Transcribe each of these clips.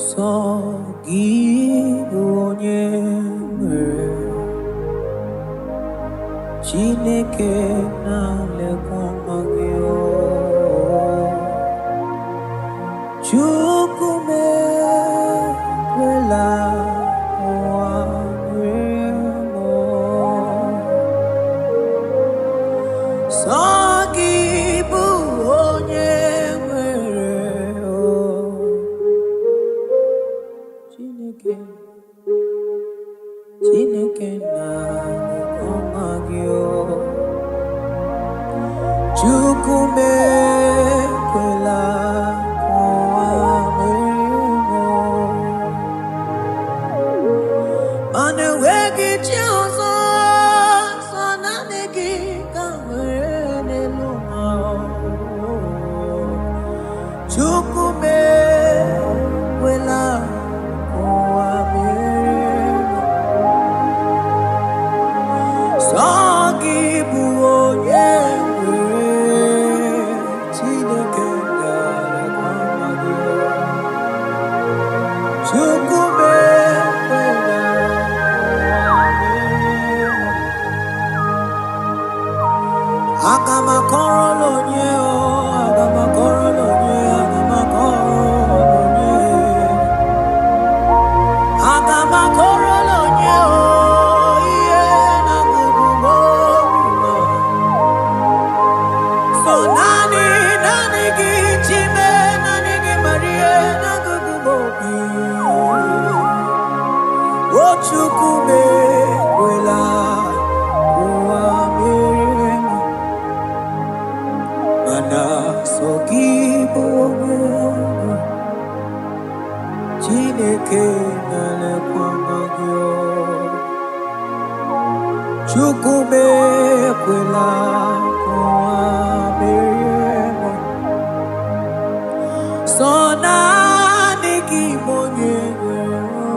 Sọ gị bụ onye nwere Chineke na-alekwa ọma gị o. Chukwu m ekwela ụwa rie m o. Sọ gị bụ onye nwere o. Chineke, Chineke na-alekwa ọma gị o. Chukwu m ekwela ka ụwa merie m o. Mana enweghị chi ọzọ, sọ naanị gị ka m nwere n'elu ụwa. Chukwu m ekwela ka ụwa merie m. Sọ gị bụ onye nwere Chineke na-alekwa ọma gị. Chukwu m ekwela ụwa merie m. Aga m akọrọ onye o, aga m akọrọ onye, aga m akọrọ onye. Aga m akọrọ onye o, ihe na-agụgụ m obi m. So naanị, naanị gị Chime, naanị gị Maria, na-agụgụ m obi. O Chukwu m ekwela ụwa merie m. Mana sọ gị bụ onye nwe, Chineke na-elekwa ọma gị o. Chukwu m ekwela ka ụwa merie m. Sọ naanị gị bụ onye nwere o,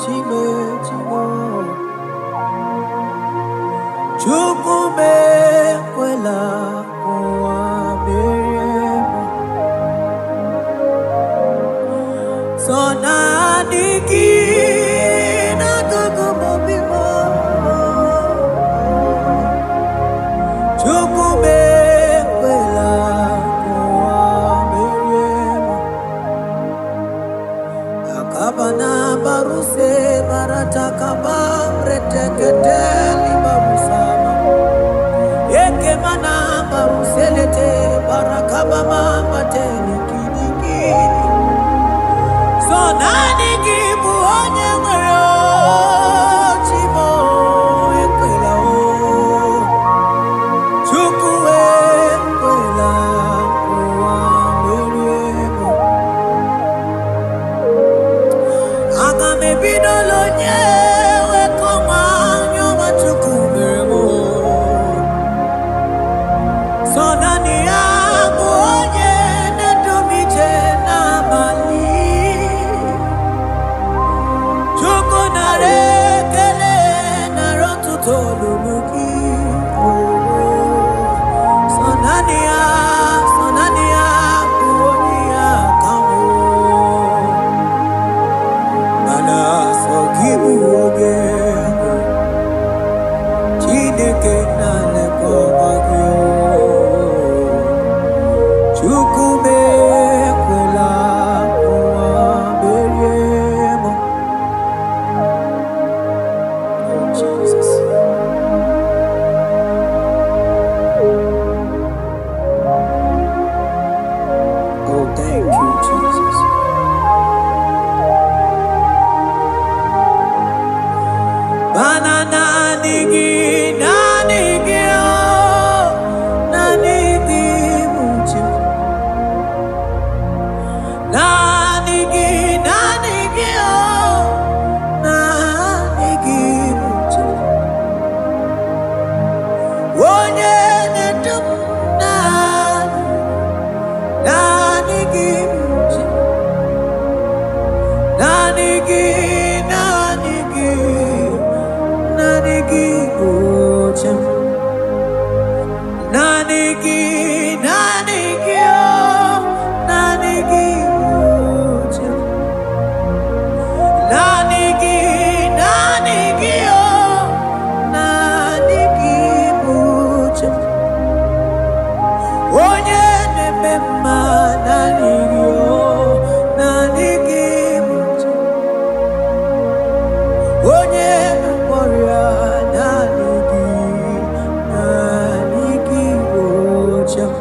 Chime, Chime. Chukwu m ekwela ka ụwa merie m. Sọ naanị gị na-agụgụ m obi m. Chukwu m ekwela ka ụwa merie m. Akabana baruse baratakaba reteketeli barusama. Ekemana baruselete barakabama matele kinikini. So naanị gị bụ onye nwere o, Chimo ekwela o. Chukwu ekwela ụwa merie m. Aga m ebidola onye wekọma anya ọma Chukwu mere m o. Sọ naanị ya bụ onye na-edu m ije n'abalị. Chukwu nara ekele nara ọtụtụ olulu gị. Sọ naanị ya, sọ naanị ya bụ onye ya ka m o. Mana sọ gị bụ onye nwe, Chineke na-elekwa ọma gị o. Chukwu m ekwela ụwa merie m. Oh Jesus. Oh, thank you, Jesus. Mana naanị gị, naanị gị, oh, naanị gị bụ chi. Naanị gị, naanị gị, oh, naanị gị bụ chi. Onye na-edu m naanị, naanị gị bụ chi. Naanị gị, naanị gị. chi m. Naanị gị, naanị gị, oh, naanị gị bụ chi m. Naanị gị, naanị gị, oh, naanị gị bụ chi m. Onye na-eme mma, naanị gị, oh, naanị gị bụ chi m. Onye na-agwọ ọrịa, naanị gị, naanị gị bụ chi m.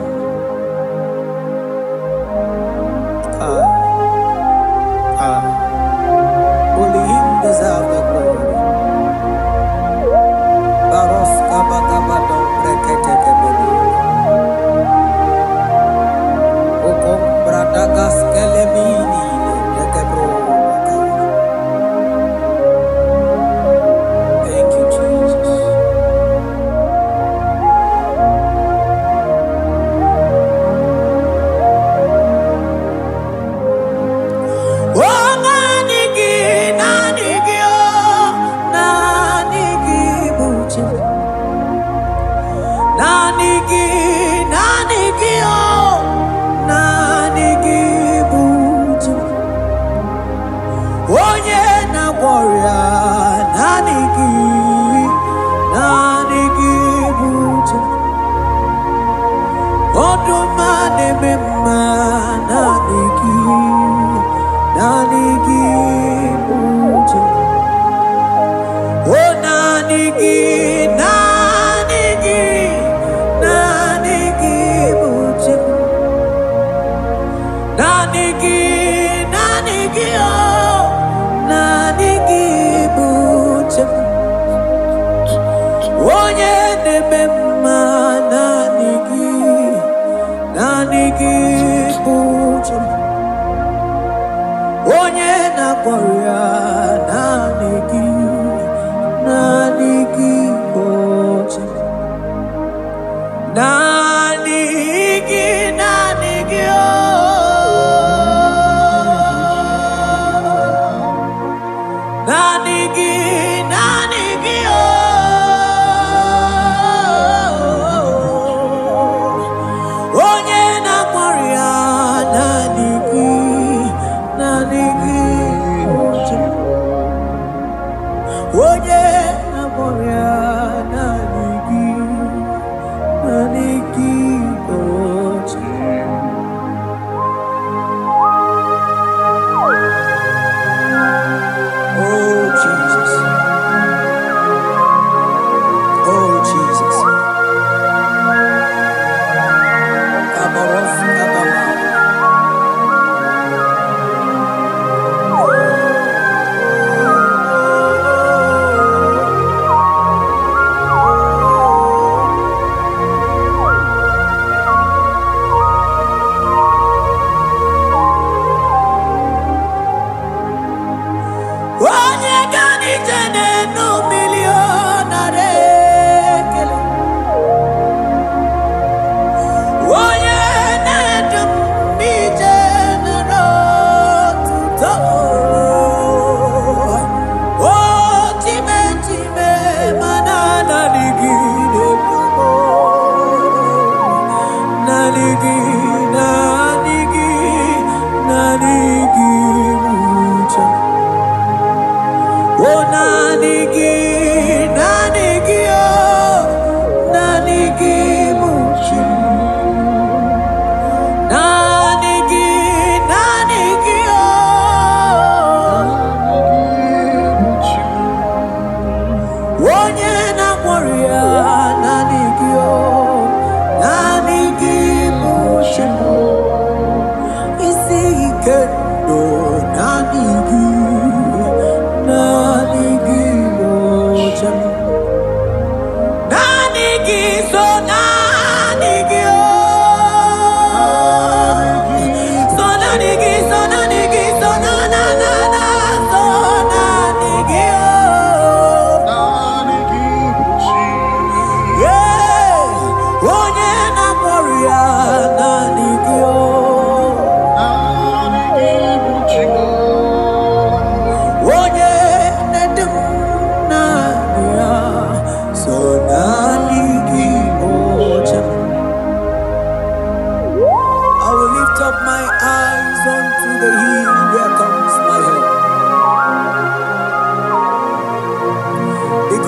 Ah, ah. Only him deserve the glory. Baros kabakabado breketekebelu. Okom bradagas kelemini lekebro baka. Thank you, Jesus. Oh, naanị gị, naanị gị, oh, naanị gị bụ chi m. Naanị gị, naanị gị, oh, naanị gị bụ chi m. Onye na-agwọ ọrịa, naanị gị, naanị gị bụ chi m. Ọdụm a na-eme mma, naanị gị, naanị gị bụ chi m. Oh, naanị gị, naanị gị, naanị gị bụ chi m. Naanị gị, naanị gị, oh, naanị gị bụ chi m. Onye na-eme mma, naanị gị, naanị gị bụ chi m. Onye na-agwọ ọrịa, naanị gị, naanị gị bụ chi m. Naanị gị, naanị gị, oh. Naanị gị, naanị gị, oh. Onye na-agwọ ọrịa, naanị gị, naanị gị bụ chi m. Onye na-agwọ ọrịa, naanị gị, naanị gị bụ chi m. Oh Jesus, oh Jesus. Kabaros kabama.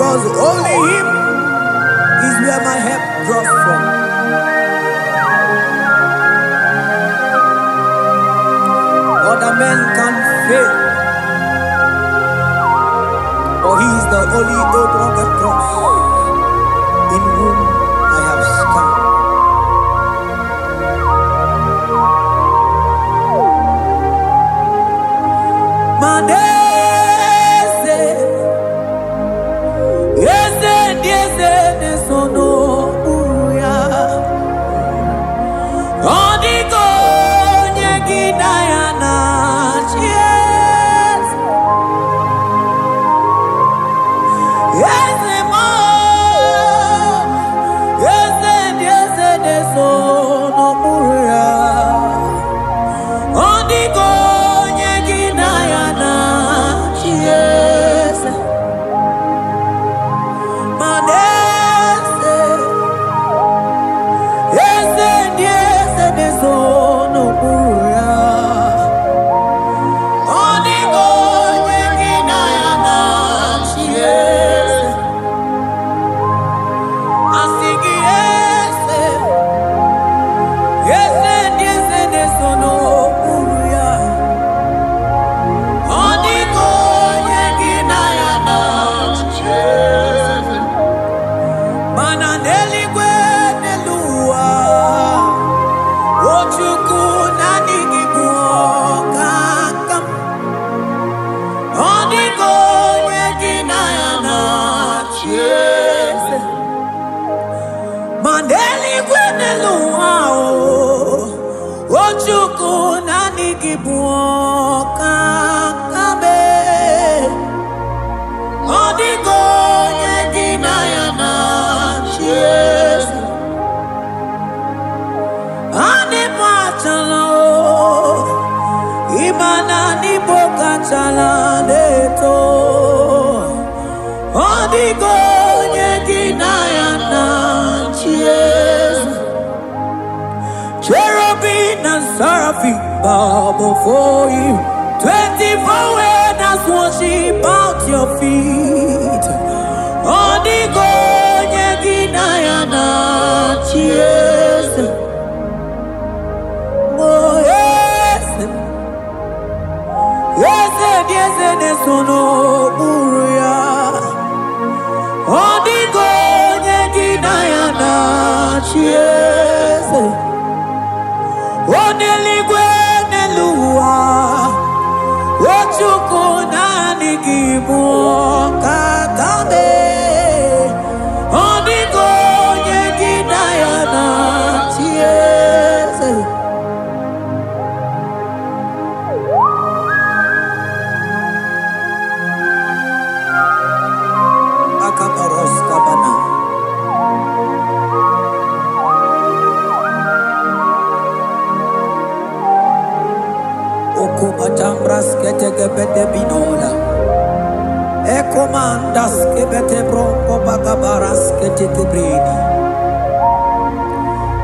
Because only Him is where my help draws from. Other men can fail, but He is the only old rugged cross in whom I have stand. Manese, eze ndị eze na-eso n'okpuru ya. Ọ dịghị onye gị na ya na-achị eze. Eze m, eze ndị eze na-eso n'okpuru ya. Ọ dịghị onye gị na ya na-achị eze. Mana eze, eze ndị eze na-eso n'okpuru ya. Ọ dịghị onye gị na ya na-achị eze. Asị gị eze, eze ndị eze na-eso n'okpuru ya. Ọ dịghị onye gị na ya na-achị eze. Mana n'eluigwe, n'elu ụwa, o Chukwu, naanị gị bụ ọkaka m. Ọ dịghị onye gị na ya na-achị eze. Ma n'eluigwe, n'elu ụwa, o Chukwu, naanị gị bụ ọkaka m. Ọ dịghị onye gị na ya na-achị eze. Anyị bụ achala o, ịma na n'Igbo kachala na-eto. Ọ dịghị onye gị na ya na-achị eze. Cherubim and seraphim bow before you. 24 elders worship at your feet. Ọ dịghị onye gị na ya na-achị eze. Oh, eze, eze dị eze na-eso n'okpuru ya. Ọ dịghị onye gị na ya na-achị eze. O n'eluigwe, n'elu ụwa, o Chukwu, naanị gị bụ ọkaka m. Ọ dịghị onye gị na ya na-achị eze. Akabaros kabana. Okubatambras ketekebete binola. Ekomandas kebete bronco bagabaras ketekebredi.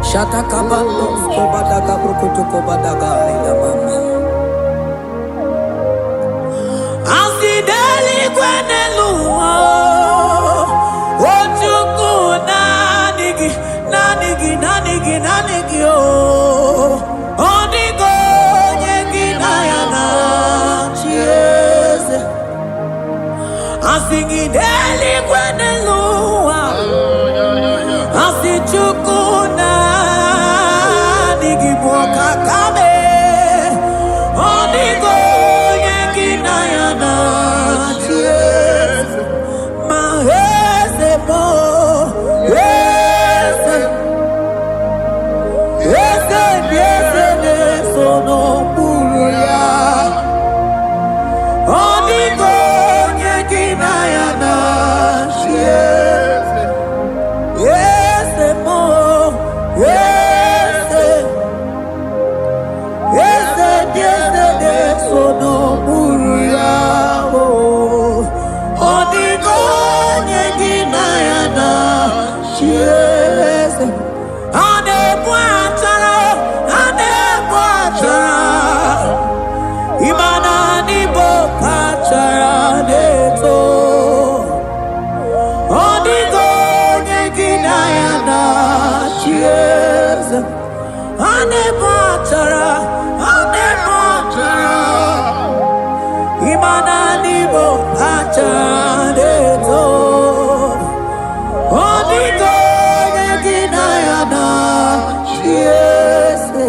Shatakabandos kobadaga brukutu kobadaga ila mama. Asị n'eluigwe, n'elu ụwa, o Chukwu, naanị gị, naanị gị, naanị gị, naanị gị o. Ọ dịghị onye gị na ya na-achị eze. Asị gị n'eluigwe, n'elu ụwa, asị Chukwu, naanị gị bụ ọkaka m. Ọ dịghị onye gị na ya na-achị eze. Ma eze bụ eze, eze ndị eze na-eso n'okpuru ya. Ọ dịghị onye gị na ya na-achị eze. na-ebe achara, ọ na-ebe achara. Ịma na n'Igbo acha na-eto. Ọ dịghị onye gị na ya na-achị eze.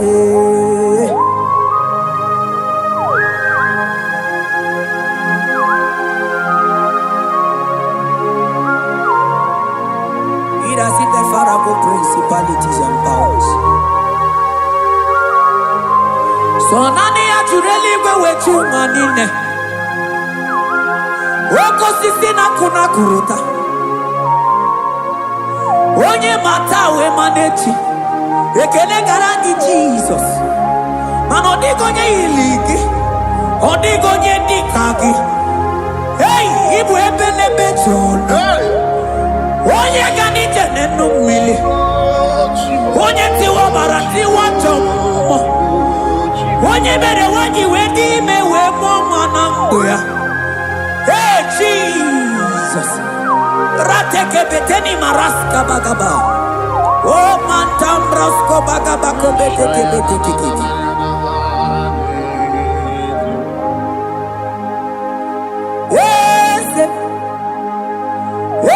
He that sitteth far above principalities and powers. So naanị ya jụrụ eluigwe wee chi ụwa niile. Oke osisi na-akụ na-akụrụta. Onye ma taa wee ma n'echi. Ekele gara gị Jizọs. Mana ọ dịghị onye yiri gị. Ọ dịghị onye dị ka gị. Ei, ịbụ ebe n'ebe jụrụ. Onye ga n'ije n'enu mmiri. Onye tiwa ọbara tiwa ajọ mmụọ. Onye mere nwaanyị wee dị ime wee mụọ nwa na ndụ ya. Hey, Jesus. Ratekebeteni maraska bagaba. O mantambrasko bagaba kobetekebetekekeke. Eze,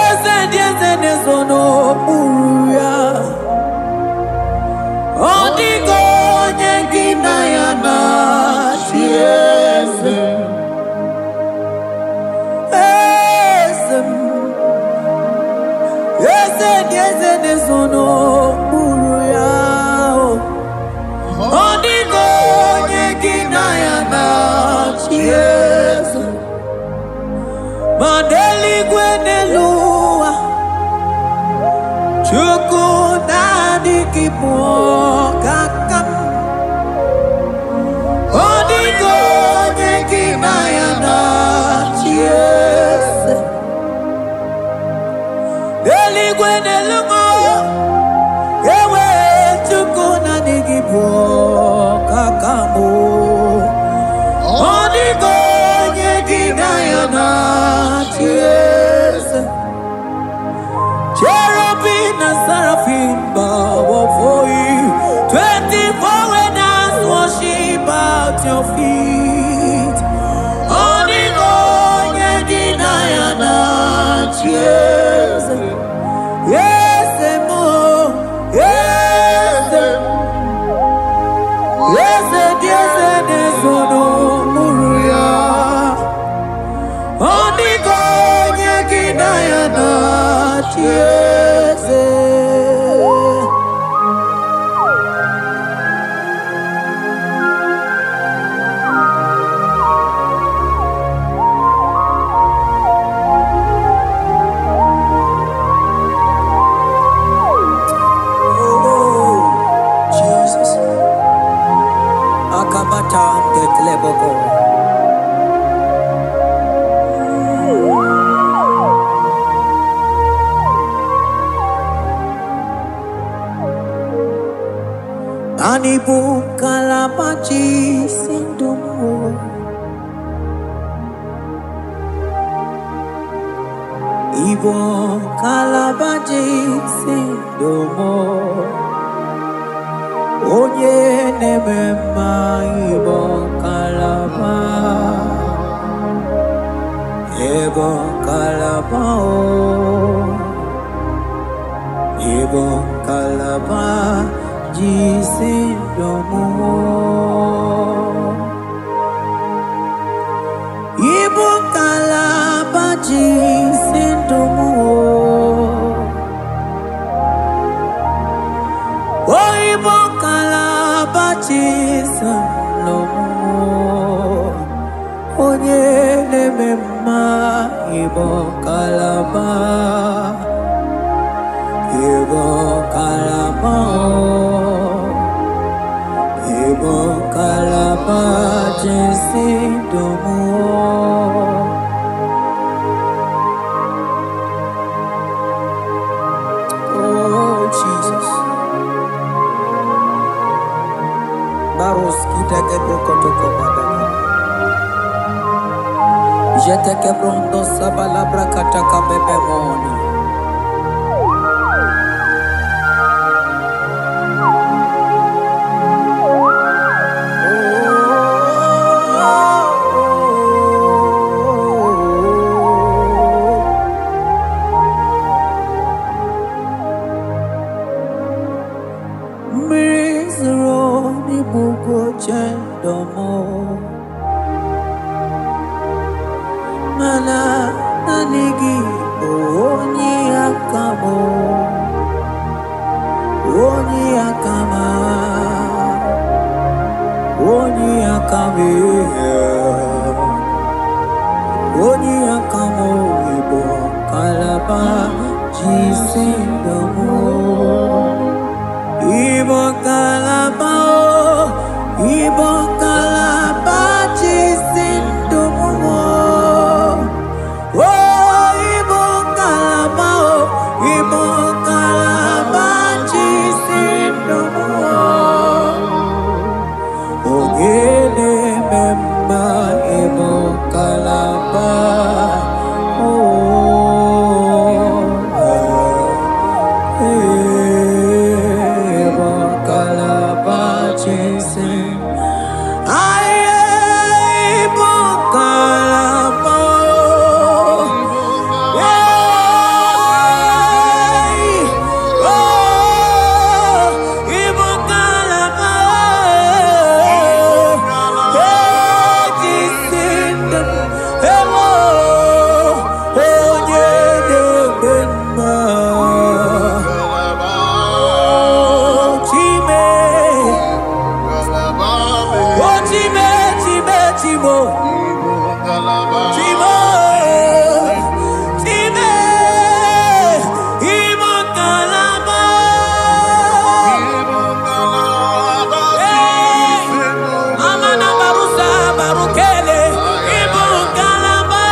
eze ndị eze na-ezo n'okpuru ya. Ọ dịghị onye gị na ya na-achị eze. Eze m, eze ndị eze na-ezo n'okpuru ya. Ọ dịghị onye gị na ya na-achị eze. Ma n'eluigwe n'elu ụwa, Chukwu naanị gị bụ ọkaka m. Ọ dịghị onye gị na ya na-achị eze. N'eluigwe n'elu ụwa, ewe Chukwu naanị gị bụ ọkaka m. Ọ dịghị onye gị na ya na-achị eze. Cherubim and seraphim bow before you. 24 elders worship at your feet. Ọ dịghị onye gị na ya na-achị eze. Eze m, eze m, eze dị eze na-ezo n'okpuru ya. Ọ dịghị onye gị na ya na-achị eze. Oh, Jesus. Akabata ndekleboko. Ani bụ kalabachi si ndụ m o. Ibo kalabaji si ndụ m o. Onye na-eme mma Ibo kalaba. Ibo kalaba o. Ibo kalaba ji si ndụ m o. Ibu kalaba ji si ndụ m o. O ibu kalaba ji si ndụ m o. Onye na-eme mma Ibo kalaba. Ibo kalaba o. Ibo kalaba ji si ndụ m o. Oh, Jesus. Baros kita kebro kotoko badaka. Jete kebrondo sabala brakata kabebe moni. aka m, onye aka m, Igbo kalaba jisi ndụ m. Igbo kalaba o, Igbo kalaba jisi ndụ m. O Igbo kalaba o, Igbo kalaba jisi ndụ m. Onye na-eme mma, Igbo kalaba o, Igbo kalaba jisi. Aye, Igbo kalaba o. Hey! Oh, Igbo kalaba o. Jisi ndụ m. Ewo, onye na-eme mma. Oh, Chime. Oh, Chime, Chime, Chimo. Chimo. Chime. Igbo kalaba. Hey! Amana barusa barukele. Igbo kalaba.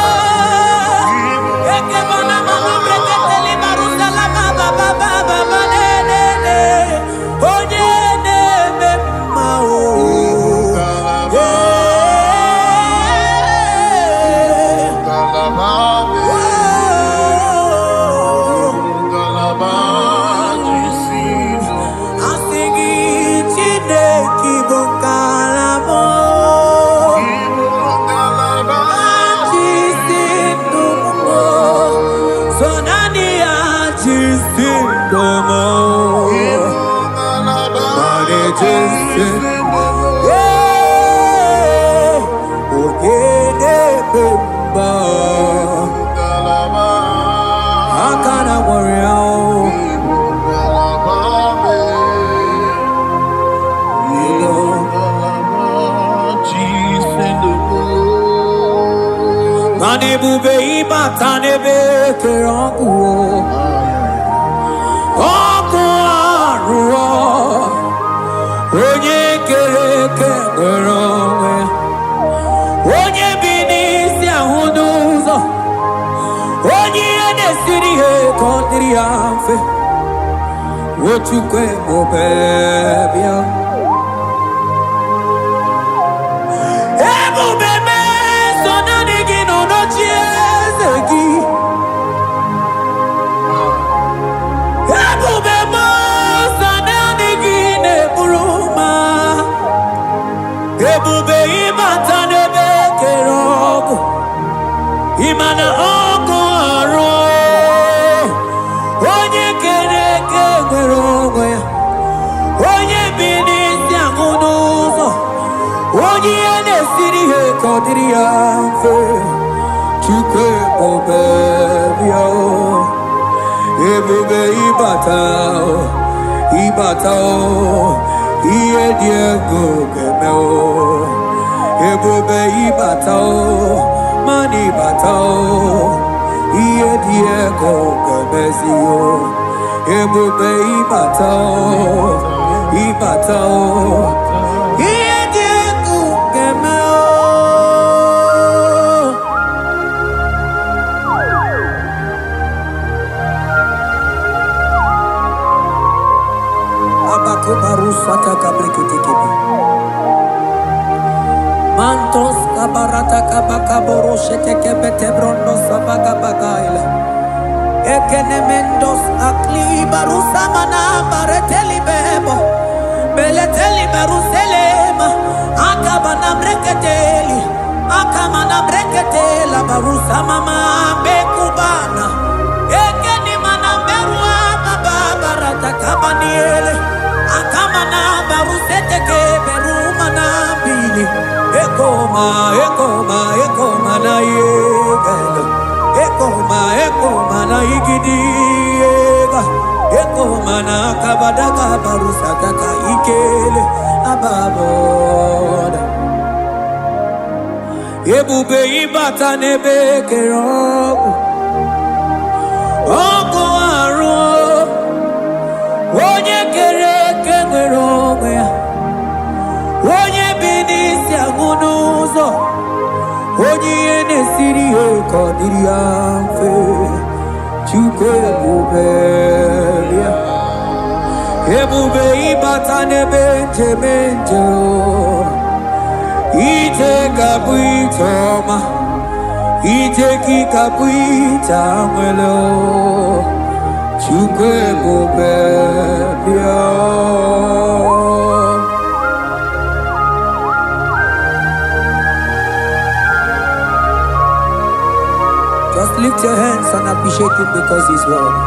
Ekebana mama breketeli barusa la ba ba ba ba ba ba ne ne ne. Onye na-eme mma o. Hey! Oh. Asị gị Chineke bụ ngalaba jisi ndụ m, so naanị ya jisi ndụ m. Naanị jisi. Ee, onye na-eme mma, aka na gwọrọ ya o. Igbo. Mana ebube ịbata n'ebe kere ọkụ o. Ọkụ arụọ, onye kere eke nwere onwe, onye bi n'isi ahụ n'ụzọ, onye ihe na-esiri ihe ka ọ dịrị ya mfe. Ochukwu ebube, bịa. Ebube meso, naanị gị nọ n'oche eze gị. Ebube meso, naanị gị na-eburu ma. Ebube ịbata n'ebe kere ọkụ, ịma na ọkụ arụ, onye kere eke nwere onwe ya, onye bi n'isi ahụ n'ụzọ, onye ihe na-esiri ihe ka ọ dịrị ya mfe. Chukwu ebube, bịa o. Ebube ịbata o, ịbata o, ihe dị egwu ga-eme o. Ebube ịbata o, mana ịbata o, ihe dị egwu ga-emezi o. Ebube ịbata o, ịbata o, ihe dị egwu ga-eme o. Abakubarusata kabreketekebe. Mantos kabarata kabakaboro shetekebete brondo sabagabagaila. Ekenemendos akli barusamana bareteli bebo. Beleteli baruselema. Akabana breketeli. Akamana breketela barusamama bekubana. Ekeni mana berua baba barata kabaniele. Akamana baruseteke berumana bili. Ekoma, ekoma, ekoma na yegelo. Ekoma, ekoma na igidi ega. Ekoma na kabadaka barusataka ikele ababoda. Ebube, ịbata n'ebe kere ọgwụ, ọkụ arụ. Onye kere eke nwere onwe ya, onye bi n'isi agụ n'ụzọ, onye ihe na-esiri ihe ka ọ dịrị ya mfe. Chukwu ebube, bịa. Ebube, ịbata n'ebe njem nje, ije ga-abụ ije ọma, ije gị ga-abụ ije nwere. Chukwu ebube, bịa. Just lift your hands and appreciate him because he's worthy.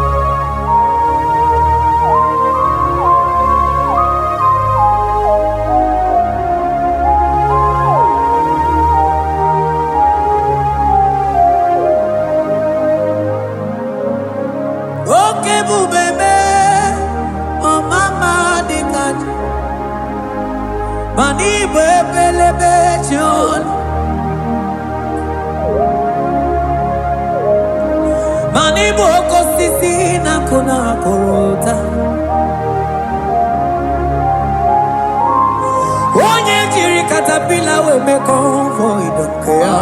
Oke ebube mee, ọmama dị ka ji, mana igbe ebelebe ji ọnụ, mana ịbụ oke osisi na-akụ na akụrụ ụta. Onye jiri caterpillar wee mee convoy nke ya.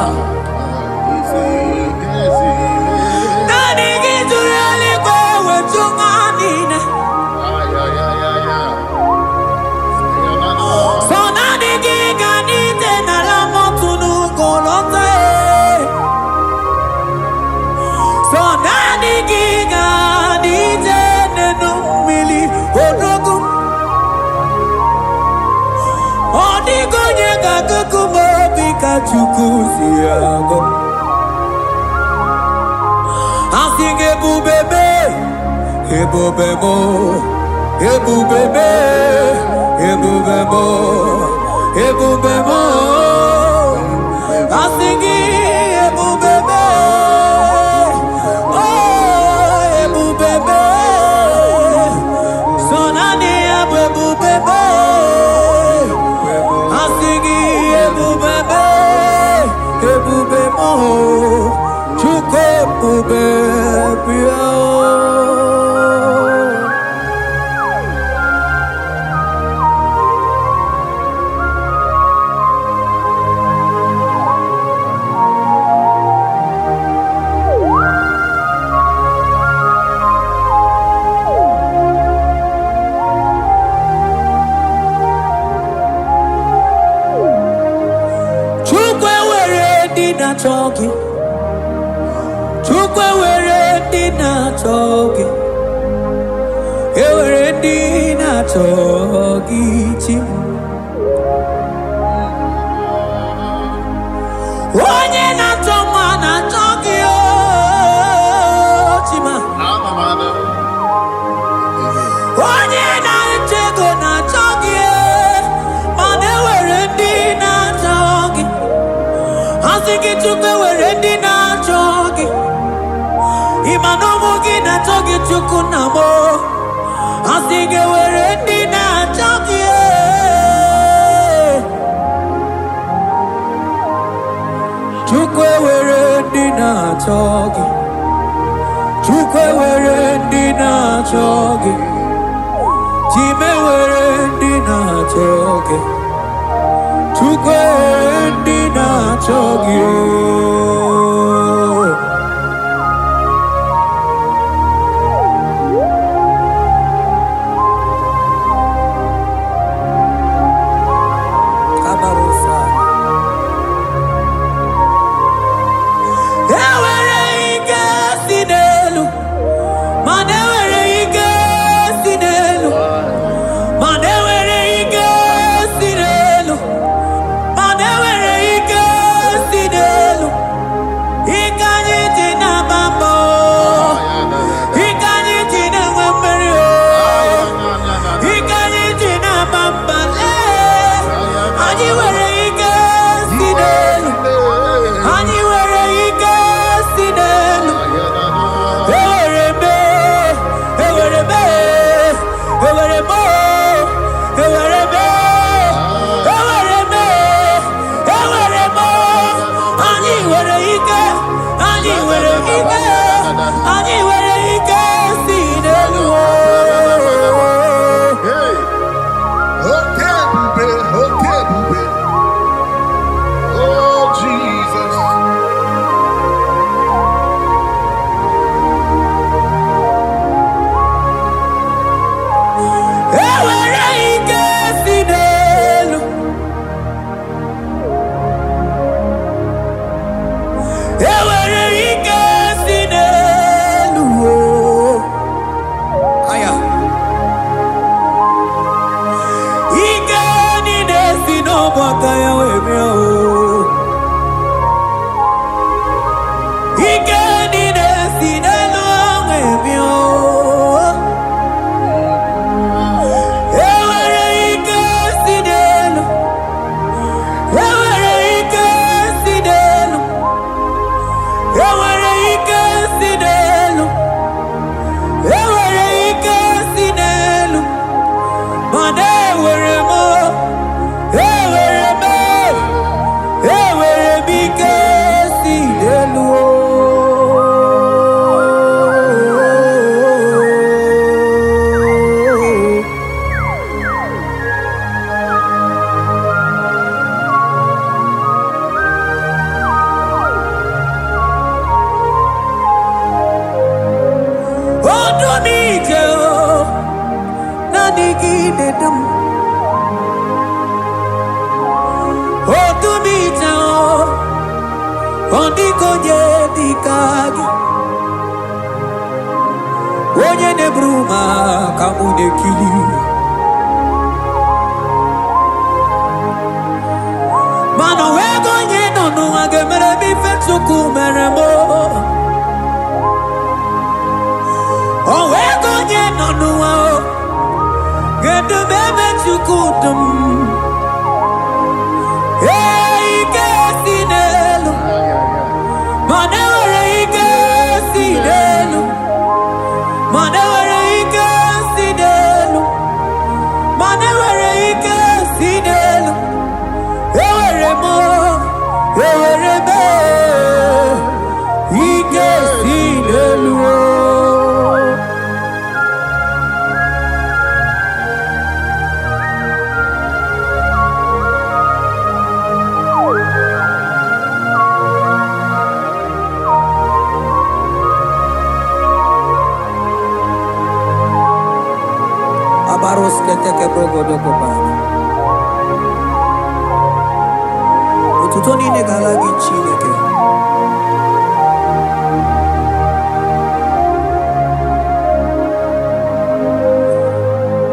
Naanị gị jụrụ eluigwe weju nwa niile. So naanị gị ga n'ite n'ala mọtụ n'ugo lọta e. So naanị gị ga n'ije n'enu mmiri, odogwu. Ọ dịghị onye ga-agụgụ m obi ka Chukwu si agụ. Asị gị, ebube mee, ebube m, ebube mee, ebube m, ebube m. Asị gị, ebube mee, oh, ebube mee. So naanị ya bụ ebube mee. Asị gị, ebube mee, ebube m, Chukwu ebube, bịa. Chukwu, ewere ndị na-achọ gị. Chukwu, ewere ndị na-achọ gị. Ewere ndị na-achọ gị, chi m. Onye na-achọ nwa na-achọ gị o chima. Onye na-achọ ego na-achọ gị e, mana ewere ndị na-achọ gị. Asị gị, Chukwu, ewere ndị na-achọ gị. Ịma na ụmụ gị na-achọ gị, Chukwu nna m. Asị gị, ewere ndị na-achọ gị e. Chukwu, ewere ndị na-achọ gị. Chukwu, ewere ndị na-achọ gị. Chime, were ndị na-achọ gị. Chukwu, ewere ndị na-achọ gị o. Kabarosa. Ewere ike si n'elu, mana ewere ike si n'elu, mana ewere ike si n'elu, mana ewere ike si n'elu. Naanị gị na-edu m. Odumije o, ọ dịghị onye dị ka gị. Onye na-eburu m aka mụ na-ekili. Mana o nweghị onye nọ n'ụwa ga-emere m ife Chukwu mere m o. O nweghị onye nọ n'ụwa o ga-edu m ebe Chukwu du m. Ee, ike si n'elu, mana enwere ike si n'elu, mana enwere ike si n'elu, mana enwere ike si n'elu. Ewere m, ewere m, ike si n'elu o. Abarosketeke brogodokobana. Otuto niile ga-ala gị, Chineke.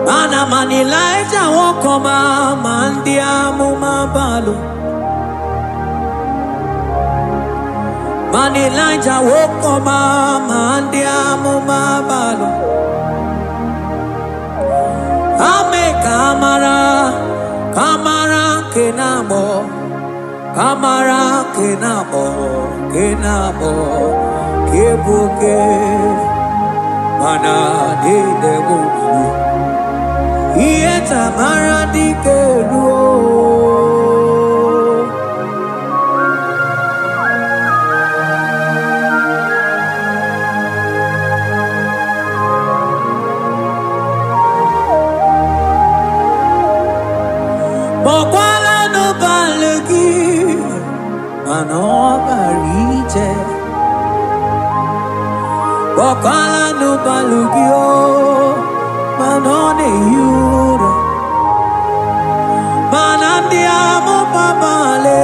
Mana mana Ịlaịja nwoke ọma ma ndị amụma balụ. Mana Ịlaịja nwoke ọma ma ndị amụma balụ. Ame ka mara, ka mara nke na-agbọ, ka mara nke na-agbọ, nke na-agbọ, nke bụ oke, mana niile bụ obibi. Ihe tamara dike ruo. Kpọkwala n'ụbalị gị, mana ọ bara ije. Kpọkwala n'ụbalị gị o, mana ọ na-ehi ụra. Mana ndị amụma balị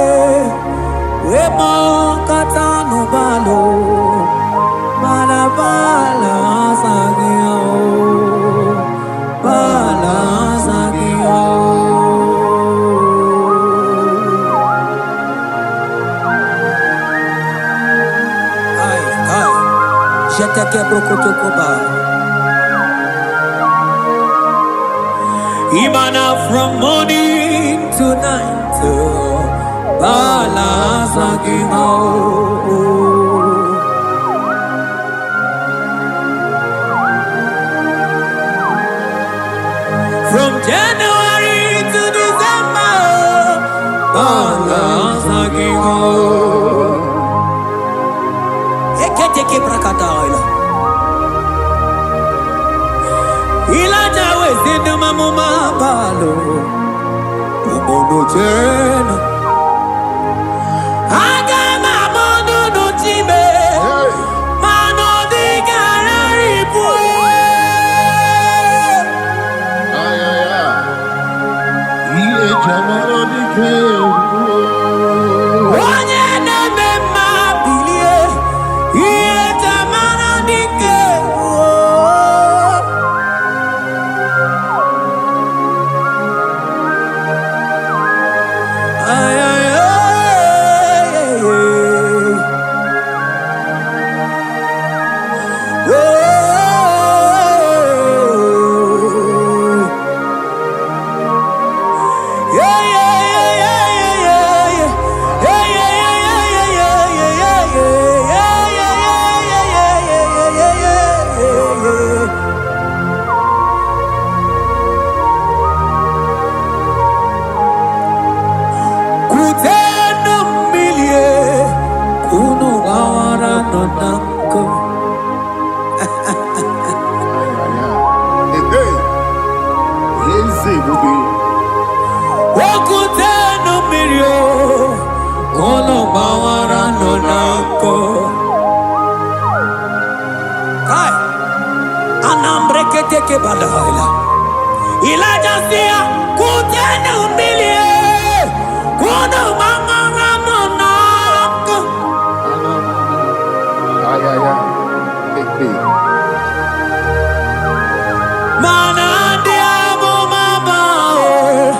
wee kpọkọta n'ụbalị, mana bala azaghị ya o, bala azaghị ya o. Ai, ai, jeteke brokotokoba. Imana from morning to night, bala azaghị ya o. From January to December, bala azaghị ya o. Eketeke brakadaila. Ilaja wezi mamuma balo. Umono jena. Aga m amụ nụnụ chime. Mana ọ dịgara ibu. Ihe jamara dike ruo. Onye na-eme mma bilie. Ihe tamara dike ruo. Ay, ay, ay, ay, ay. Oh. Yeah, yeah, yeah, yeah, yeah, yeah. Yeah, yeah, yeah, yeah, yeah, yeah, yeah, yeah. Yeah, yeah, yeah, yeah, yeah, yeah, yeah, yeah, yeah, yeah. Kutenu mmilie, kunu gbawara nọ na nkụ. Ay, ay, ay. Hey, eze ebube. Okutenu mmiri o, unu gbawara nọ na nkụ. Kai, anambreketeke badaila. Ịlaịja sị ya, "Kutenụ mmiri kunu gbamara m n'ọkụ." Ay, ay, ay. Hey, hey. Mana ndị amụma Baal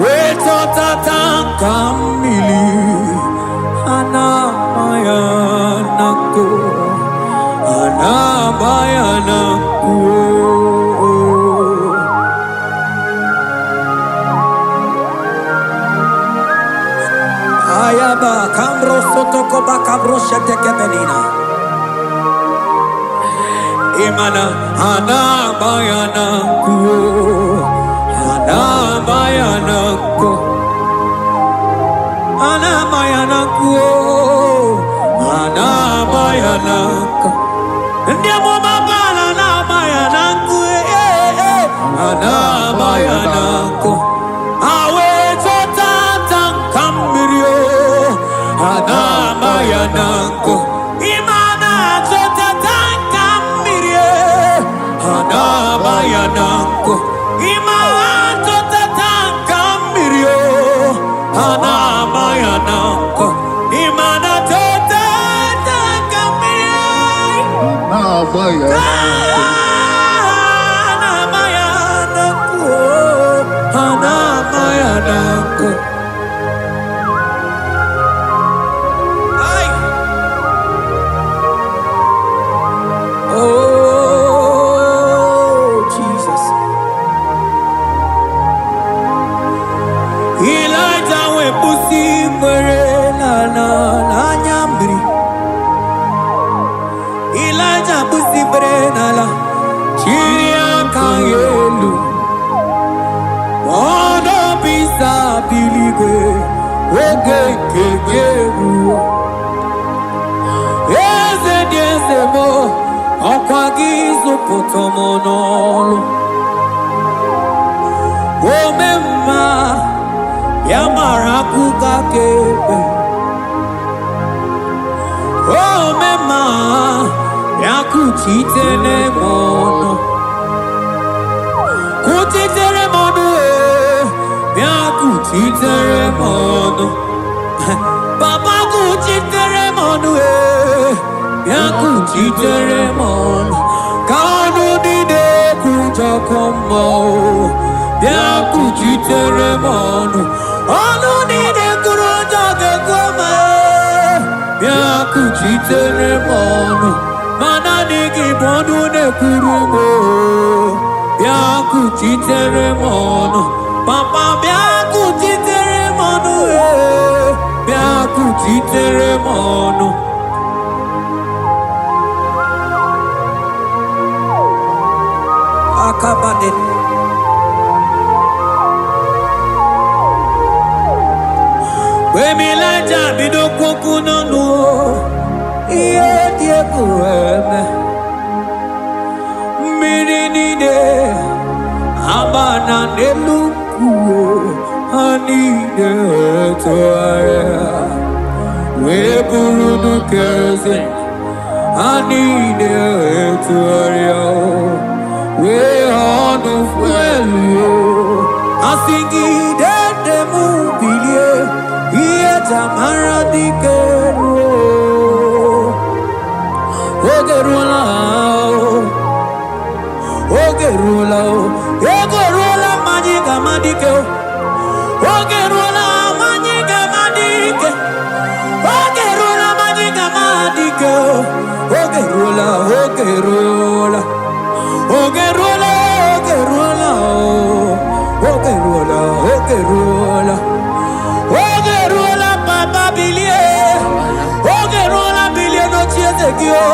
wee chọtata nka mmiri a na-ama ya na nkụ, a na-ama ya na nkụ. Ayaba kambro sotokoba kabro shetekebenina. Imana ana bayana ku, ana bayana ku, ana bayana ku, ana bayana ku. Ndị amụma bara na bayana ku, eh, eh, ana bayana ku. Awe chọta nka mmiri o, ana bayana ku. Imana chọta nka mmiri e, ana bayana ku. Imana chọta nka mmiri o, ana bayana ku. Imana chọta nka mmiri. Na-agba ya. Ana bayana ku, ana bayana ku. Ai! Oh, Jesus. Elijah wee kwụsị ikpere n'ala n'anya mmiri. Elijah kwụsị ikpere n'ala, chiri aka ya elu. Ọnọbisa biligwe, oge nke gị eruo. Eze dị eze m, ọkwa gị zụpụta m n'ọlụ. Ome mma, ya mara akụkọ aka ekpe. Ome mma, ya kuchitere m ọnụ. Kuchitere m ọnụ ee, bịa kuchitere m ọnụ. Papa, kuchitere m ọnụ ee, bịa kuchitere m ọnụ. Ka ọnụ niile kwujọkọ mmụọ, bịa kuchitere m ọnụ. Ọnụ niile kwuru ụjọ ga-ekwu ma ee, bịa kuchitere m ọnụ. Ma naanị gị bụ ọnụ na-ekwuru m oo. Bịa kuchitere m ọnụ. Papa, bịa kuchitere m ọnụ ee, bịa kuchitere m ọnụ. Akabade. Mgbe Ịlaịja bido kwokwu n'ọnụ o, ihe dị egwu eme. Mmiri niile ama na n'elu ugwu, ha niile tụgharịa wee bụrụ nnukwu eze. Ha niile tụgharịa wee ọnụ fuelu. Asị gị dede m, bilie, ihe jamara dike ruo. Oge ruola o, oge ruola o, ego ruola, mmanya ga-ama dike o. Oge ruola, mmanya ga-ama dike. Oge ruola, mmanya ga-ama dike o. Oge ruola, oge ruola, oge ruola, oge ruola o. Oge ruola, oge ruola, oge ruola. Papa, bilie, oge ruola, bilie n'oche eze gị o.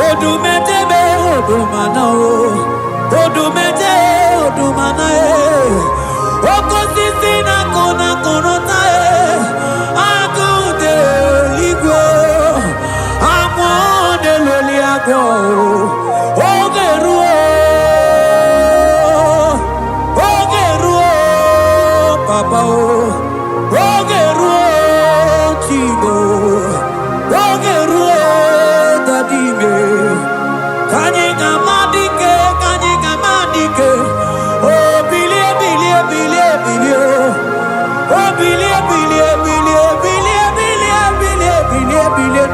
Odumetebe odumana o, odumete odumana e, oke osisi na-akụ na akụrụta e, agụ dị eluigwe, amụọ na-eloli agụ. Oge ruo, oge ruo, papa o, oge ruo, chibo, oge ruo, dadime, ka anyị ga-ama.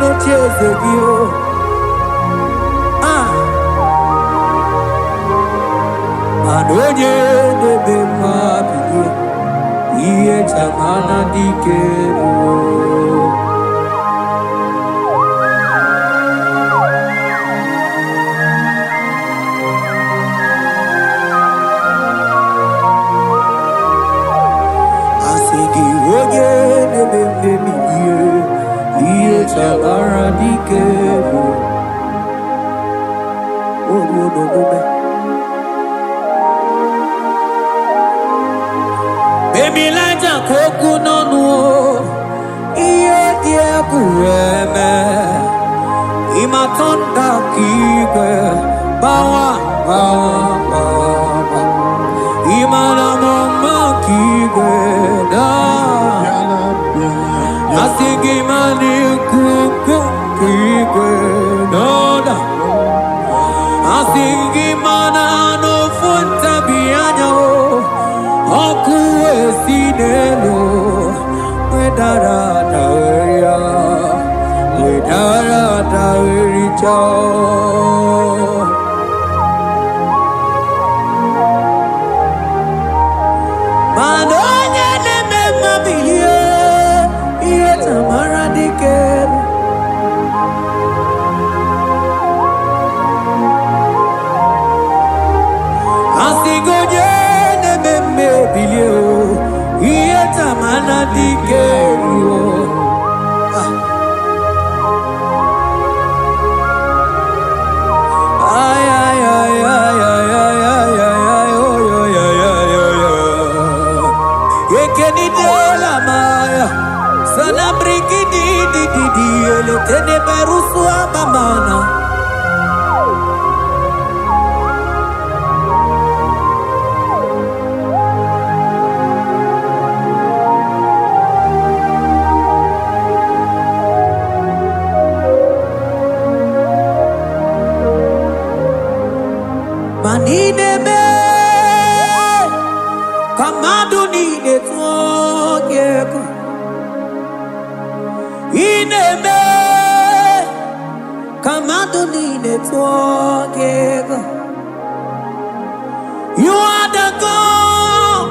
n'oche eze gị o. Ah, mana onye na-eme mma bilie, ihe jamana dike bụ. Asị gị onye na-eme mmebi ihe, ihe jamara dike bụ oruo n'omume. Emilaja ka okwu n'ọnụ o, ihe dị egwu eme. Ịma tọnda ka igwe gbawa gbawa gbawa. Ịma na mọma ka igwe daa. Bịala, bịala, bịala. Asị gị ma n'ikuku ka igwe n'ọda. Asị gị ma na n'ofu ntabi anya o, ọkụ esi n'elu wedara daweria, wedara dawericha. Mana onye na-eme mma bilie, ihe tamara dike. Asị gị onye na-eme mma ebilie o, ihe tamara dike ruo. Ay, ay, ay, ay, ay, ay, ay, ay, ay, oy, oy, ay, ay, oy, oy. Ekenidela maya, sana brigidi di di di, eletene berusua mamana. Ma n'ime ka mmadụ niile tụọ gị egwu. Ị na-eme ka mmadụ niile tụọ gị egwu. You are the God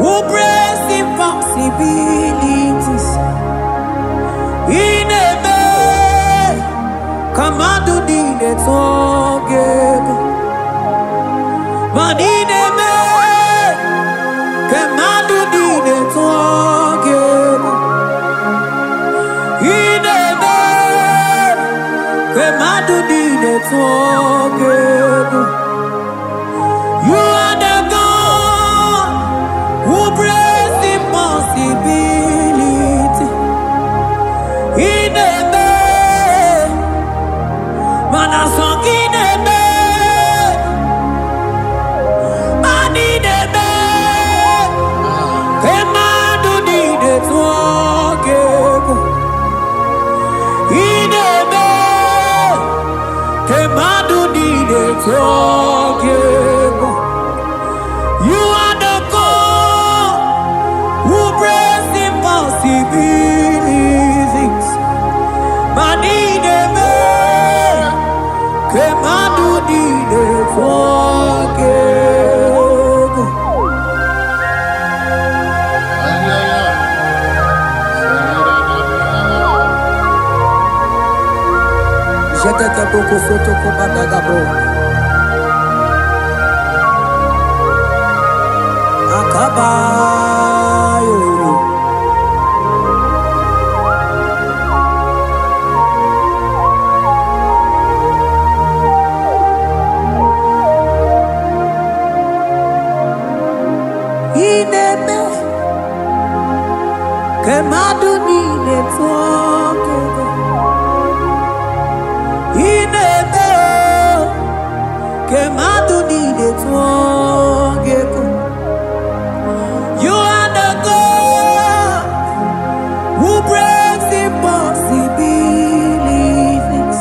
who breaks impossibilities. Ị na-eme ka mmadụ niile tụọ gị egwu. Ma ị na-eme ka mmadụ niile tụọ gị egwu. Ị na-eme ka mmadụ niile tụọ gị egwu. You are the God who breaks impossibility. Ị na-eme mana sọ gị na-eme, ma ị na-eme ka mmadụ niile tụọ gị egwu. Ị na-eme ka mmadụ niile tụọ gị egwu. You are the God who breaks impossibilities. Ma ị na-eme ka mmadụ niile tụọ gị egwu. Ayaya. Jetete boko soto kobadagabo. Akabayo. Ị na-eme ka mmadụ niile tụọ gị egwu. Ị na-eme o, ka mmadụ niile tụọ gị egwu. You are the God who breaks impossibilities.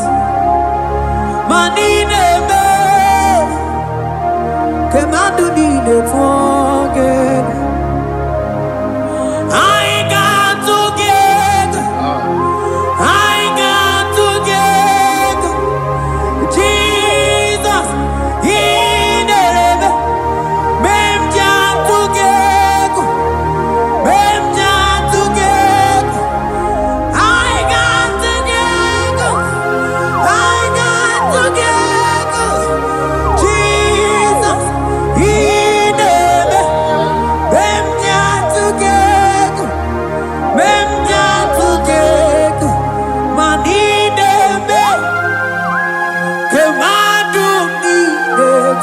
Ma ị na-eme ka mmadụ niile tụọ gị egwu. Anyị ga-atụ gị egwu. Ah. Anyị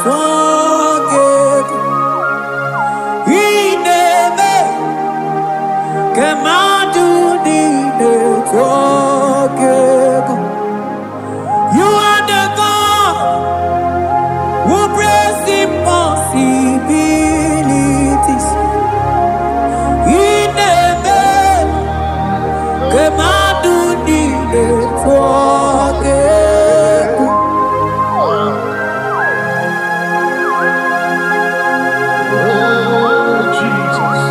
tụọ gị egwu. Ị na-eme ka mmadụ niile tụọ gị egwu. You are the God who breaks impossibilities. Ị na-eme ka mmadụ niile tụọ gị egwu. Oh, Jesus.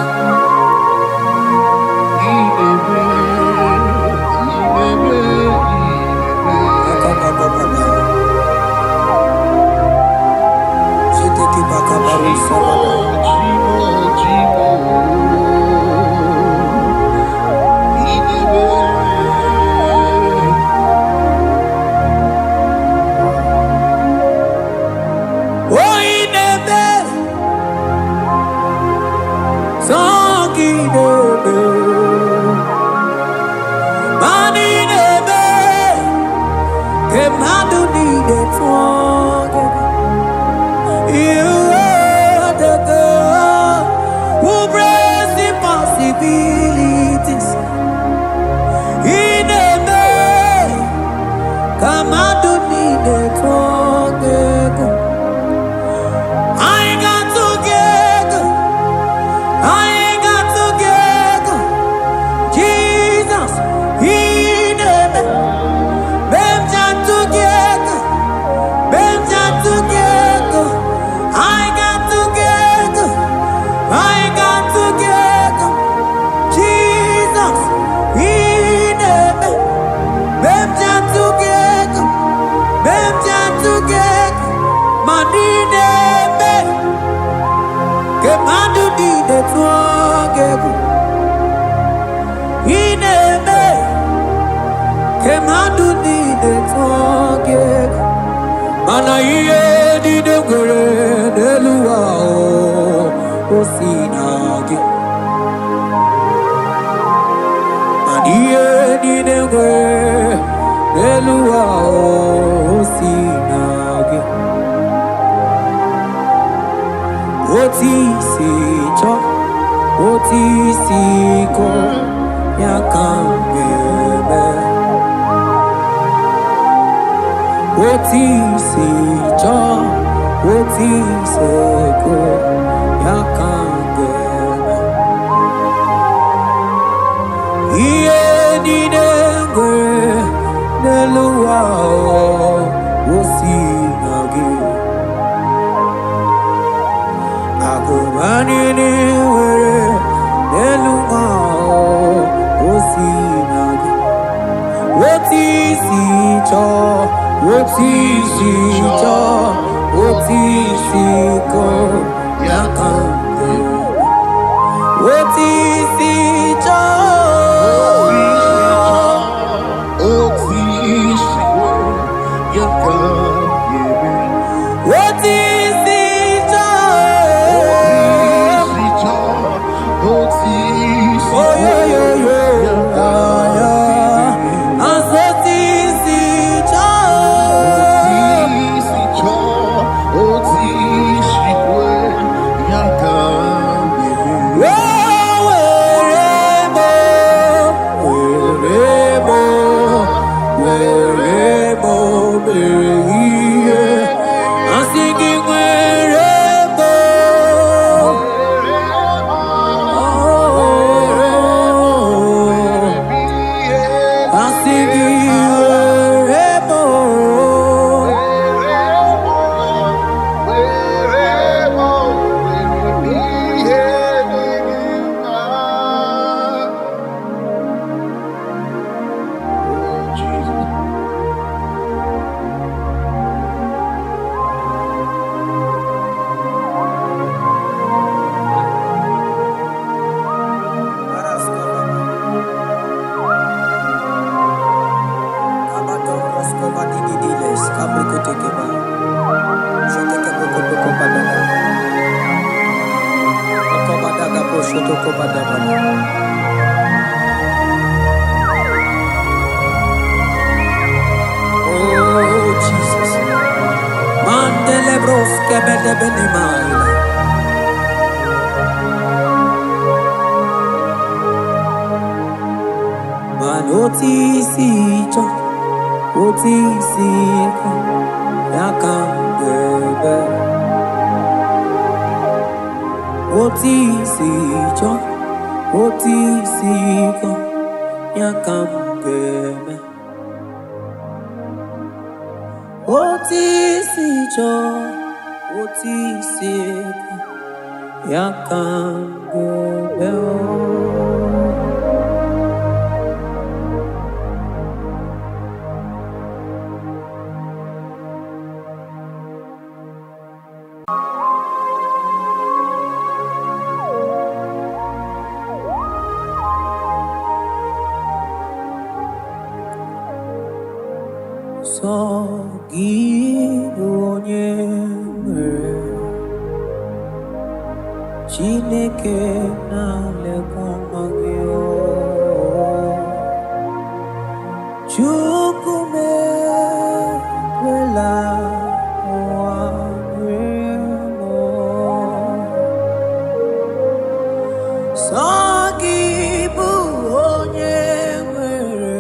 Ị na-eme, ị na-eme, ị na-eme. Chimo, Chimo, Chimo. Ị na-eme. Oh, ị na-eme, sọ gị na-eme. Mana ị na-eme ka mmadụ niile tụọ gị egwu. You are the God who breaks impossibilities. Ị na-eme ka mmadụ niile tụọ gị egwu. Anyị ga-atụ gị egwu. Anyị ga-atụ gị egwu. Jizọs, ị na-eme. Mgbe m ji atụ gị egwu. Mgbe m ji atụ gị egwu. Anyị ga-atụ gị egwu. Anyị ga-atụ gị egwu. Jizọs, ị na-eme. Mgbe m ji atụ gị egwu. Mgbe m ji atụ gị egwu. Ma ị na-eme ka mmadụ niile tụọ gị egwu. Ị na-eme ka mmadụ niile tụọ gị egwu. Mana ihe niile nwere n'elu ụwa o si na gị. Mana ihe niile nwere n'elu ụwa o si na gị. Otu isi chọọ, otu isi kọọ, ya ka m ga-eme. Otu isi chọọ, otu isi kọọ, ya ka m ga-eme. Ihe niile nwere n'elu ụwa o si na gị. Akụba niile nwere n'elu ụwa o si na gị. Otu isi chọọ, otu isi chọọ, otu isi kọọ, ya ka m ga-eme. Otu isi chọọ. Otu isi ya ka ga-eme. Otu isi chọọ. Otu isi chọọ, otu isi Oyoyoyo, ya ka ya. ga-eme. Asị otu isi chọọ. Otu isi chọọ, otu isi kwe, ya ka ga-eme. O were m, were m, were m mere ihe. Asị gị were m. Oh. Asị gị were m. Jesus. Oh, Jesus. Mandele. Kebedebe n'ime ala. Mana otu isi chọ, otu isi kọ, ya ka m ga-ebe. Otu isi chọ, otu isi kọ, ya ka m ga-eme. Otu isi chọ, otu isi kọ, ya ka m ga-eme. Sọ gị bụ onye nwere Chineke na-alekwa nwa gị o. Chukwu m ekwela ụwa rie m o. Sọ gị bụ onye nwere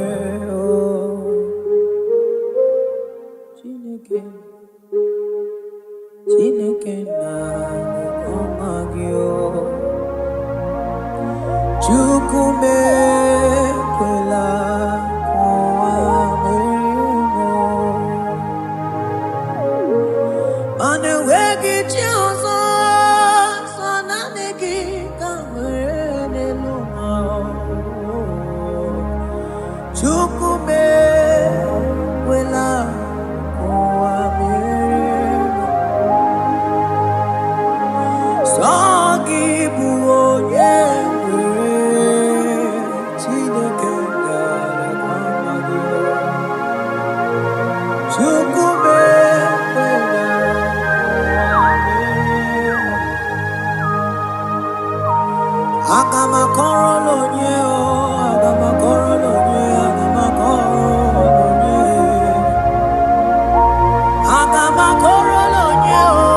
o. Chineke, Chineke na-alekwa nwa gị o. Chukwu m ekwela ka ụwa merie m o. Mana enweghị chi ọzọ, sọ naanị gị ka m nwere n'elu ụwa. Chukwu m ekwela ka ụwa merie m. Sọ gị bụ onye nwere Chineke na-alekwa nwa gị. Chukwu m ekwela ụwa merie m. Aga m akọrọ onye o, aga m akọrọ onye, aga m akọrọ onye. Aga m akọrọ onye o,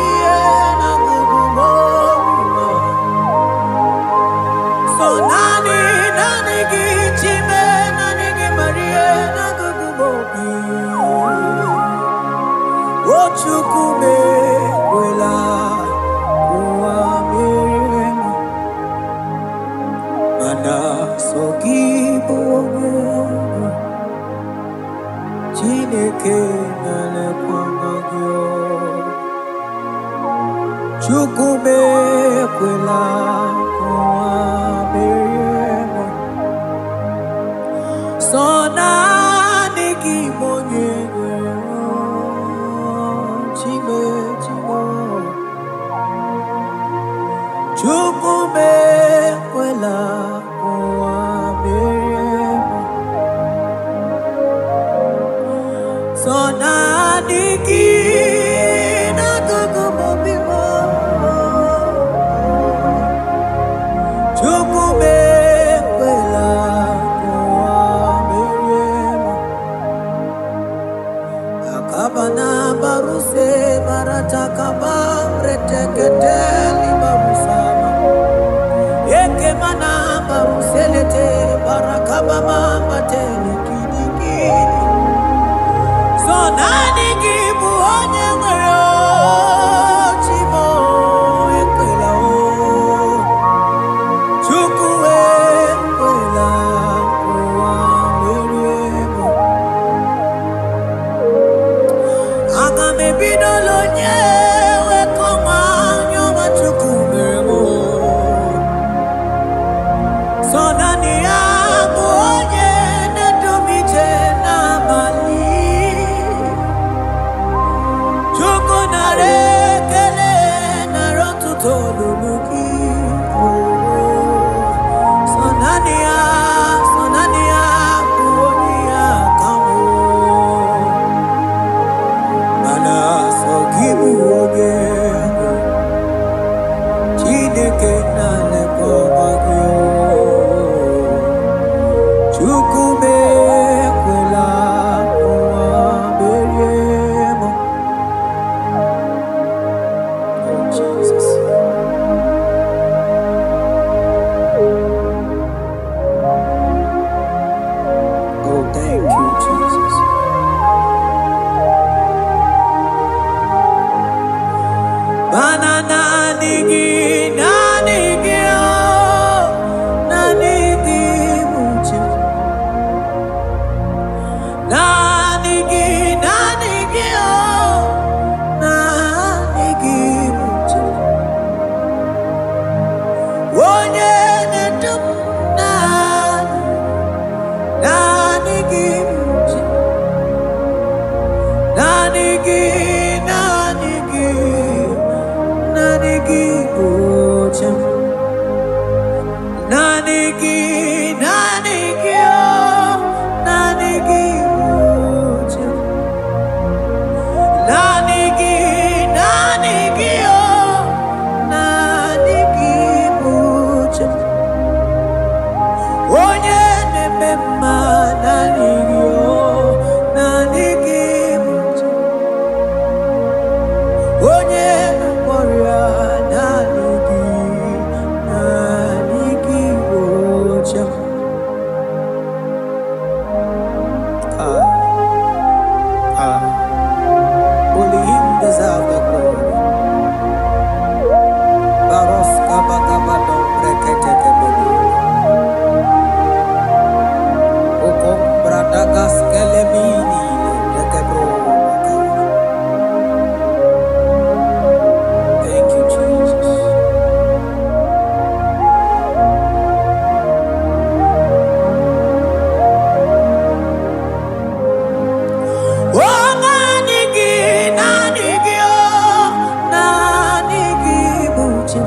ihe na-agụgụ m obi m. So naanị, naanị gị Chime, naanị gị Maria, na-agụgụ m obi. O Chukwu m ekwela ụwa merie m. Mana sọ gị bụ onye nwe, Chineke na-elekwa nwa gị o. Chukwu m ekwela ka ụwa merie m. Sọ naanị gị bụ onye nwere o. Chime, Chime o. Chukwu m ekwela ka ụwa merie m. Sọ naanị gị n'akụkụ m obi m. Chukwu m ekwela ka ụwa merie m. Akabana baruse baratakaba reteketeli barusama. Ekemana baruselete barakabama batele kidikidi. So naanị gị bụ onye nwere chi m ekwela o. Chukwu ekwela ụwa merie m. Aga m ebidola onye wekọma anya ọma Chukwu mere m o. So naanị ya bụ onye na-edu m ije n'abalị. Chukwu nara ekele nara ọtụtụ olulu gị. So naanị ya, so naanị ya bụ onye ya ka m. Mana sọ gị bụ onye Naanị gị, naanị gị, oh, naanị gị bụ chi m. Naanị gị, naanị gị, oh, naanị gị bụ chi m. Onye na-edu m, naanị, naanị gị bụ chi m. Naanị gị, naanị gị, naanị gị bụ chi m. Naanị gị, naanị gị, oh, naanị gị bụ chi m. Naanị gị, naanị gị, oh, naanị gị bụ chi m. Onye na-eme mma, naanị gị, oh, naanị gị bụ chi m. Onye na-agwọ ọrịa, naanị gị, naanị gị bụ chi m. Ah, ah. Only him deserve the glory. Baros kabakabado breketekebelu. Okom bradagas kelemini lekebro. Thank you, Jesus. Oh, naanị gị, naanị gị, oh, naanị gị bụ chi m.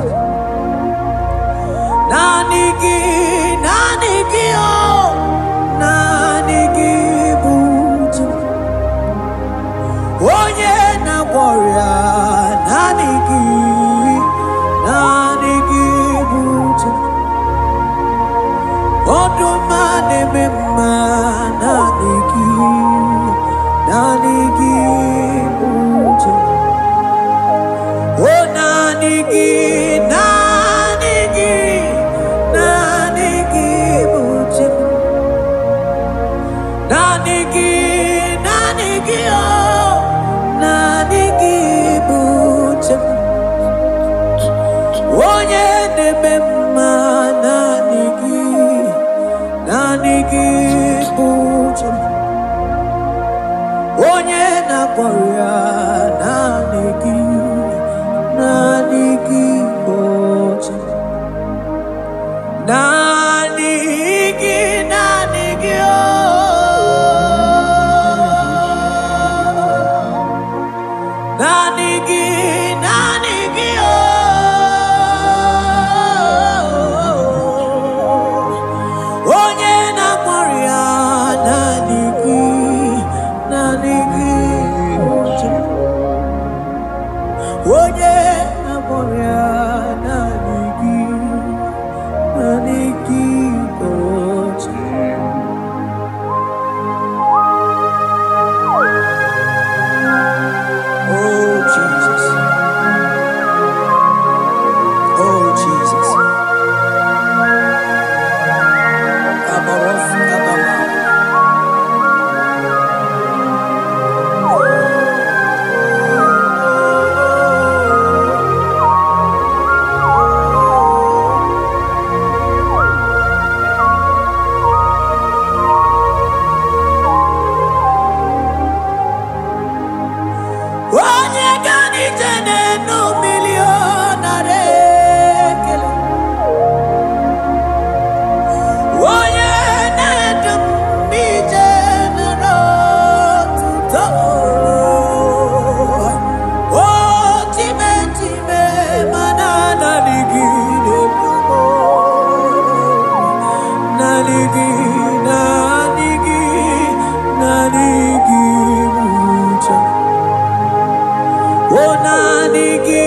Naanị gị, naanị gị, oh, naanị gị bụ chi m. Onye na-agwọ ọrịa, naanị gị, naanị gị bụ chi m. Ọdụm a na-eme mma, naanị gị, naanị gị bụ chi m. Oh, naanị gị, naanị gị, naanị gị bụ chi m. Naanị gị, naanị gị, oh, naanị gị bụ chi m. Onye na-eme mma, naanị gị, naanị gị bụ chi m. Onye na-agwọ ọrịa, naanị gị, naanị gị bụ chi m. Naanị gị, naanị gị, oh. Naanị gị, naanị gị, oh. Onye na-agwọ ọrịa, naanị gị, naanị gị bụ chi m. Onye na-agwọ ọrịa, naanị gị, naanị gị bụ chi m. Oh Jesus, oh Jesus. Kabaros kabama. Onye ga n'ije n'enu mmiri ọ nara ekele. Onye na-edu m ije nara otuto. O chime chime mana naanị gị na-edu m. Naanị gị, naanị gị, naanị gị bụ chi. Oh, naanị gị,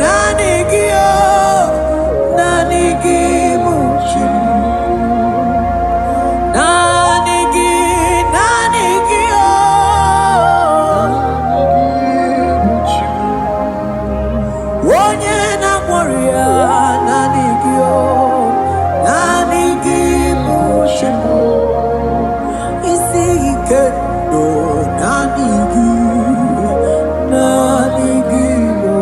naanị gị, oh, naanị gị bụ chi. Naanị gị, naanị gị, oh, onye na-agwọ ọrịa, naanị gị, oh, naanị gị bụ chi. Isi ike ndụ, naanị gị, naanị gị bụ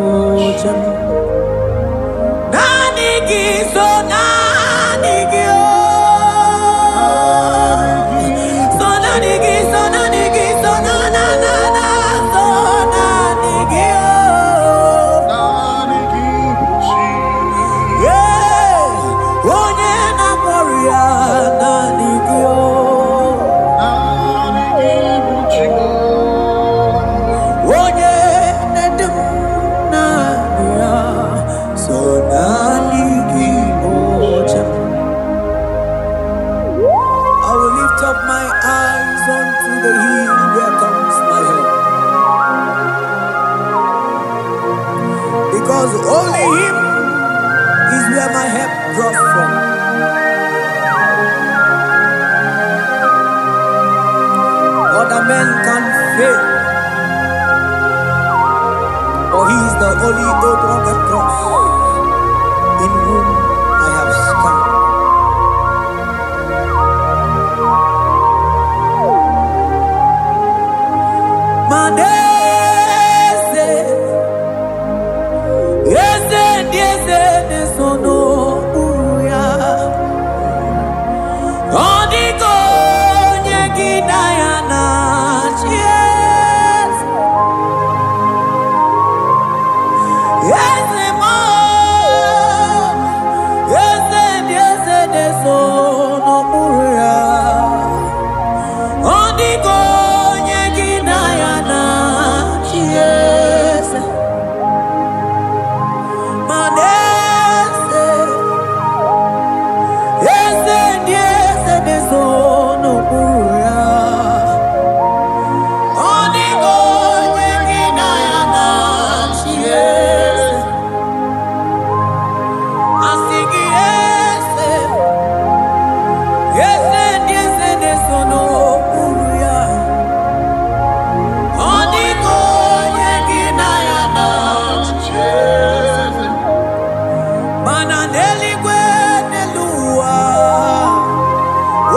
Because only Him is where my help draws from. Other men can fail, but He is the only old rugged cross in whom I have stand. Manese, eze ndị eze na-eso n'okpuru ya. Ọ dịghị onye gị na ya na-achị eze. Eze m, eze ndị eze na-eso n'okpuru ya. Ọ dịghị onye gị na ya na-achị eze. Mana eze, eze ndị eze na-eso n'okpuru ya. Ọ dịghị onye gị na ya na-achị eze. Asị gị eze, eze ndị eze na-eso n'okpuru ya. Ọ dịghị onye gị na ya na-achị eze. Mana n'eluigwe n'elu ụwa,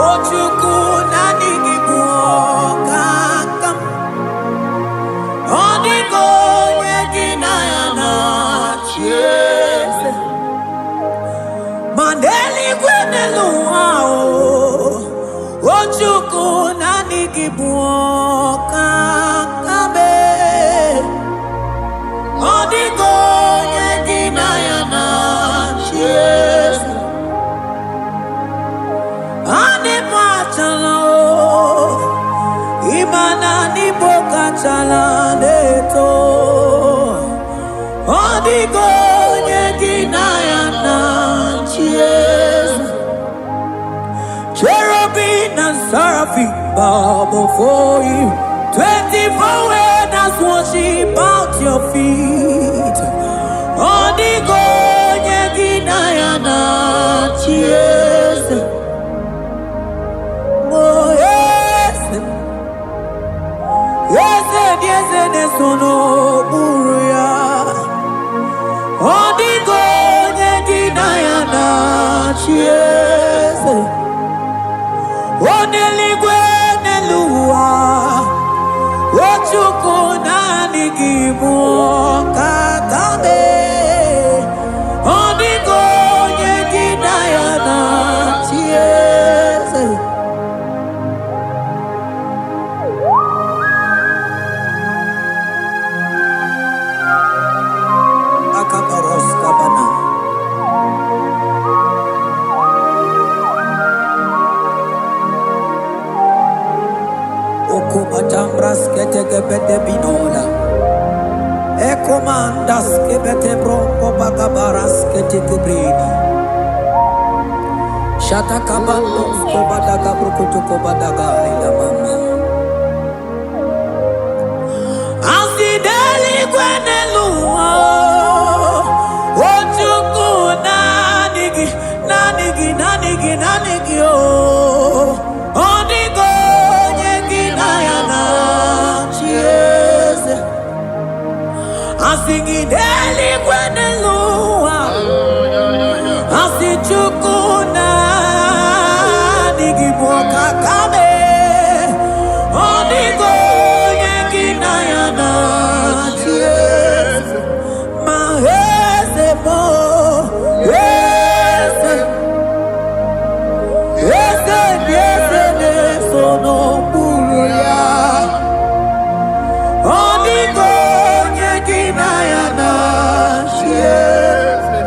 o Chukwu, naanị gị bụ ọkaka m. Ọ dịghị onye gị na ya na-achị eze. Ma n'eluigwe n'elu ụwa, o Chukwu, naanị gị bụ ọkaka m. Ọ dịghị onye gị na ya na-achị eze. Anyị machala o, ịma na n'Igbo kachala na-eto. Ọ dịghị onye gị na ya na-achị eze. Cherubim and seraphim bow before you. 24 elders worship at your feet. Ọ dịghị onye gị na ya na-achị eze. Oh, eze, eze dị eze na-eso n'okpuru ya. Ọ dịghị onye gị na ya na-achị eze. O n'eluigwe n'elu ụwa, o Chukwu, naanị gị bụ ọkaka m. Ọ dịghị onye gị na ya na-achị eze. Akabaros kabana. Okubatambras ketekebete binola. Ekomandas kebete bronco bagabaras ketekebredi. Shatakabandos kobadaga brukutu kobadaga ila mama. Asị n'eluigwe n'elu ụwa, o Chukwu, naanị gị, naanị gị, naanị gị, naanị gị o. Ọ dịghị onye gị na ya na-achị eze. Asị gị n'eluigwe n'elu ụwa, asị Chukwu, naanị gị bụ ọkaka m. Ọ dịghị onye gị na ya na-achị eze. Ma eze bụ eze, eze dị eze na-eso n'okpuru ya. Ọ dịghị onye gị na ya na-achị eze.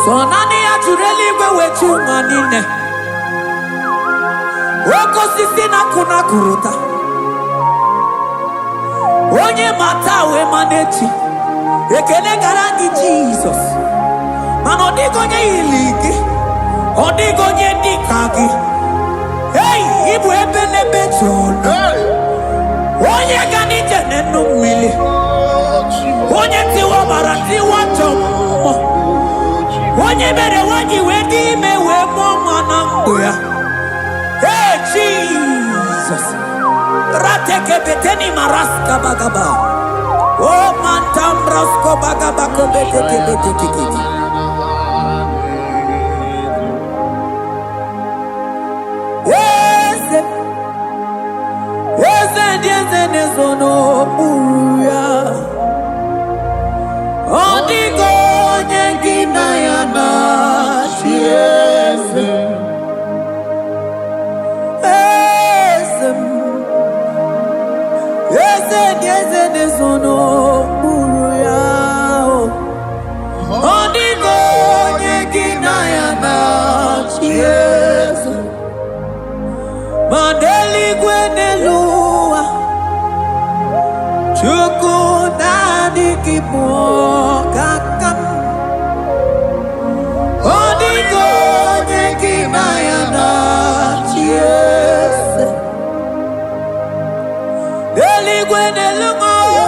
Sọ naanị ya jụrụ eluigwe wee ju ụwa niile. Oke osisi na-akụ na akụrụta. Onye ma taa wee ma n'echi. Ekele gara gị Jizọs. Mana ọ dịghị onye yiri gị. Ọ dịghị onye dị ka gị. Ei, ịbụ ebe n'ebe jụrụ. Hey! Onye ga n'ije n'enu mmiri. Onye tiwa ọbara tiwa ajọ mmụọ. Onye mere nwanyị wee dị ime wee mụọ nwa na ndụ ya. Hey, Jesus. Ratekebeteni maraskabagaba. O mantambraskobagabakobetekebetekete. Eze, eze ndị eze na-ezo n'okpuru ya. Ọ dịghị onye gị na ya na-achị eze. Eze m, eze ndị eze na-ezo n'okpuru ya. Ọ dịghị onye gị na ya na-achị eze. Ma n'eluigwe n'elu ụwa, Chukwu naanị gị bụ ọkaka m. Ọ dịghị onye gị na ya na-achị eze. N'eluigwe n'elu ụwa,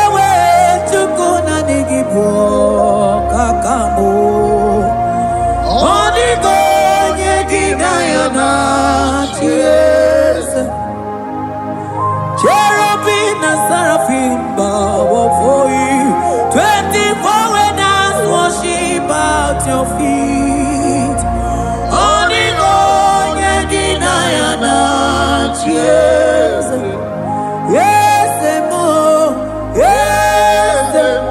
ewe Chukwu naanị gị bụ ọkaka m. Ọ dịghị onye gị na ya na-achị eze. Cherubim and seraphim bow before you. 24 elders worship at your feet. Ọ dịghị onye gị na ya na-achị eze. Eze m, eze m,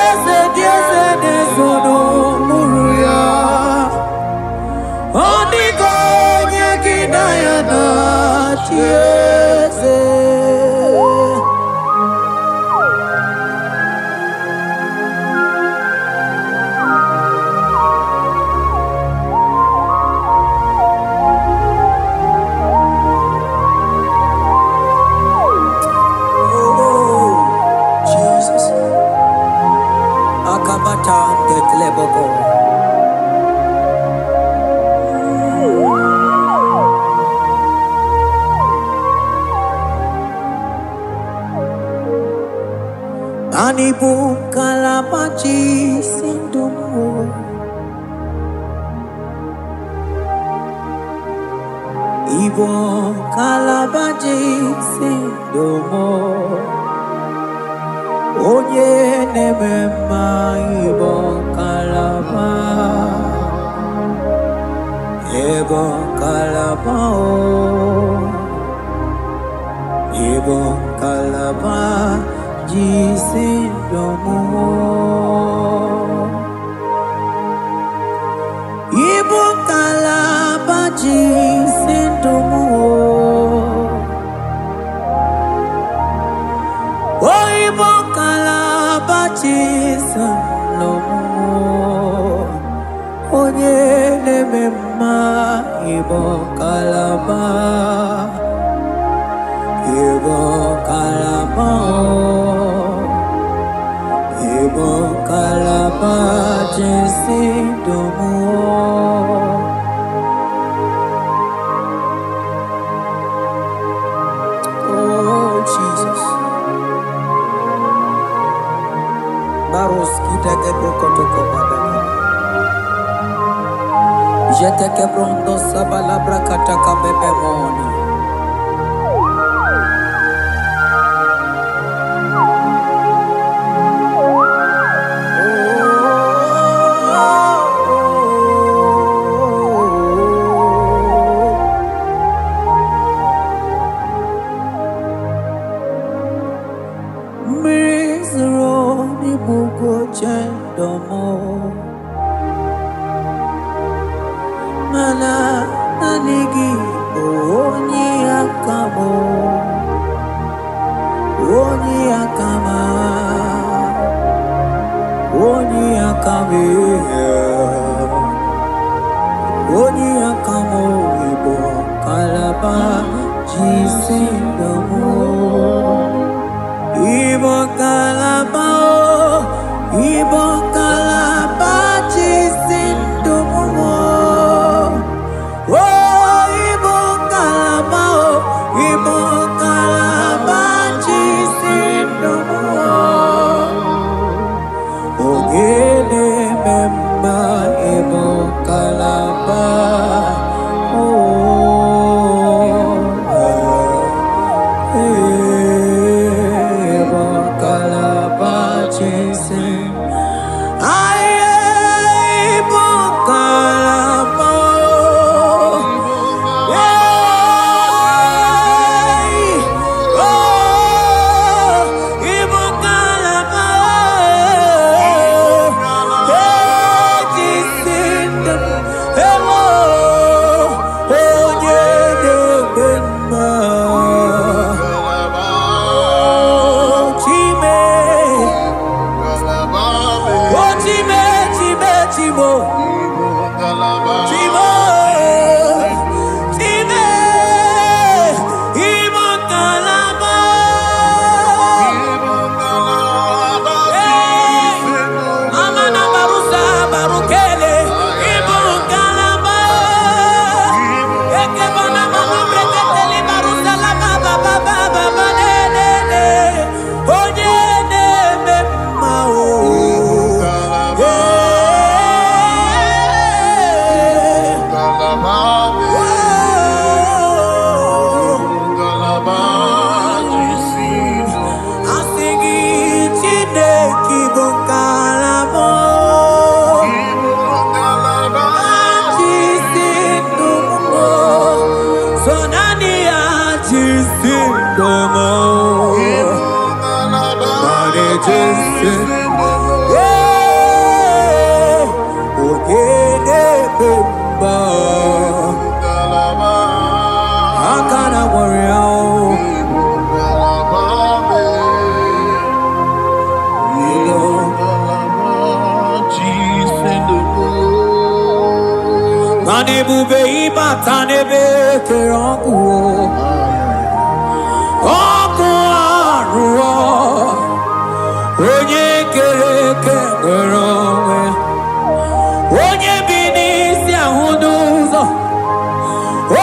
eze dị eze na-ezo n'okpuru ya. Ọ dịghị onye gị na ya na-achị eze. Oh, Jesus. Akabata ndekleboko. Ani bụ nkalaba ji si ndụ m o. Ịbụ nkalaba ji si ndụ m o. Onye na-eme mma ịbụ nkalaba. Ịbụ nkalaba o. Ịbụ nkalaba ji si ndụ m o. Ịbụ nkalaba ji si ndụ m o. O ịbụ nkalaba ji si ndụ m o. Onye na-eme mma ịbụ nkalaba. Ịbụ nkalaba o. Ịbụ nkalaba ji si ndụ m o. Oh, Jesus. Baroski teke brokotoko bababa. Jeteke brondo sabala brakataka bebemona. Oh, mmiri zoro n'igbugo chendomo mana naanị gị bụ onye Jisi ndomo. Mane Jisi. Yeah, onye na-eme mma. Aka na nwere ya o. Ilo. Mana ebube ịbata n'ebe kere ọkụ o. Ọkụ arụọ. Onye kere eke nwere onwe. Onye bi n'isi ahụ n'ụzọ.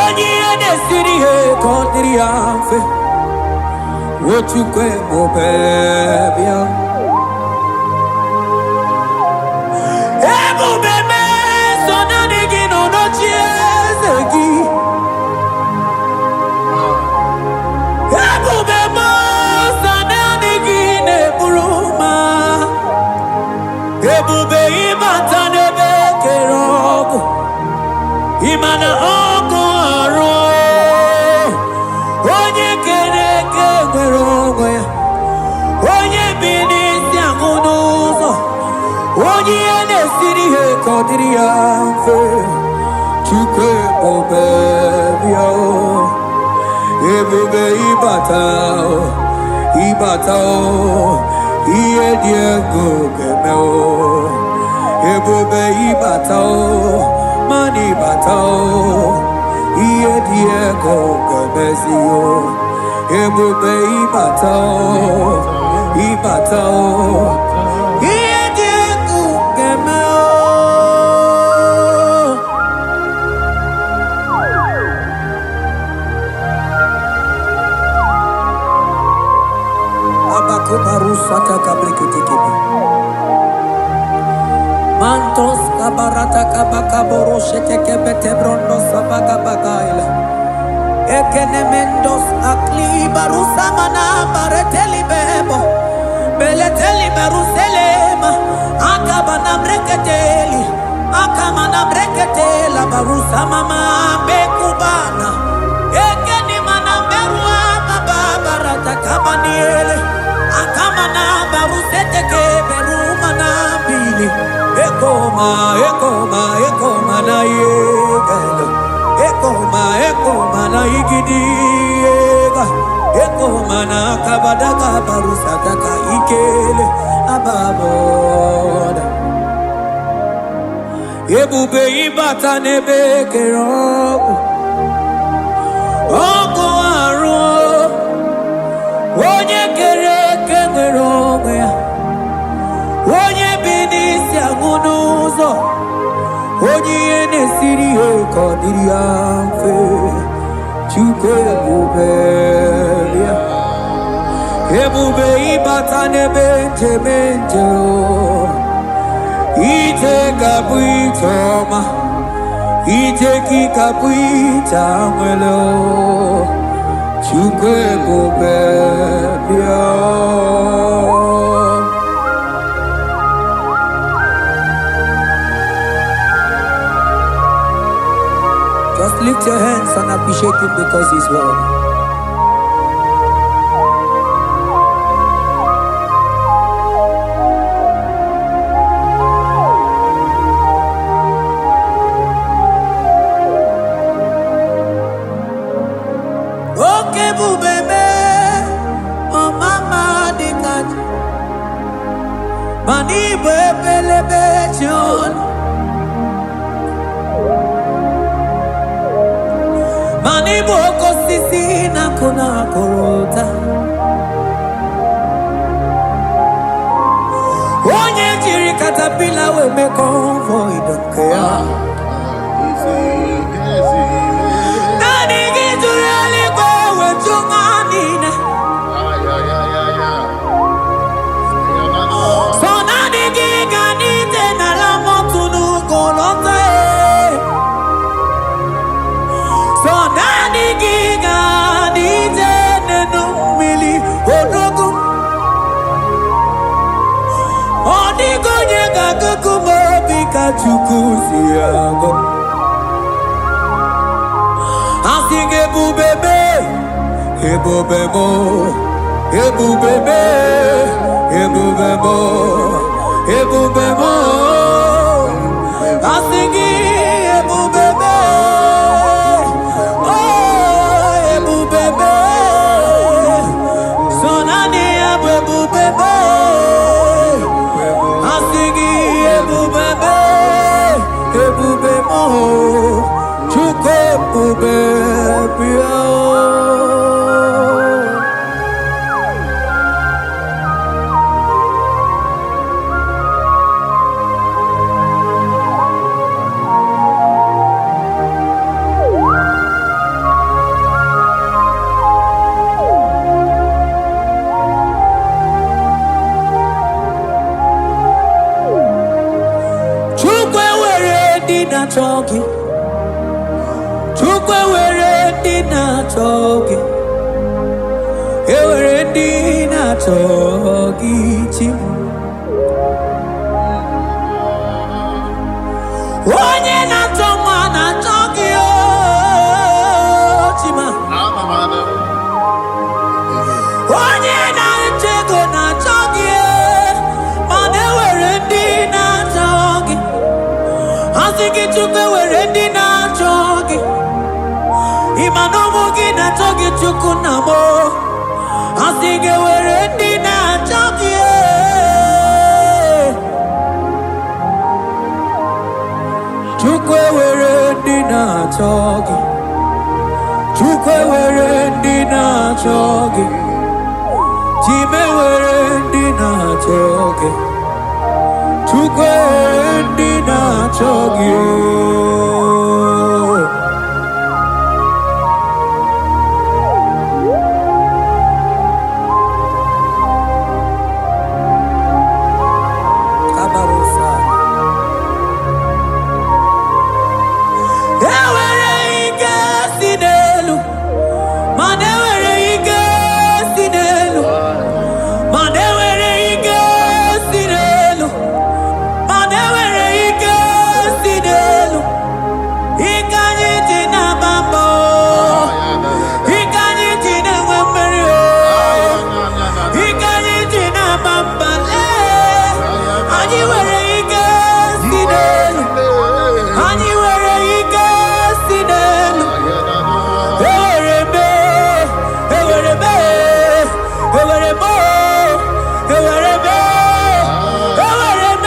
Onye ihe na-esiri ihe ka ọ dịrị ya mfe. O Chukwu ebube bịa. Ebube meso naanị gị nọ n'oche eze gị. Ebube meso naanị gị na-eburu ma. Ebube ịbata n'ebe kere ọkụ. Ịma na ọkụ arụ. Onye kere eke nwere onwe ya. Onye bi n'isi ahụ n'ụzọ. Onye ihe na-esiri ihe ka ọ dịrị ya mfe. Chukwu ebube bịa o. Ebube ịbata o. Ịbata o. Ihe dị egwu ga-eme o. Ebube ịbata o. Mana ịbata o. Ihe dị egwu ga-emezi o. Ebube ịbata o. Ịbata o. Ihe dị egwu ga-eme o. Abakubarusata kabreketekebe. Mantos kabarata kabakaboro shetekebete brondo sabagabagaila. Ekenemendos akli barusamana bareteli bebo. Beleteli baruselema. Akabana breketeli. Akamana breketela barusamama bekubana. Ekeni mana berua baba barata kabaniele. Akamana baruseteke berumana bili. Ekoma, ekoma, ekoma na yegelo. Ekoma, ekoma na igidi ega. Ekoma na kabadaka barusataka ikele ababoda. Ebube ịbata n'ebe kere ọkụ. Ọkụ arụ. Onye kere eke nwere onwe ya. Onye bi n'isi agụ n'ụzọ. Onye ihe na-esiri ihe ka ọ dịrị ya mfe. Chukwu ebube bịa. Ebube ịbata n'ebe njem nje o. Ije ga-abụ ije ọma. Ije gị ga-abụ ije anwele o. Chukwu ebube bịa. Just lift your hands and appreciate him because he's worthy. Oke ebube mee, ọmama dị ka ji, mana ịbụ ebelebe ji ọnụ, mana ịbụ oke osisi na-akụ na akụrụ ụta. Onye jiri katapila wee mee convoy nke ya. Naanị gị jụrụ eluigwe wee jụ ụwa niile. So naanị gị ga n'ite n'ala mọtụ n'ugo lọta e. So naanị gị ga n'ije n'enu mmiri odogwu. Ọ dịghị onye ga-agụgụ m obi ka Chukwu si agụ. Asị gị ebube mee, Ebube m, ebube m, ebube m, ebube m. Asị gị ebube m, oh ebube m. So naanị ya bụ ebube m. Asị gị ebube m, ebube m, Chukwu ebube bịa. Chukwu ewere ndị na-achọ gị. Chukwu ewere ndị na-achọ gị. Ewere ndị na-achọ gị chi. Onye na-achọ nwa na-achọ gị o Chima. Onye na-achọ ego na-achọ gị mana ewere ndị na-achọ gị. Asị gị Chukwu ewere ndị na-achọ gị. Ị ma na ụmụ gị na-achọ gị Chukwu nna m o. Asị gị ewere ndị na-achọ gị. Chukwu ewere ndị na-achọ gị. Chukwu ewere ndị na-achọ gị. Chima ewere ndị na-achọ gị. Chukwu ewere ndị na-achọ gị. Kabarosa. Ewere ike si n'elu, mana ewere ike si n'elu, mana ewere ike si n'elu, mana ewere ike si n'elu. Ike anyị ji na-agba mbọ, ike anyị ji na-enwe mmeri o, ike anyị ji na-agba mba lee. Anyị nwere ike si n'elu, anyị nwere ike si n'elu. Ewere m, ewere m, ewere m, ewere m, ewere m,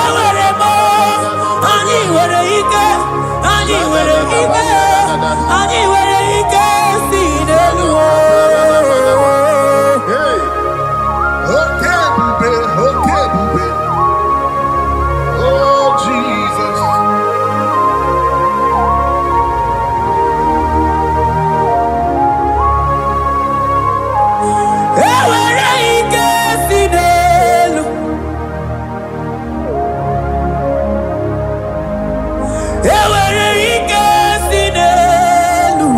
ewere m. Anyị nwere ike, anyị nwere ike, anyị nwere ike si n'elu. Hey! Oke ebube, oke ebube. Oh, Jesus. Ewere ike si n'elu. Ewere ike si n'elu.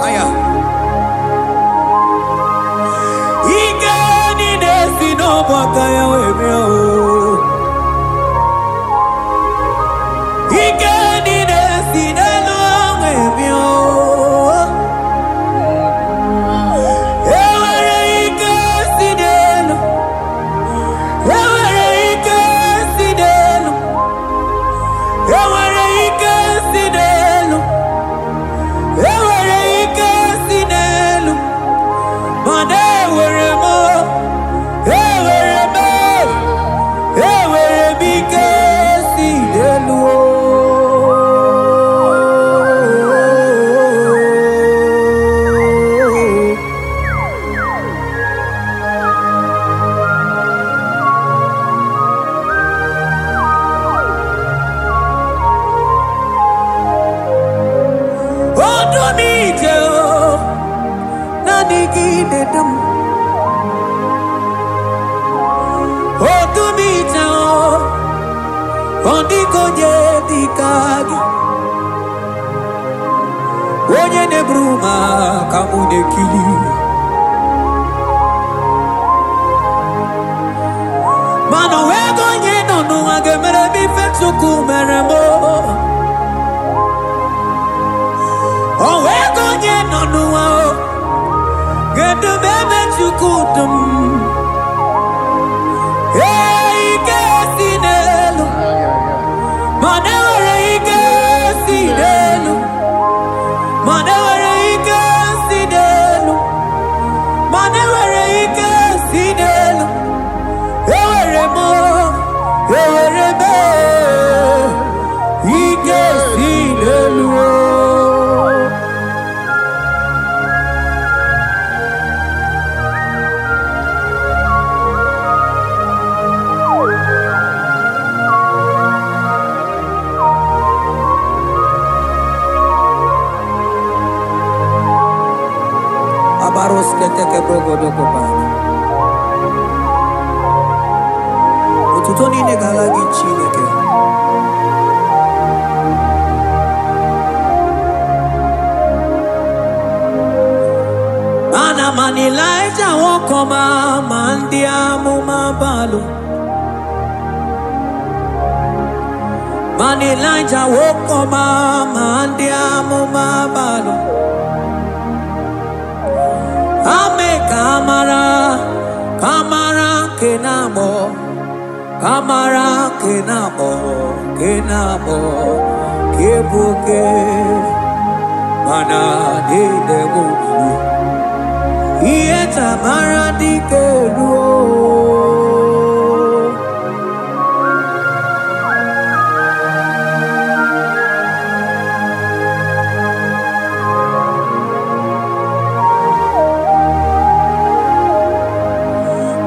Aya. Ike niile si n'ọbụ aka ya wee bịa o. Ike niile si n'elu wee bịa o. Ewere ike si n'elu. Ewere ike si n'elu. Ewere ike si n'elu. Ewere ike si n'elu. Mana ewere m, ewere m, ewere m ike si n'elu o. Ọdụ m ije o, naanị gị na-edu m. Ọdụ m ije o, ọ dịghị onye dị ka gị. Onye na-eburu m aka mụ na-ekiri. Mana o nweghị onye nọ n'ụwa ga-emere m ife Chukwu mere m. O nweghị Kedu m ebe Chukwu dum? Ee, ike si n'elu, mana enwere ike si n'elu, mana enwere ike si n'elu, mana enwere ike si n'elu. Enwere m, enwere m ike si n'elu o. Abarosketeke brogodokobana. Otuto niile ga-ala gị, Chineke. Mana mana Ịlaịja nwoke ọma ma ndị amụma balụ. Mana Ịlaịja nwoke ọma ma ndị amụma balụ. Ame ka mara, ka mara nke na-agbọ, ka mara nke na-agbọ, nke na-agbọ, nke bụ oke, mana niile bụ obibi. Ihe tamara dike ruo.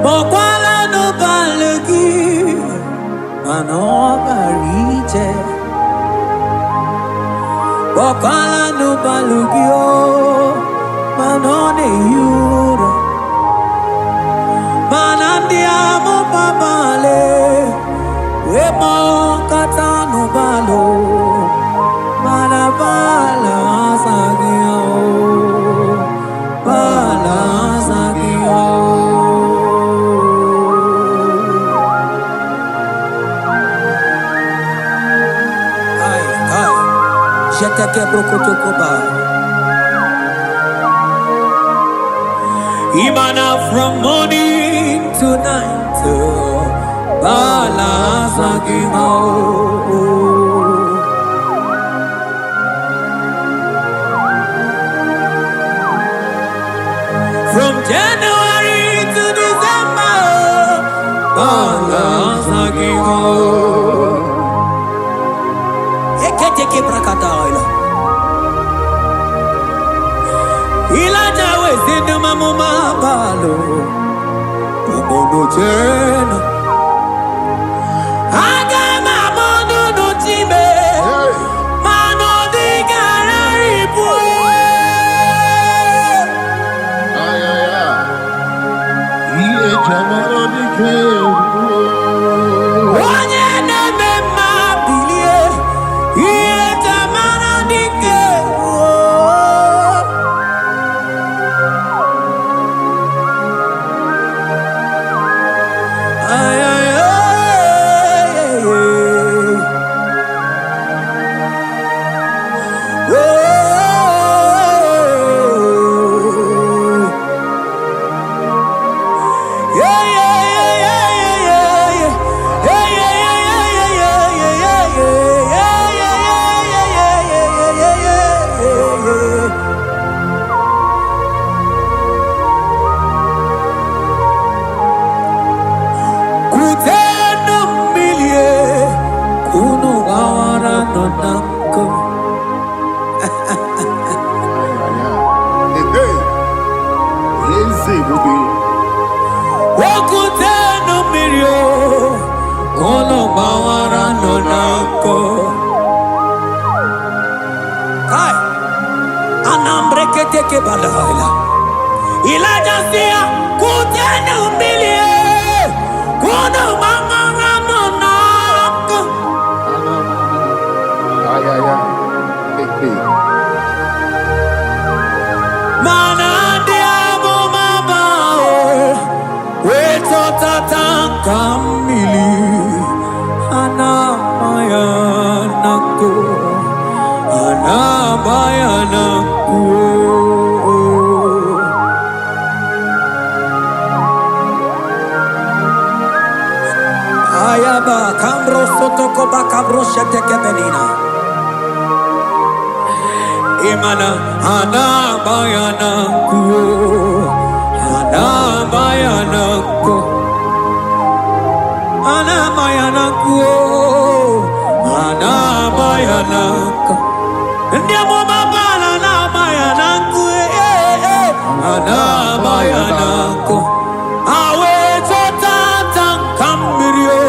Kpọkwala n'ụbalị gị, mana ọ bara ije. Kpọkwala n'ụbalị gị o, mana ọ na-ehi ụra. Mana ndị amụma balị wee kpọkọta n'ụbalị, mana bala azaghị ya o, bala azaghị ya o. Kai, kai. Sheteke brokotokoba. Imana from morning to night, bala azaghị ha o. From January to December, bala azaghị ha o. Eketeke brakadaila. Ilaja wezi mamuma balo. Umono jena. Aga m amụ nụnụ chime. Hey. Mana ọ dịgara ibu. Ay, ay, ay. Ihe jamara dike ruo. Onye na-eme mma bilie. Ihe tamara dike ruo. Ay, ay, ay, ay, ay. Oh. Yeah, yeah, yeah, yeah, yeah, yeah. Yeah, yeah, yeah, yeah, yeah, yeah, yeah, yeah. Yeah, yeah, yeah, yeah, yeah, yeah, yeah, yeah, yeah, yeah. Kutenu mmilie, kunu gbawara nọ na nkụ. Ay, ay, ay. Hey, hey. Eze ebube. Okutenu mmiri o, kunu gbawara nọ na nkụ. Kai, anambreketeke badaila. Ilaja si ya, kutenu mmiri e, kunu gbawara nọ na nkụ. Ay, ay, ay. Hey, hey. Mana ndị amụma bao wee chọtata nka mmiri a na-ama ya na nkụ, a na-ama ya na nkụ. Kaba kambro sotoko ba kabro sheteke benina. Imana anabayana kuo, anabayana ko, anabayana kuo, anabayana ko. Ndị amụma bara anabayana nku, eh, eh, anabayana nku. Awe tata nka mmiri o,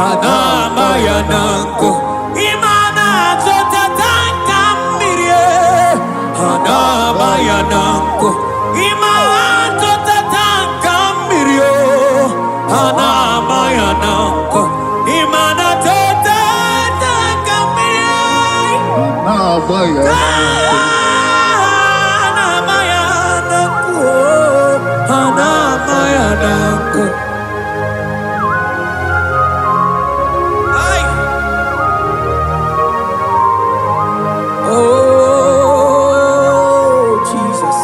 anabayana nku. Imana tata nka mmiri e, anabayana nku. Imana tata nka mmiri o, anabayana nku. Imana tata nka mmiri. Na-agba ya. Anamayanako, anamayanako. Ai! Oh, Jesus.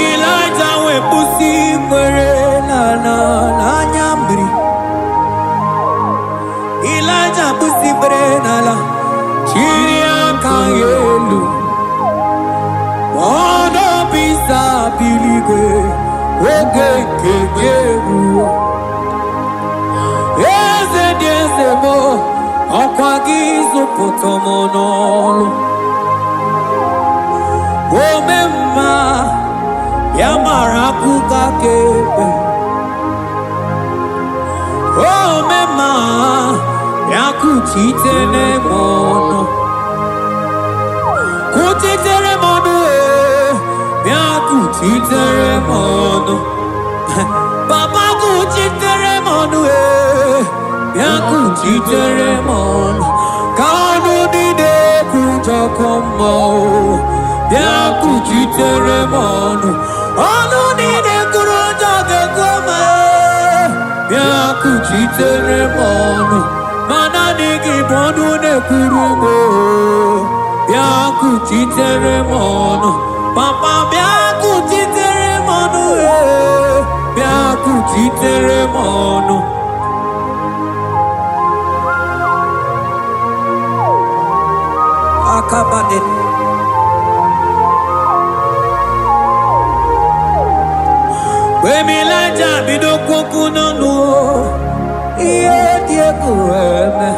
Elijah wepụsị nwere na n'anya mmiri. Elijah kpụsị kwere n'ala, chiri aka ya elu. Ọnọbisa biligwe, oge nke gị eruo. Eze dị eze m, ọkwa gị zụpụta m n'ọlụ. Ome mma, ya mara akụkọ aka ekpe. Ome mma, ya kuchitere m ọnụ. Kuchitere m ọnụ, ee, bịa kuchitere m ọnụ. Papa kuchitere m ọnụ, ee, bịa kuchitere m ọnụ. Ka ọnụ niile kwujọkọ mmụọ, bịa kuchitere m ọnụ. Ọnụ niile kwuru ụjọ ga-ekwu m, ee, bịa kuchitere m ọnụ. Ma naanị gị bụ ọnụ na-ekwuru m, oo. Bịa kuchitere m ọnụ. Papa bịa kuchitere m ọnụ, ee, bịa kuchitere m ọnụ. Akabade. Emilaja bido kwokwu n'ọnụ o, ihe dị egwu eme.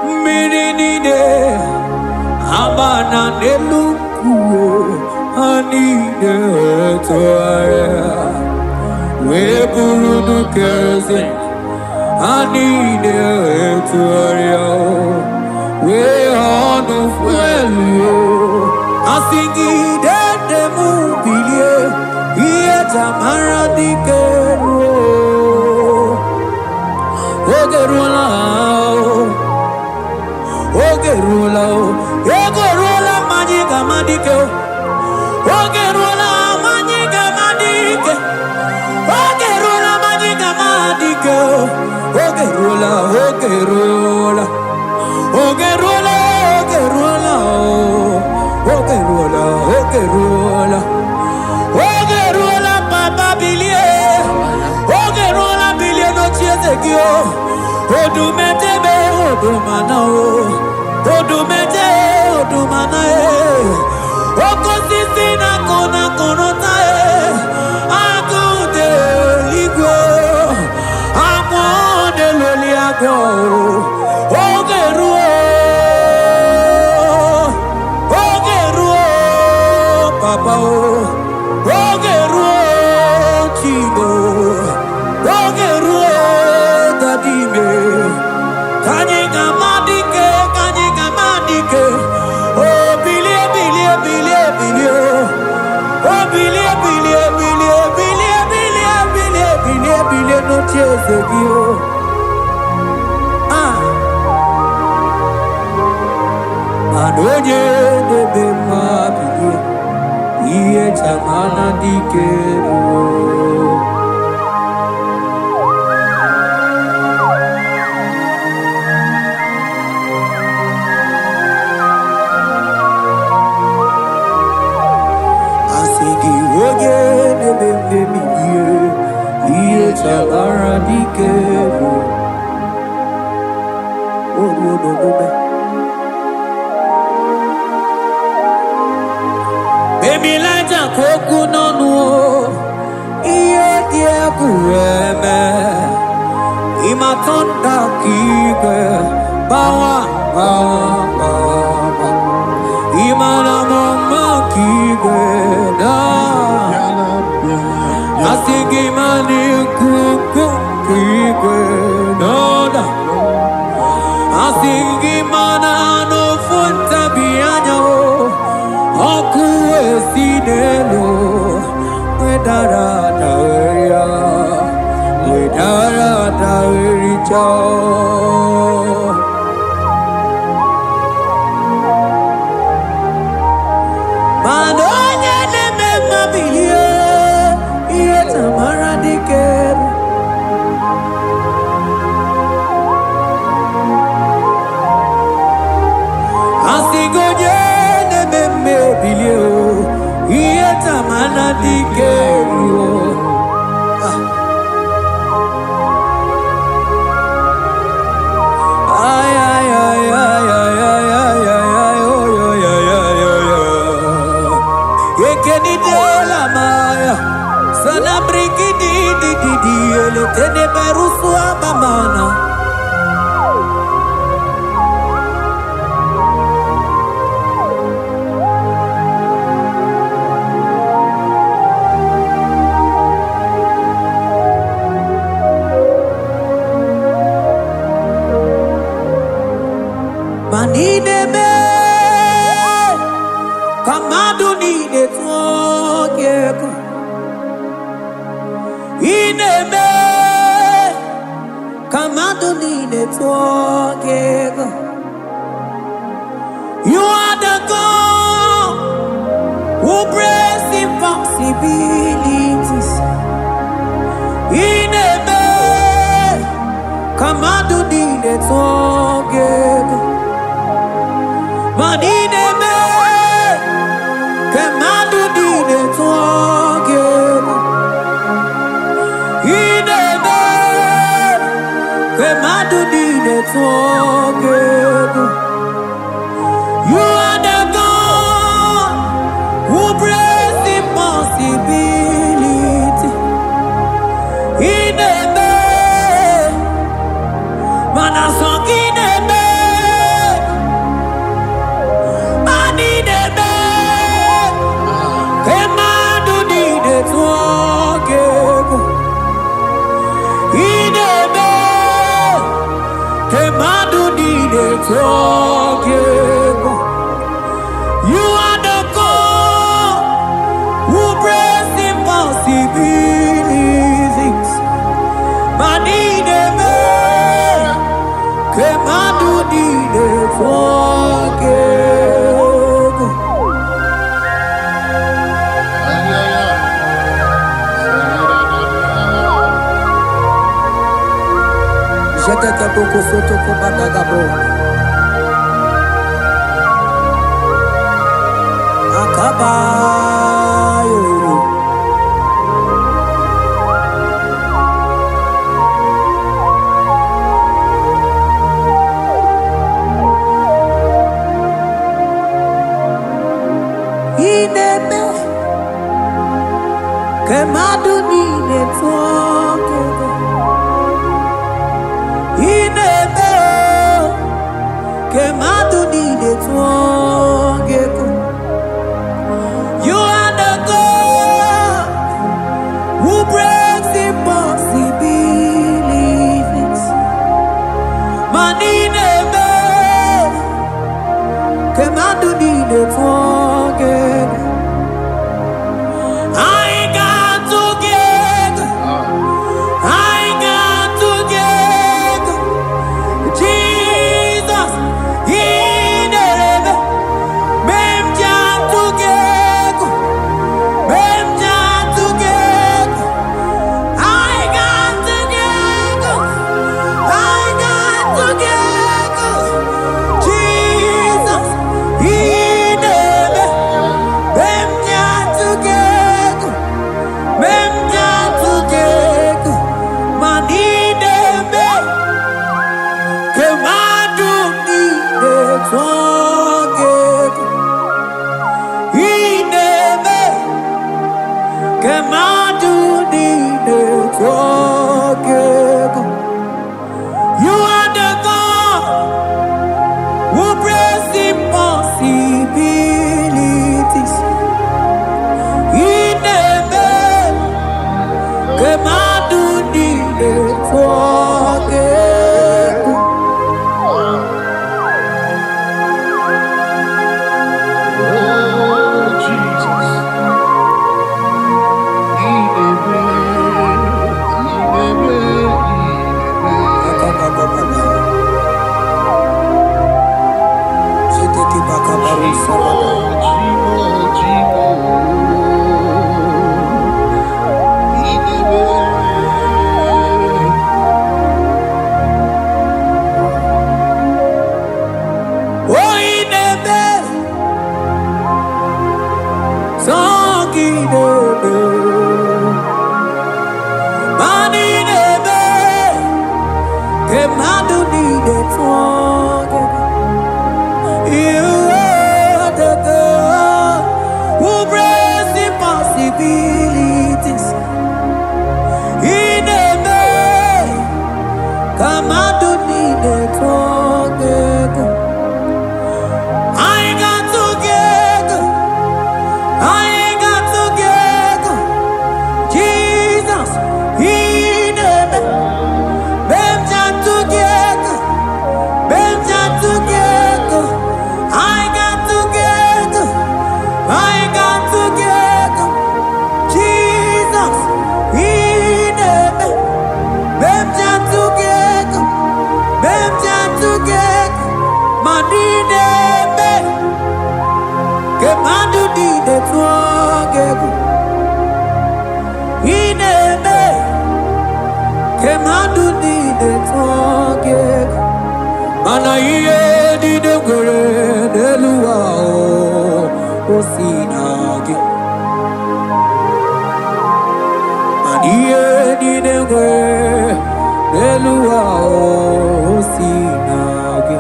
Mmiri niile ama na n'elu nkwụ ha niile tụgharịa wee bụrụ nnukwu eze. Ha niile tụgharịa wee ọnụ fuelu. Asị gị dede m bilie, ihe jamara dike ruo. Oge ruola o, oge ruola o, ego ruola ma anyị ga-ama dike o. Oge ruola ma anyị ga-ama dike. Oge ruola ma anyị ga-ama dike o. Oge ruola, oge ruola. Oge ruola, oge ruola o. Oge ruola, oge ruola. Oge ruola papa bilie. Oge ruola bilie n'oche eze gị o. Odumetebe odumana o. Odumete odumana e. Oke osisi na-akụ na akụrụta e. Agụ dị eluigwe. Agwọ na-eloli agwọ o. Oge ruo. Oge ruo papa o. Oge ruo Chibo. Oge ruo dadime. Ka anyị ga-ama dike, ka anyị ga-ama dike. O bilie, bilie, bilie, bilie. O bilie, bilie, bilie, bilie, bilie, bilie, bilie, bilie n'oche eze gị o. Ah. Mana onye na-eme mma bilie, ihe jamana dike ruo. Asị gị onye na-eme mmebi. Dakike bawa bawa bawa imana mama kigwe da Bịala, bịala, bịala. asigi mani kuku kigwe noda asigi mana no funta bianya o ọkụ esi n'elu wedara daweria wedara dawericha. Mana onye na-eme mma bilie, ihe tamara dike. Asịgo onye na-eme mma ebilie o, ihe tamara dike ruo. Ay, ay, ay, ay, ay, ay, ay, ay, ay, oy, oy, ay, ay, oy, oy. Ekenidela maya, sana brigidi di di di, eletene berusu abamana. Ma n'ime ka mmadụ niile tụọ gị egwu. Ị na-eme ka mmadụ niile tụọ gị egwu. You are the God who breaks impossibilities. Ị na-eme ka mmadụ niile tụọ gị egwu. Ma ị na-eme ka mmadụ niile tụọ gị egwu. Ị na-eme ka mmadụ niile tụọ gị egwu. You are the God who breaks impossibility. Ị na-eme mana sọ gị na-eme, ma ị na-eme ka mmadụ niile tụọ gị egwu. Ị na-eme ka mmadụ niile tụọ gị egwu. You are the God who breaks impossibilities. Ma ị na-eme ka mmadụ niile tụọ gị egwu. Ay, ay, ay. Jetete boko soto kobadagabo. Akabayo. Ị na-eme ka mmadụ niile tụọ gị egwu. Ị na-eme o, ka mmadụ niile tụọ gị egwu. You o si na gị. Mana ihe niile nwere n'elu ụwa, o si na gị.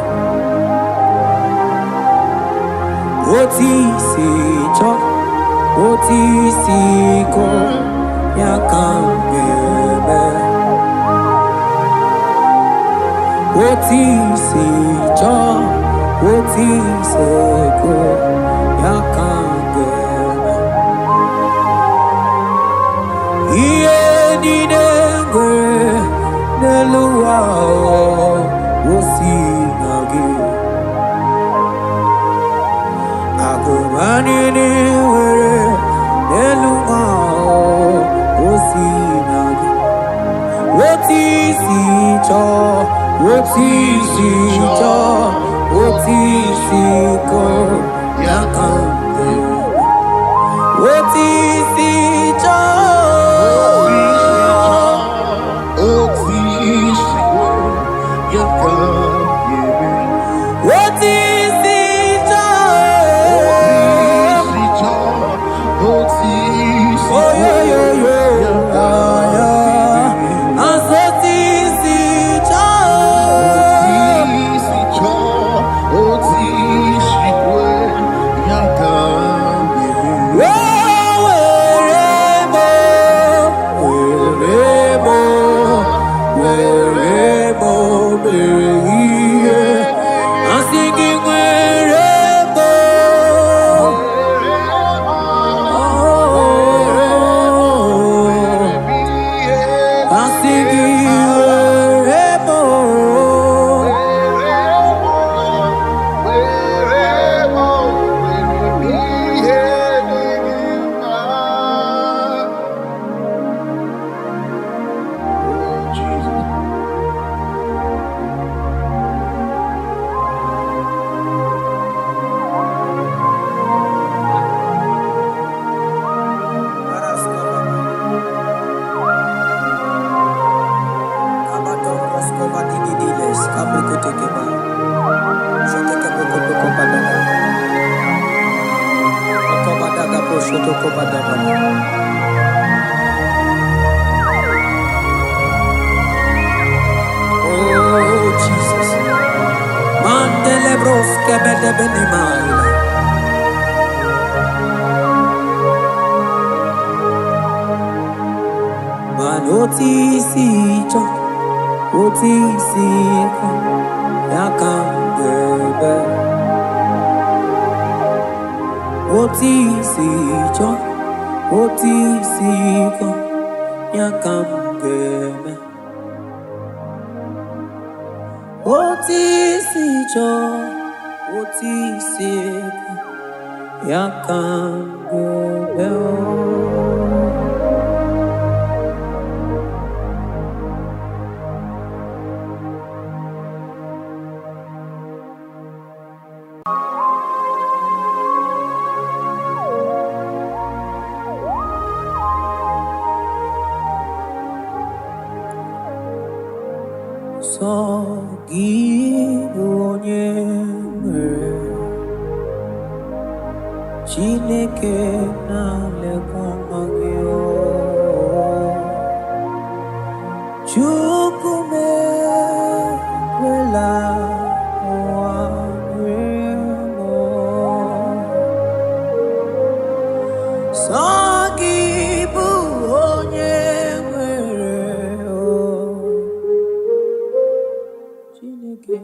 Otu isi chọọ, otu isi kọ, ya ka m ga-eme. Otu isi chọọ, otu isi kọ, ya ka m ga-eme. Ihe niile nwere n'elu ụwa, o si na gị. Akụba niile nwere n'elu ụwa, o si na gị. Otu isi chọọ, otu isi chọọ, otu isi kọ, ya ka m ga-eme. Otu isi chọọ, otu isi chọọ, oyoyoyo ya, asị otu isi chọọ. O were m, were m, were m mere ihe. Asị gị were m, oh, asị gị were m. Jesus. Oh, Jesus. Mandele broske bede bene maila. Man oti si cho, oti si ko, ya kam gebe. Oti si cho, oti si ko, ya kam gebe. Oti si cho, oti si ko, ya kam gebe. Sọ gị bụ onye nwere Chineke na-alekwa nwa gị o. Chukwu m ekwela ụwa rie m o. Sọ gị bụ onye nwere o. Chineke,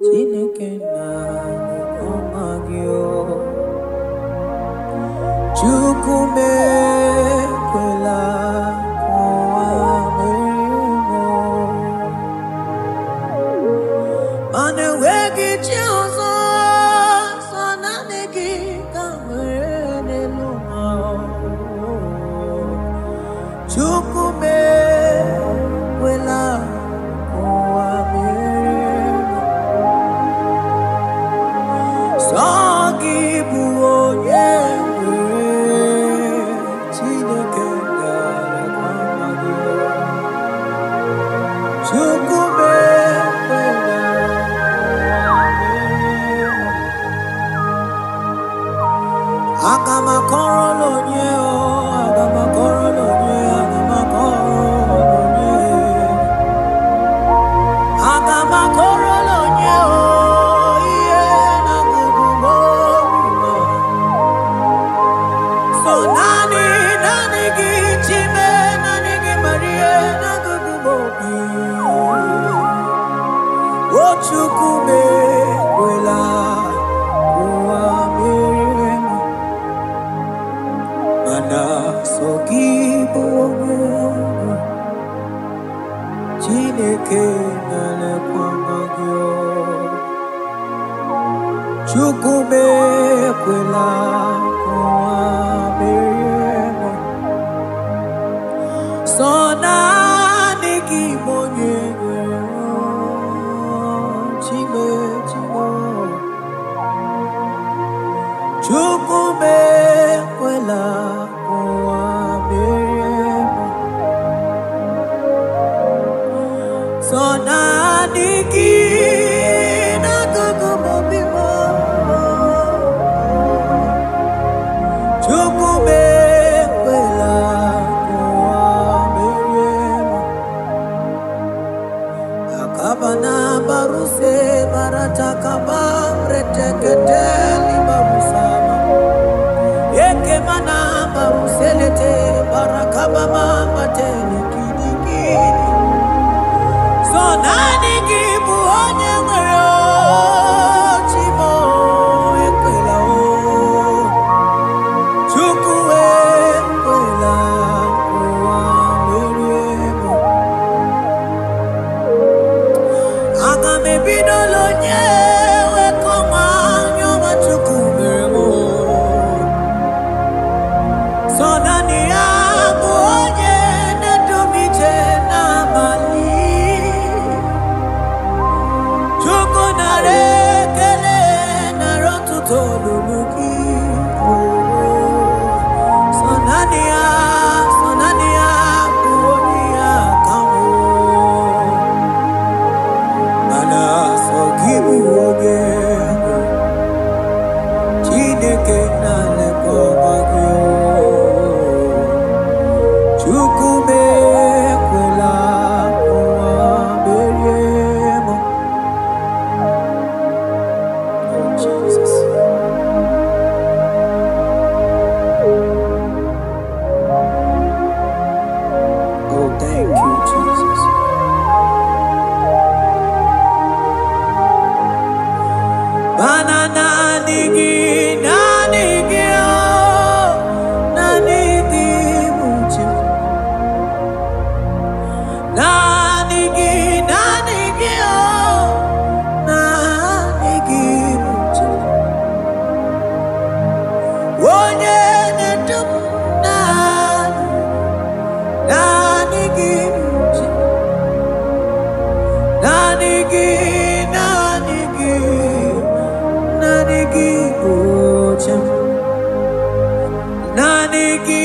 Chineke na-alekwa nwa gị o. Chukwu m ekwela ka ụwa merie m o. Mana enweghị chi ọzọ, sọ naanị gị ka m nwere n'elu ụwa. Chukwu m ekwela ka ụwa merie m. Sọ gị bụ onye nwere Chineke na-alekwa nwa gị. Chukwu m ekwela. Aga m akọrọla onye o ihe na-agụgụ m obi m. So naanị naanị gị Chime, naanị gị Maria na-agụgụ m obi. O Chukwu m ekwela ụwa merie m, mana sọ gị bụ onye nwe. Chineke na-elekwa gị o. Chukwu m ekwela ụwa merie m. Sọ naanị gị bụ onye nwere Chime, Chime. Chukwu m ekwela ụwa merie m. Sọ naanị gị n'akụkụ m obi m. Chukwu m ekwela ụwa merie m. Akabana baruse baratakaba reteketeli barusama. Ekemana baruselete barakabama batele kidikidi. So naanị gị bụ onye nwere chi m ekwela o. Chukwu ekwela ụwa merie m. Aga m ebidola onye wekọma anya ọma Chukwu mere m o. So naanị ya bụ onye na-edu m ije n'abalị. Chukwu nara ekele nara ọtụtụ olulu gị. So naanị ya, so naanị ya bụ onye ya ka m mana sọ gị bụ onye bụ Chineke na-elekọta gị o. Chukwu m ekwela ụwa merie m. Oh, Jesus. Oh, thank you, Jesus. Mana naanị gị, naanị gị, oh, naanị gị bụ chi m. Naanị gị, naanị gị, oh, naanị gị bụ chi m. Onye na-edu m naanị, naanị gị bụ chi m. Naanị gị, naanị gị, naanị gị bụ chi m. Naanị gị,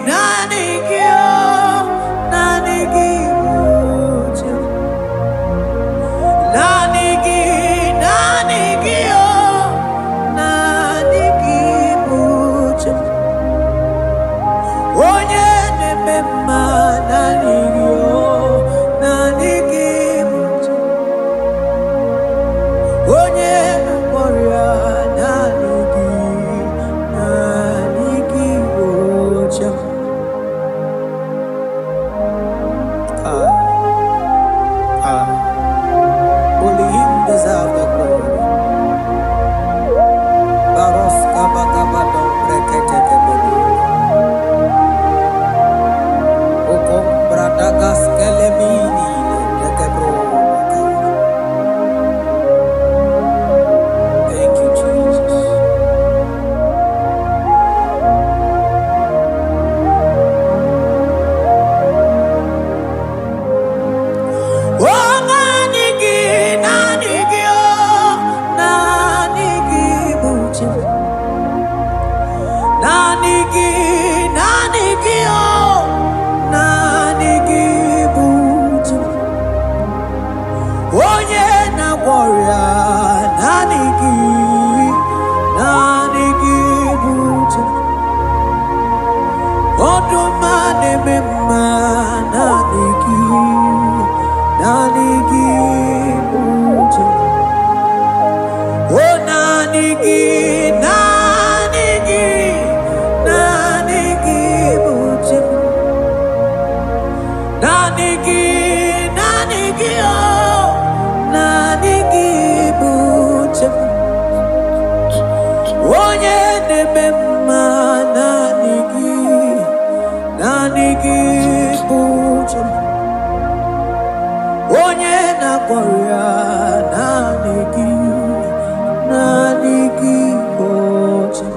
naanị gị, oh, naanị gị bụ chi m. Naanị gị, naanị gị, oh, naanị gị bụ chi m. Onye na-eme mma, naanị gị, oh, naanị gị bụ chi m. Onye na-agwọ ọrịa, naanị gị, naanị gị bụ chi m. Ah, ah, only him deserve the glory. Baros kabakabado breketekebelu. Okombradagas kelemini lekebro. Thank you, Jesus. Oh, naanị gị, naanị gị, oh, naanị gị bụ chi m. Naanị gị, naanị gị, oh, naanị gị bụ chi m. Onye na-agwọ ọrịa, naanị gị, naanị gị bụ chi m. Ọdụm a na-eme mma, naanị gị, naanị gị bụ na-agwọrọ ya naanị gị, naanị gị bụ chi.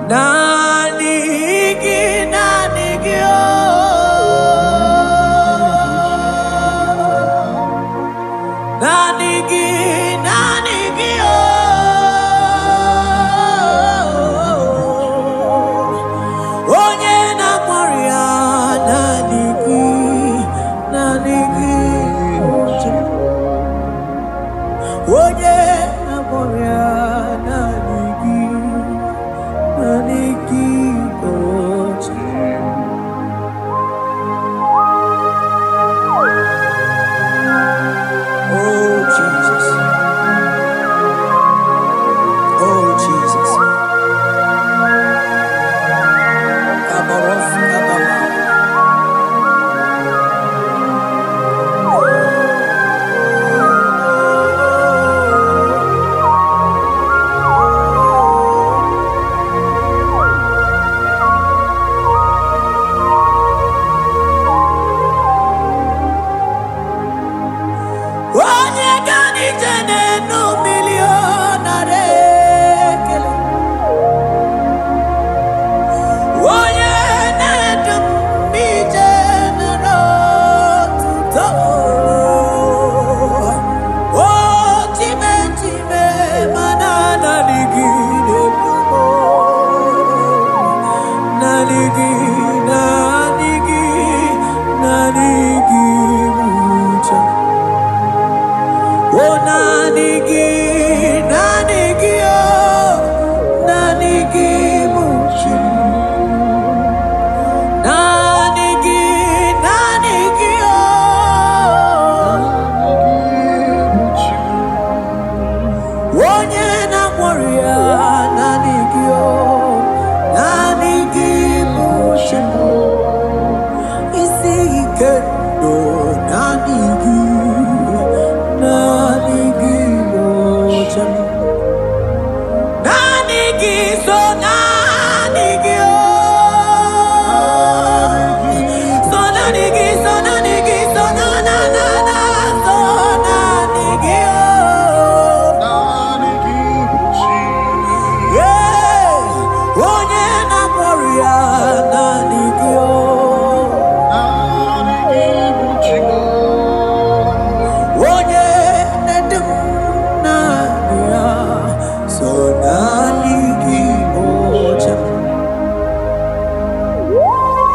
Naanị gị, naanị gị, oh. Naanị gị, naanị gị, oh. Onye na-akpọrọ ya naanị gị, naanị gị, oche. Onye na-akpọrọ ya naanị gị, naanị gị, oche. Oh Jesus, oh Jesus. Kabaros kabala. Onye ga n'ije n'enu mmiri ọ nara ekele. Onye na-edu m ije nara otuto. O chime chime mana naanị gị na-edu m. Naanị gị, naanị gị, naanị gị bụ uche. O naanị gị, naanị gị, o naanị gị bụ chi. Naanị gị, naanị gị, o onye na-agwọrọ ya naanị gị, o naanị gị bụ chi. Isi ike ndụ naanị gị, naanị gị bụ chi. Naanị gị so naanị gị o so naanị gị so naanị gị so na na na na so naanị gị o. Yeah, onye na-akpọrọ ya naanị gị o. Onye na-edu m naanị ya so naanị gị oche.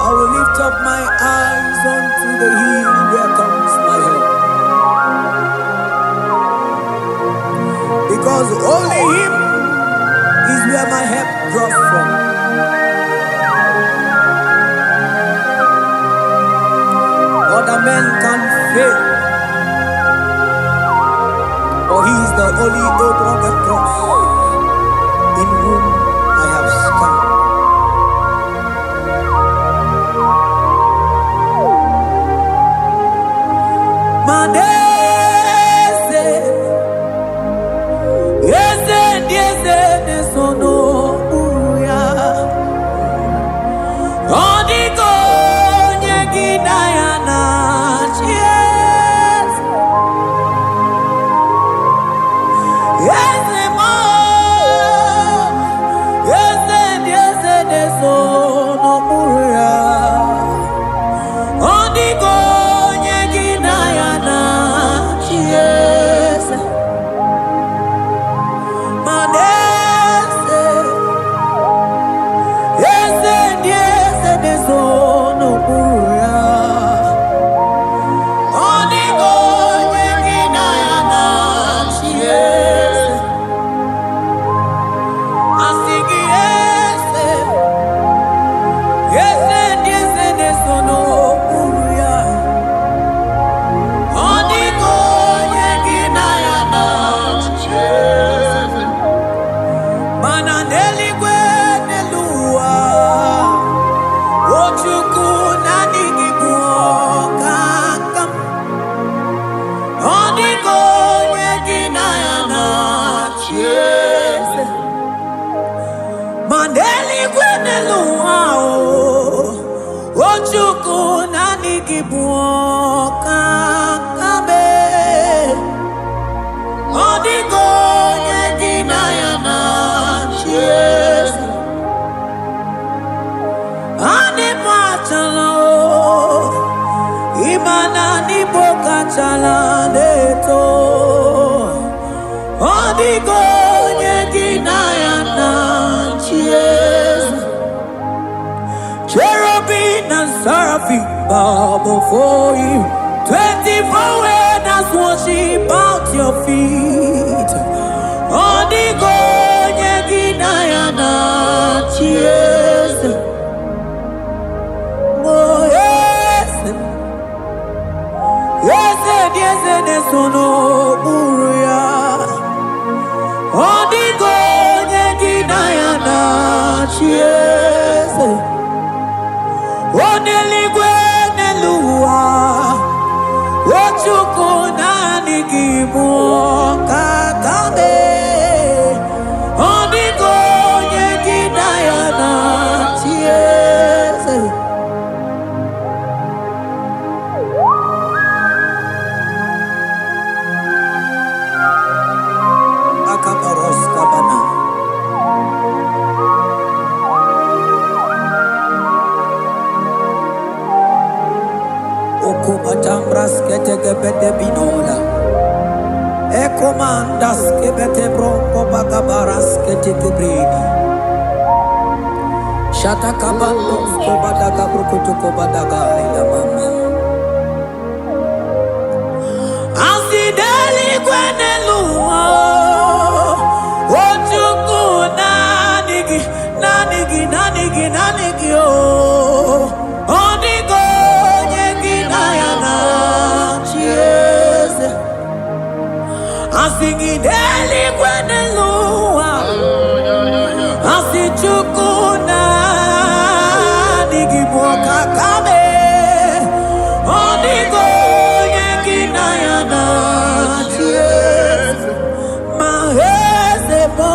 I will lift up my eyes unto the hill where comes my help. Because only Him is where my help draws from. Other men can fail, but He is the only old rugged cross in whom I have stand. Manese, eze ndị eze na-eso n'okpuru ya. Ọ dịka onye gị na ya na-achị eze. Eze m, kachala na-eto. Ọ dịghị onye gị na ya na-achị eze. Cherubim and seraphim bow before you. 24 elders worship at your feet. Ọ dịghị onye gị na ya na-achị eze. Oh, eze, eze dị eze na-eso n'okpuru ya. Ọ dịghị onye gị na ya na-achị eze. O n'eluigwe n'elu ụwa, o Chukwu naanị gị bụ ọkaka mee. Ọ dịghị onye gị na ya na-achị eze. Akabaros kabana. Okubatambras ketekebete binola. Ekomandas kebete bronco bagabaras ketekebredi. Shatakabandos kobadaga brukutu kobadaga ila mama. Asị n'eluigwe n'elu ụwa, o Chukwu naanị gị, naanị gị, naanị gị, naanị gị, o. Ọ dịghị onye gị na ya na-achị eze. Asị gị n'eluigwe n'elu ụwa, asị Chukwu naanị gị bụ ọkaka mee. Ọ dịghị onye gị na ya na-achị eze. Ma eze bụ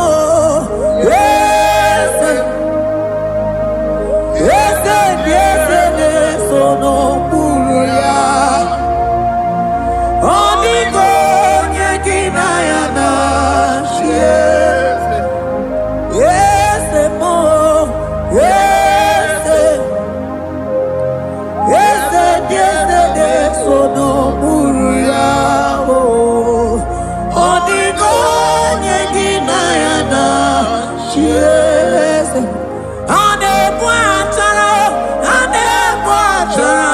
eze, eze dị eze na-eso n'okpuru ya. Ọ dịghị onye gị na ya na-achị eze. Eze bụ eze, eze dị eze na-eso n'okpuru ya. O. Ọ dịghị onye gị na ya na-achị eze. A na-ebu achara, a na-ebu achara.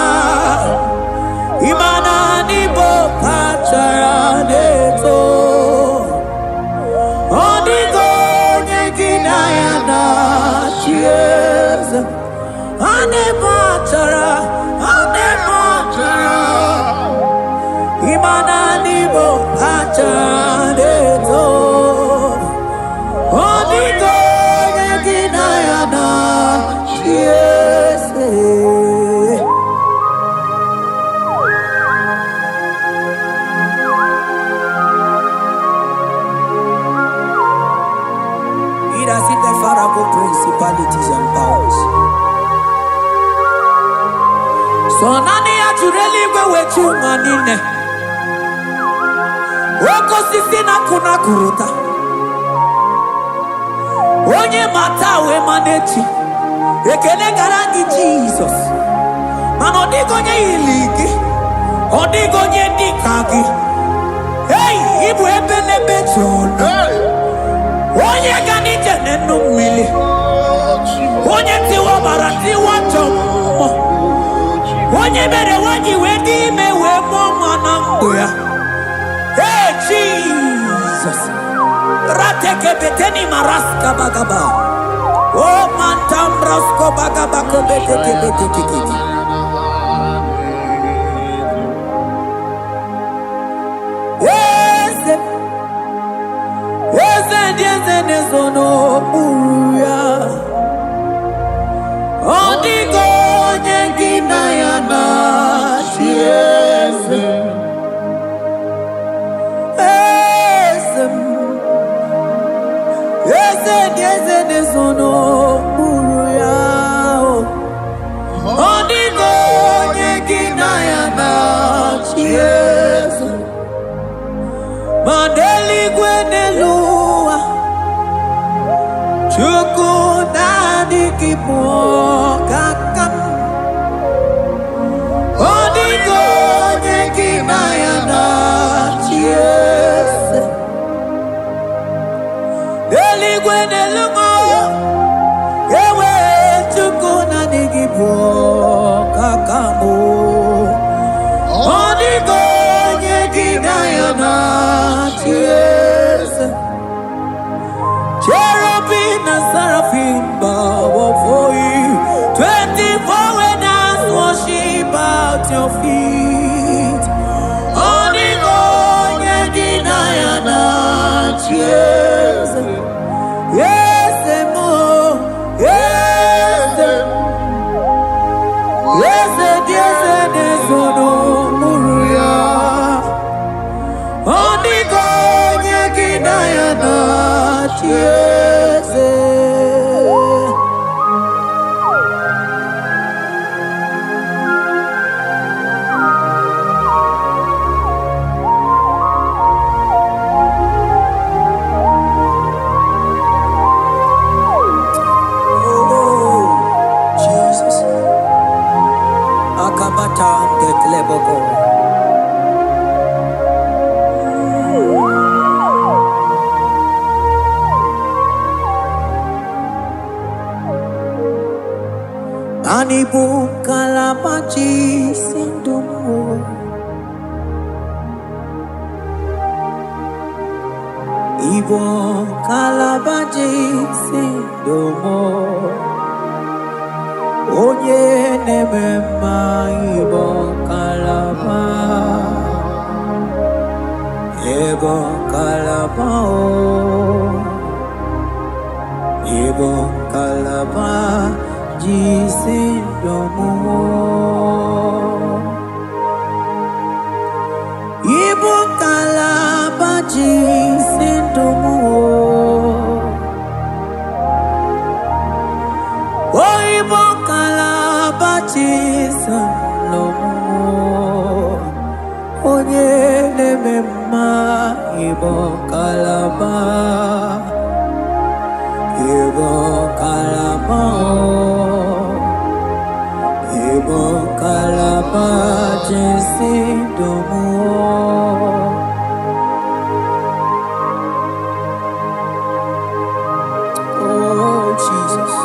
Ịma na n'Igbo kachara na-eto. Ọ dịghị onye gị na ya na-achị eze. A na-ebu achara, a na-ebu achara. Ịma na n'Igbo kachara na-eto. Ọ dịghị onye gị na ya na-achị eze. He that sitteth far above principalities and powers. So naanị ya jụrụ eluigwe wee chi ụwa niile. Oke osisi na-akụ na-akụrụta. Onye ma taa wee ma n'echi. Ekele gara gị Jizọs. Mana ọ dịghị onye yiri gị. Ọ dịghị onye dị ka gị. Ei, ịbụ ebe n'ebe jụrụ. Onye ga n'ije n'enu mmiri. Onye tiwa ọbara tiwa ajọ mmụọ. Onye mere nwanyị wee dị ime wee mụọ nwa na ndụ ya. Hey, Jesus. Ratekebeteni maraska bagaba. O mantambrasko bagaba kobetekebetekekete. Eze, eze ndị eze na-ezo n'okpuru ya. Ọ dịghị onye gị na ya na-achị eze. Eze m, eze ndị eze na-ezo n'okpuru ya. Ọ dịghị onye gị na ya na-achị eze. Ma n'eluigwe n'elu ụwa, Chukwu naanị gị bụ ọkaka m. Ọ dịghị onye gị na ya na Ịbụ ọkaka m. Ọ dịghị onye gị na ya na-achị eze. Cherubim and seraphim bow before you. 24 elders worship at your feet. Ọ dịghị onye gị na ya na-achị eze. Eze m, eze m, eze dị eze na-ezo n'okpuru ya. Ọ dịghị onye gị na ya na-achị eze. Oh, Jesus. Akabata ndekleboko. Ani bụ ngalaba ji si ndụ m o. Ịbụ ngalaba ji si ndụ m o. Onye na-eme mma, ịbụ ngalaba. Ịbụ ngalaba o. Ịbụ ngalaba ji si ndụ m o. Ịbụ ngalaba ji si ndụ m o. O ịbụ ngalaba ji si ndụ m o. Onye na-eme mma, ịbụ ngalaba. Ịbụ ngalaba o. Ịbụ ngalaba ji si ndụ m o. Oh, Jesus.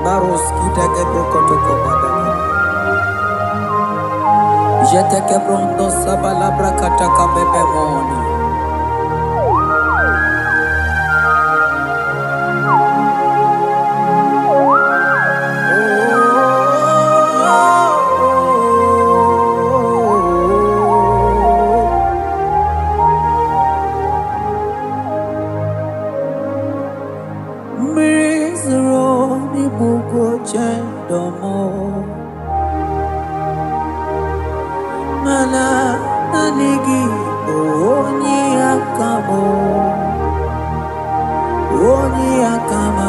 Baros kita kebrokotoko badaka. Jete kebrondo sabala brakata kabebe moni. Oh, mmiri zoro n'igbugo chendomo, mana naanị gị bụ onye aka m, onye aka m,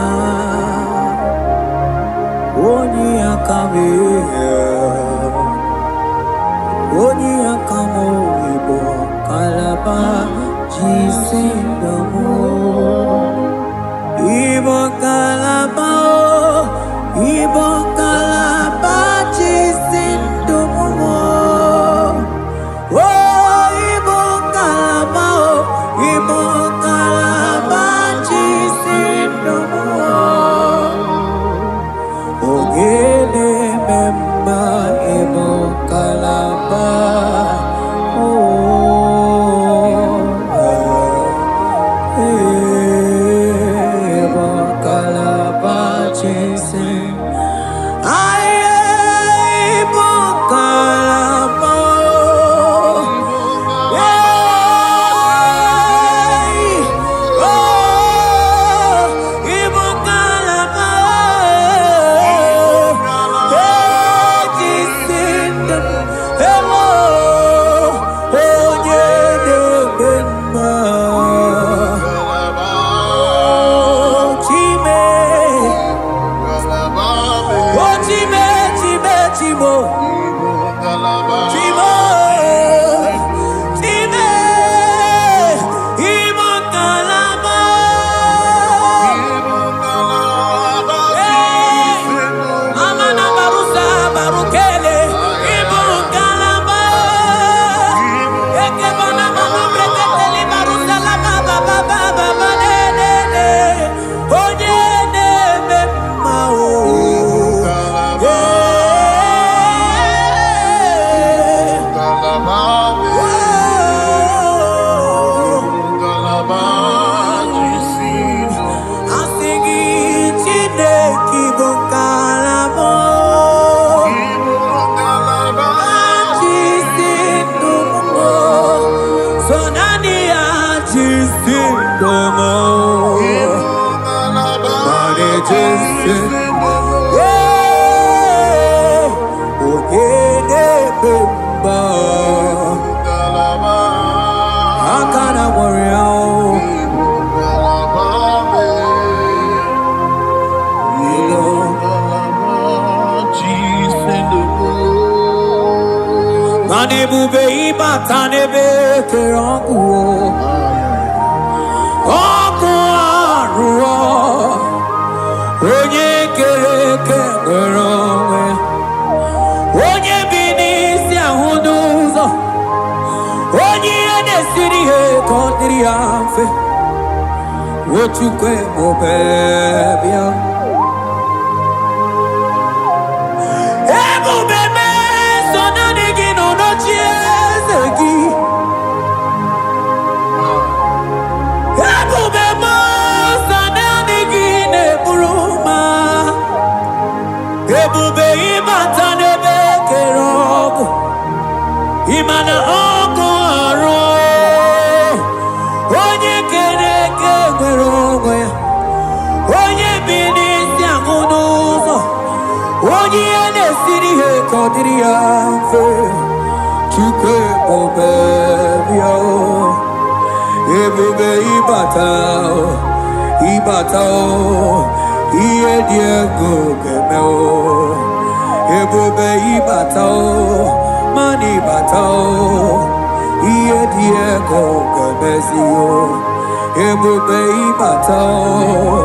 onye aka m, onye aka m. Igbo kalaba ji si ndụ m. Igbo kalaba o, Igbo kalaba ji si ndụ m o. O Igbo kalaba o, Igbo kalaba ji si ndụ m o. Onye na-eme mma, Igbo kalaba o. Igbo kalaba ji si. Aye, Igbo kalaba o. Hey! Oh, Igbo kalaba o. Hey, jisi ndụ m, ewo, onye na-eme mma. Oh, Chime, oh, Chime, Chime, Chimo, Chimo, Chime, Igbo kalaba. Hey! Amana barusa barukele, Ibu kalaba. Eke bana mama breketeli barusa la ba ba ba ba ba ba ne ne ne. Onye na-eme. ise. Ee, onye na-eme mba, aka na nwere ya o. Mana ebube ịbata n'ebe kere ọkụ o. Ọkụ arụọ, onye kere eke nwere onwe, onye bi n'isi ahụ n'ụzọ, onye ihe na-esiri ihe ka ọ dịrị ya mfe. Ochukwu ebube bịa, ebube meso naanị gị nọ n'oche eze gị. Ebube meso naanị gị na-eburu ma. Ebube ịbata n'ebe kere ọgụ, ịma na ọkụ arụ, onye kere eke nwere onwe ya, onye bi n'isi ahụ n'ụzọ, onye ihe na-esiri ihe ka ọ dịrị ya mfe. Chukwu ebube bịa o, ebube ịbata o, ịbata o, ihe dị egwu ga-eme o. Ebube ịbata o, mana ịbata o, ihe dị egwu ga-emezi o. Ebube ịbata o,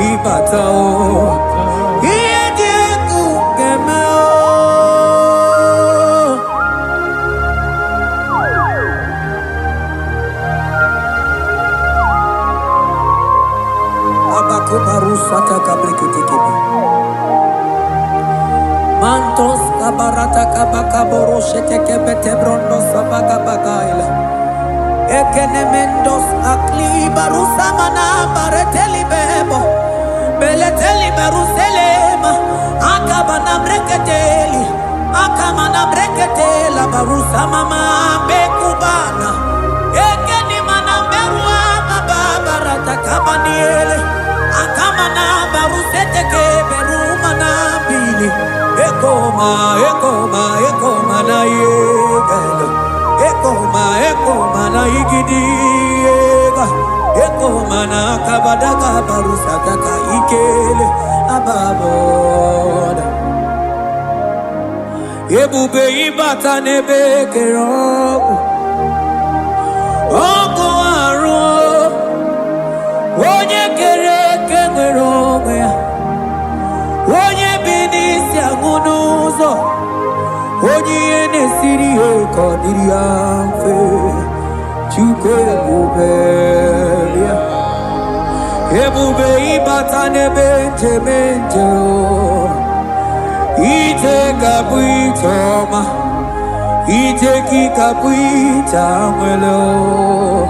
ịbata o, ihe dị egwu ga-eme o. Abakubarusata kabreketekebe. Mantos kabarata kabakaboro shetekebete brondo sabagabagaila. Ekenemendos akli barusamana bareteli bebo. Beleteli baruselema. Akabana breketeli. Akamana breketela barusamama bekubana. Ekeni mana berua babarata kabaniele. Akamana baruseteke berumana bili. Ekoma, ekoma, ekoma na yegelo. Ekoma, ekoma na igidi ega. Ekoma na kabadaka barusataka ikele ababoda. Ebube ịbata n'ebe kere ọgwụ. Ọgwụ arụ, onye kere eke nwere onwe ya, onye bi n'isi agụ n'ụzọ, onye ihe na-esiri ihe ka ọ dịrị ya mfe. Chukwu ebube bịa, ebube ịbata n'ebe njem nje o. Ije ga-abụ ije ọma, ije gị ga-abụ ije anwele o.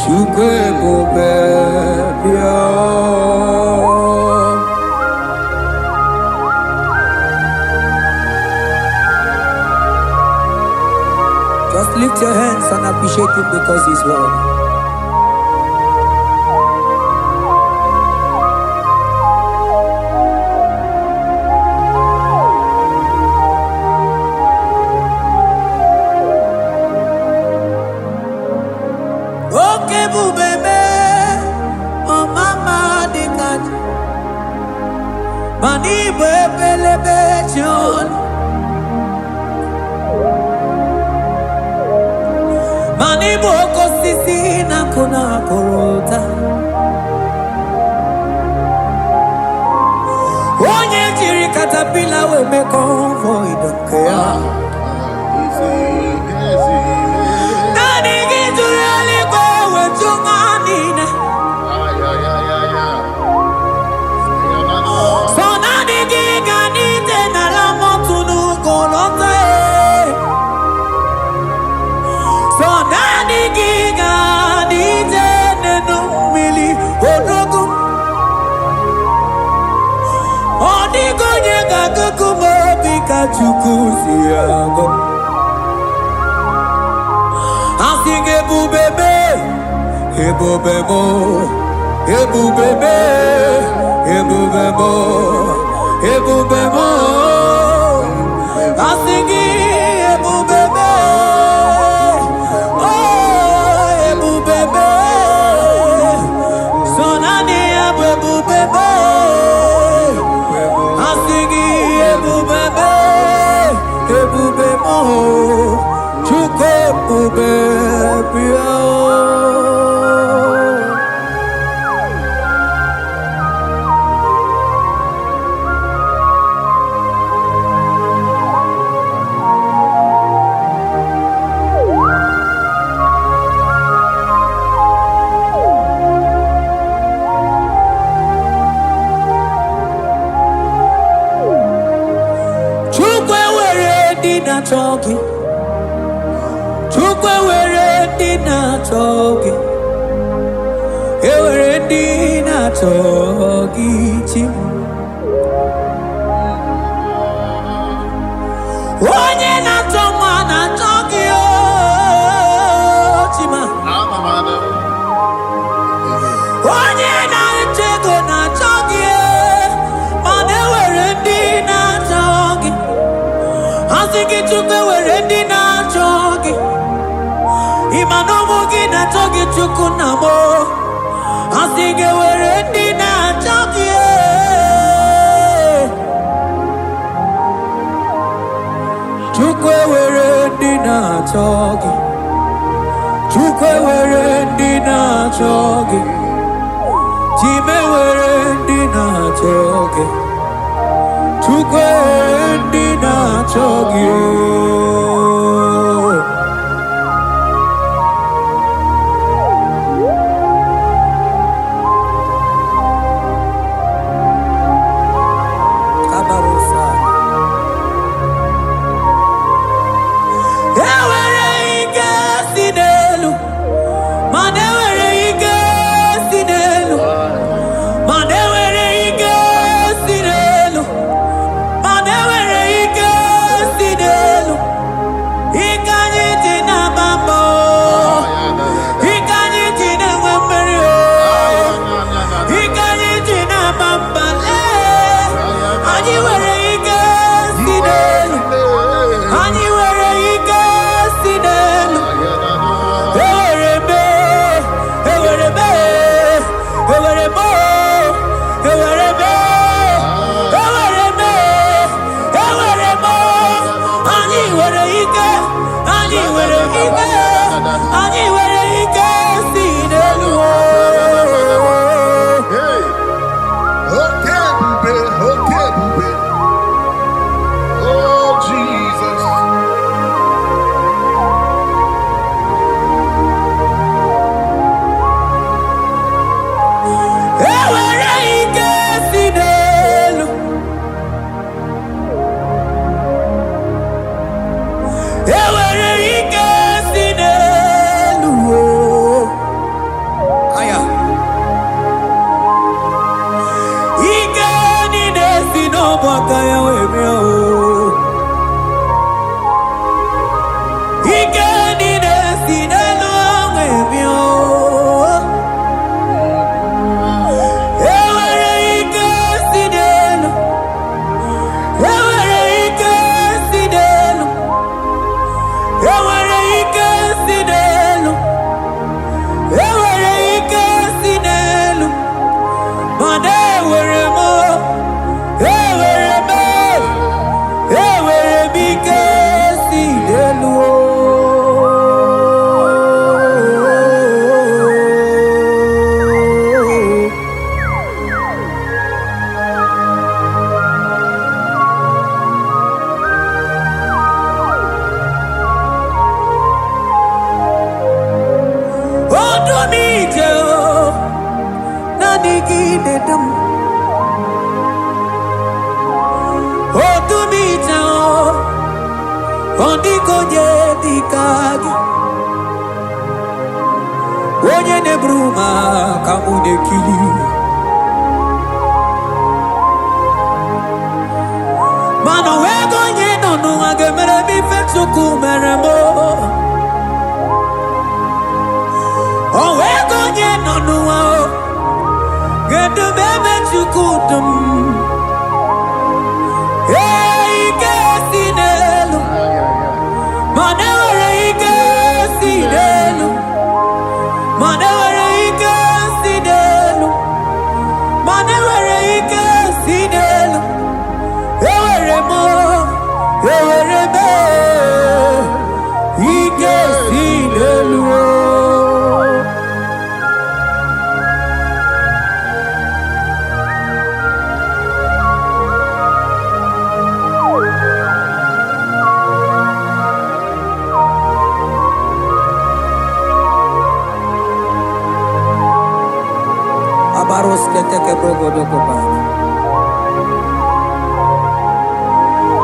Chukwu ebube bịa. Just lift your hands and appreciate him because he's worthy. Oke ebube mee, ọmama dị ka ji, mana ịbụ ebelebe ji ọnụ, mana ịbụ oke osisi na-akụ na akụrụ ụta. Onye jiri katapila wee mee convoy nke ya. Naanị gị jụrụ eluigwe wee jụ ụwa niile. So naanị gị ga n'ije n'ala mọtụ n'ugwu lọta e. So naanị gị ga n'ije n'enu mmiri odogwu. Ọ dịghị onye ga-agụgụ m obi ka Chukwu si agụ. Asị gị ebube mee, ebube mụ, ebube mee, Ebube m, ebube m, asị gị ebube m, o ebube m, sọ naanị ya bụ ebube m, asị gị ebube m, ebube m, Chukwu ebube bịa. Chukwu ewere ndị na-achọ gị. Chukwu ewere ndị na-achọ gị. Ewere ndị na-achọ gị chi. Onye na-achọ nwa na-achọ gị o Chima. Onye na-achọ ego na-achọ gị mana ewere ndị na-achọ gị. Asị gị Chukwu ewere ndị na-achọ gị. Ị ma na ụmụ gị na-achọ gị Chukwu nna m o. Asị gị ewere ndị na-achọ gị. Chukwu ewere ndị na-achọ gị. Chukwu ewere ndị na-achọ gị. Chima ewere ndị na-achọ gị. Chukwu ewere ndị na-achọ gị. Kabarosa. Ewere ike si n'elu, mana ewere ike si n'elu, mana ewere ike si n'elu, mana ewere ike si n'elu. Ike anyị ji na-agba mbọ, ike anyị ji na-enwe mmeri o, ike anyị ji na-agba mba lee. Anyị nwere ike si n'elu, anyị nwere ike si n'elu. Ewere m, ewere m, ewere m, ewere m, ewere m, ewere m. Anyị nwere ike, anyị nwere ike, anyị nwere ike si n'elu. Hey! Oke ebube, oke ebube. Oh, Jesus. Ewere ike si n'elu. Ewere ike si n'elu. Aya. Ike niile si n'ọbụ aka ya wee bịa o. Ike niile si n'elu wee bịa o. Ewere ike si n'elu. Ewere ike si n'elu. Ewere ike si n'elu. Ewere ike si n'elu. Mana ewere m, ewere m, ewere m ike si n'elu. O. Odu m ije o, naanị gị na-edu m. Odu m ije o, ọ dịghị onye dị ka gị. Onye na-eburu m aka mụ na-ekiri. Mana o nweghị onye nọ n'ụwa ga-emere m ife Chukwu mere m o. O nweghị onye nọ n'ụwa o ga-edu m ebe Chukwu dum. Ee, ike si n'elu, mana enwere ike si n'elu, mana enwere ike si n'elu, mana enwere ike si n'elu. Ewere m, ewere m ike si n'elu o. Abarosketeke brogodokobana.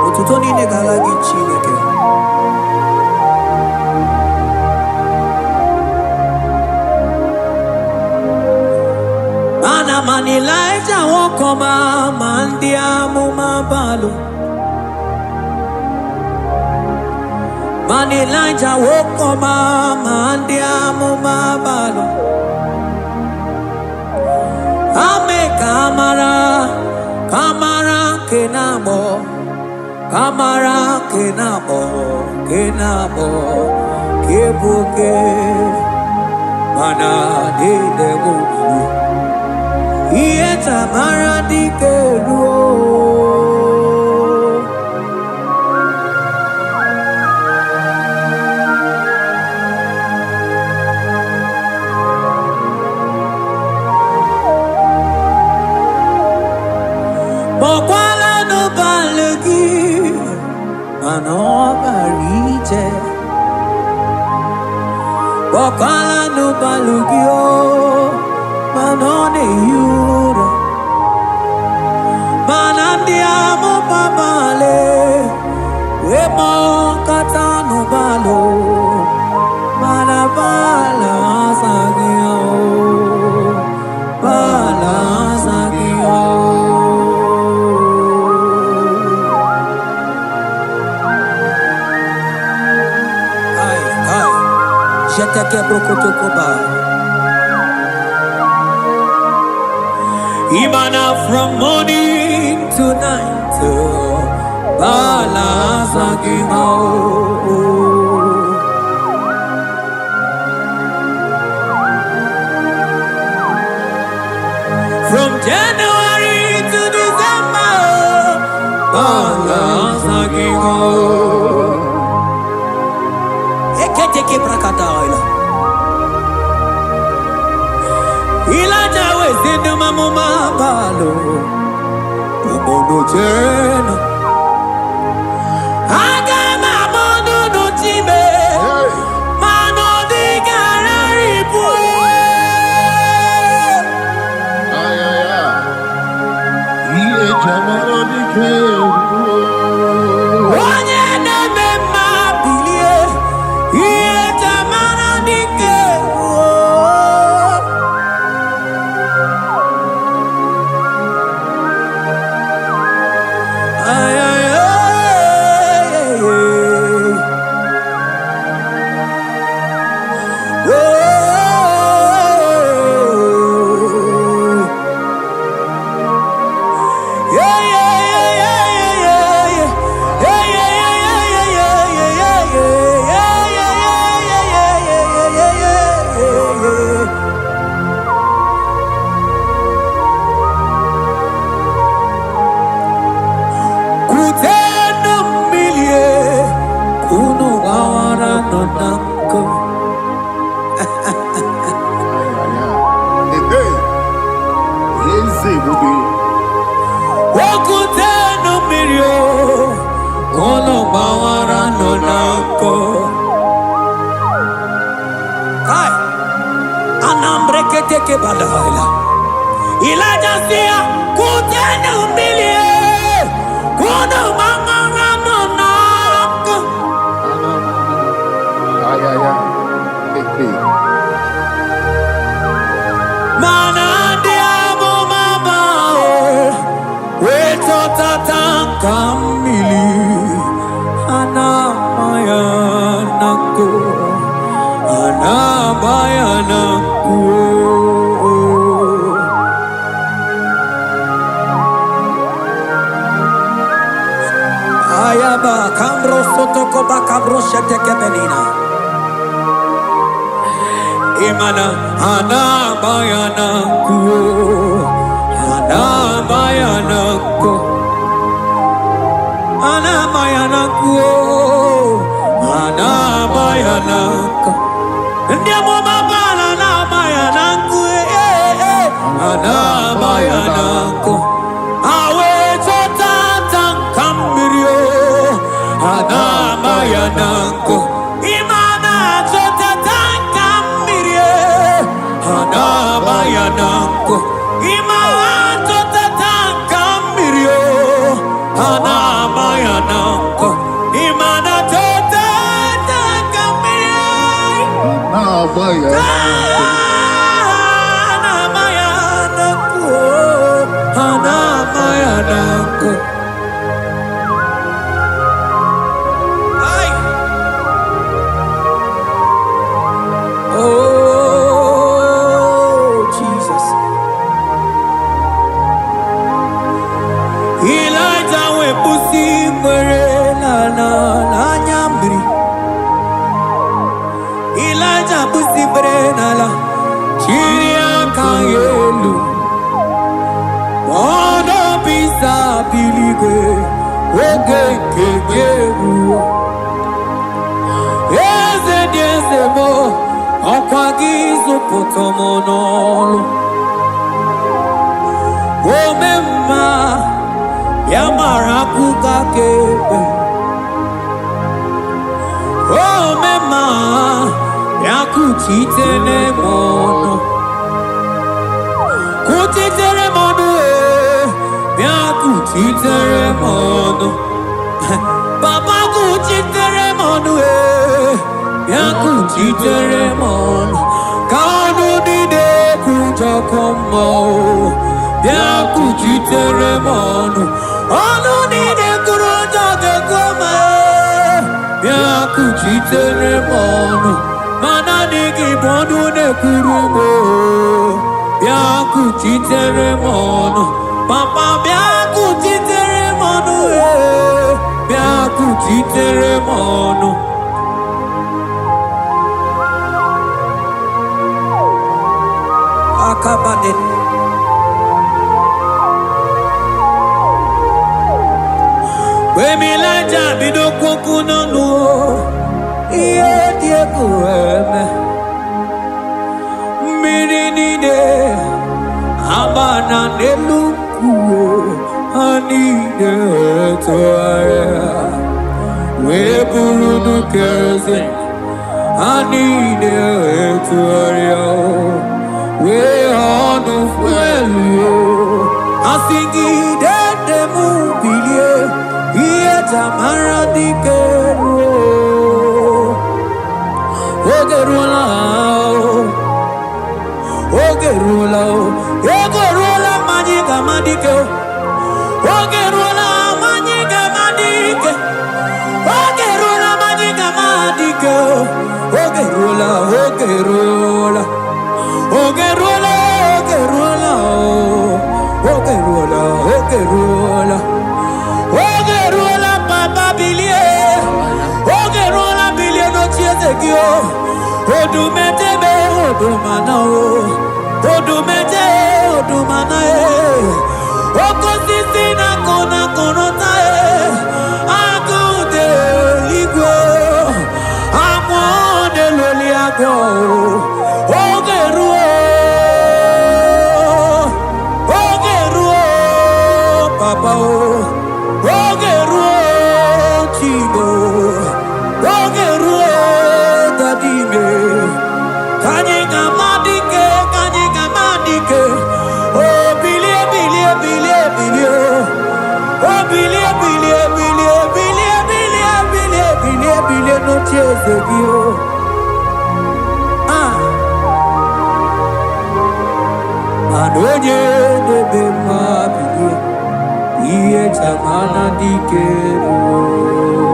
Otuto niile ga-ala gị, Chineke. Mana mana Ịlaịja nwoke ọma, ma ndị amụma balụ. Mana Ịlaịja nwoke ọma, ma ndị amụma balụ. Ame ka mara, ka mara nke na-agbọ, ka mara nke na-agbọ, nke na-agbọ, nke bụ oke, mana niile bụ mmiri. Ihe tamara dike ruo. Kpọkwala n'ụbalị gị, mana ọ bara ije. Kpọkwala n'ụbalị gị o, mana ọ na-ehi ụra. Mana ndị amụma bale wee kpọkọta n'ụbalị, mana bala azaghị ya o, bala azaghị ya o. Kai, kai. Jeteke brokotokoba. Imana from morning to night, bala azaghị ha o. From January to December, bala azaghị ha o. Eketeke brakadaila. Ilaja wezi ndumamuma balo. Umono jena. Aga m amụ n'unu chime, Hey. mana ọ dịghị arịpụ. Ay, ay, ay. Ihe jamara dike ruo. Onye na-eme mma bilie, ihe tamara dike ruo. Ay, ay, ay, ay, ay. Oh. Yeah, yeah, yeah, yeah, yeah, yeah. Yeah, yeah, yeah, yeah, yeah, yeah, yeah, yeah, yeah, yeah, yeah, yeah, yeah, yeah, yeah, yeah. Kutenu mmilie, kunu gbawara nọ na nkụ. Ay, ay, ay. Hey, hey. Eze ebube. Okutenu mmiri o, unu gbawara nọ na nkụ. Kai, anambreketeke badaila. Ilaja si ya, kutenu mmiri, kunu gbawara nọ na nkụ. Ay, ay, ay. Hey, hey. Mana ndị amụma bao wee chọtata nka mmiri a na-ama ya na nkụ, a na-agba ya na nkụ. Kambro sotokoba kabro shetekebelina. Imana anabayana kuo, anabayana ko, anabayana kuo, anabayana ko. Ndị amụma bara na-abayana nku, eh, eh, anabayana nku. Awe chọta nta nka mmiri o, anabayana nku. Ịma na-achọta nta nka mmiri e, anabayana nku. Ịma achọta nta nka mmiri o, anabayana nku. Ịma na-achọta nta nka mmiri. Na-agba ya. Anamayanako. Ai. Oh, Jesus. Elijah wepụsị nwere n'ala n'anya mmiri. Elijah kpụsị kwere n'ala, chiri aka ya elu. Ọnọbisa biligwe, oge nke gị eruo. Eze dị eze m, ọkwa gị zụpụta m n'ọlụ. Ome mma, ya mara akụkọ aka ekpe. Ome mma, ya kuchitere m ọnụ. Kuchitere m ọnụ ee, bịa kuchitere m ọnụ. Papa kuchitere m ọnụ ee, bịa kuchitere m ọnụ. Ka ọnụ niile kwujọkọ mmụọ o, bịa kuchitere m ọnụ. Ọnụ niile kwuru ụjọ ga-ekwu ma ee, bịa kuchitere m ọnụ. Ma naanị gị bụ ọnụ na-ekwuru m o. Bịa kuchitere m ọnụ. Papa bịa kuchitere m ọnụ ee, bịa kuchitere m ọnụ. Akabade. Wemilaja bido kwokwu n'ọnụ o, ihe dị egwu eme. Mmiri niile ama na n'elu nkwụ o, ha niile etogharịa wee bụrụ kerozin. Ha niile etogharịa o, wee ọnụ fuelu o. Asị gị dede m bilie, ihe jamara dike ruo. Oge ruola o, oge ruola o, ego ruola ma anyị ga-ama dike o. Oge ruola ma anyị ga-ama dike. Oge ruola ma anyị ga-ama dike o. Oge ruola, oge ruola. Oge ruola, oge ruola o. Oge ruola, oge ruola. Oge ruola papa bilie. Oge ruola bilie n'oche eze gị o. Odumetebe odumana o. Odumete odumana e. Oke osisi na-akụ na-akụrụta e. Agụ dị eluigwe. Amụọ na-eloli agụ. Oge ruo. Oge ruo papa o. Oge ruo Chibo. Oge ruo dadime. Ka anyị ga-ama dike, ka anyị ga-ama dike. O bilie, bilie, bilie, bilie. O bilie, bilie, bilie, bilie, bilie, bilie, bilie, bilie n'oche eze gị o. Ah, mana onye na-eme mma bilie, ihe jamana dike ruo.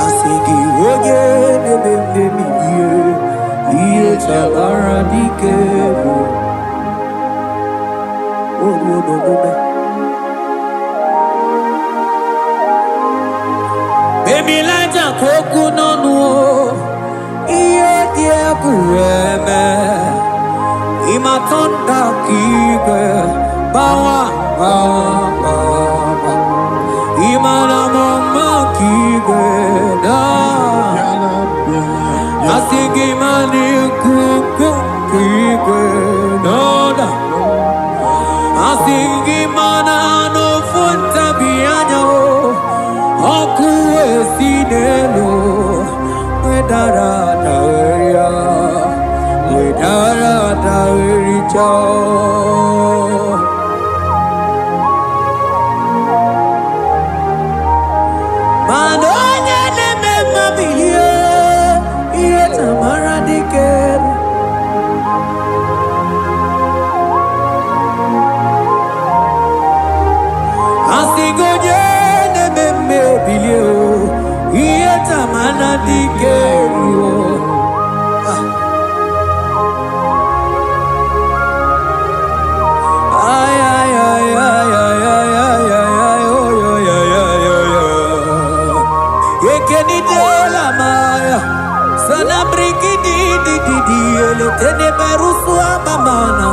Asị gị onye na-eme mmebi ihe, dike bụ oruo n'omume. Emilaja ka okwu n'ọnụ o, ihe dị egwu eme. Ịmatọnda ka igwe gbawa gbawa gbawa. Ịmara m mma ka igwe daa. Bịala, bịala, bịala. Asị gị ma n'ikuku ka igwe n'ọda. Asị gị mana n'ofu ntabi anya o, ọkụ esi n'elu wedara daweria, wedara dawericha. Mana onye na-eme mma bilie, ihe tamara dike. Asị gị onye na-eme mma ebilie o, ihe tamara dike ruo. Ay, ay, ay, ay, ay, ay, ay, ay, ay, oy, oy, ay, ay, oy, oy. Ekenidela maya, sana brigidi di di di, eletene berusu abamana.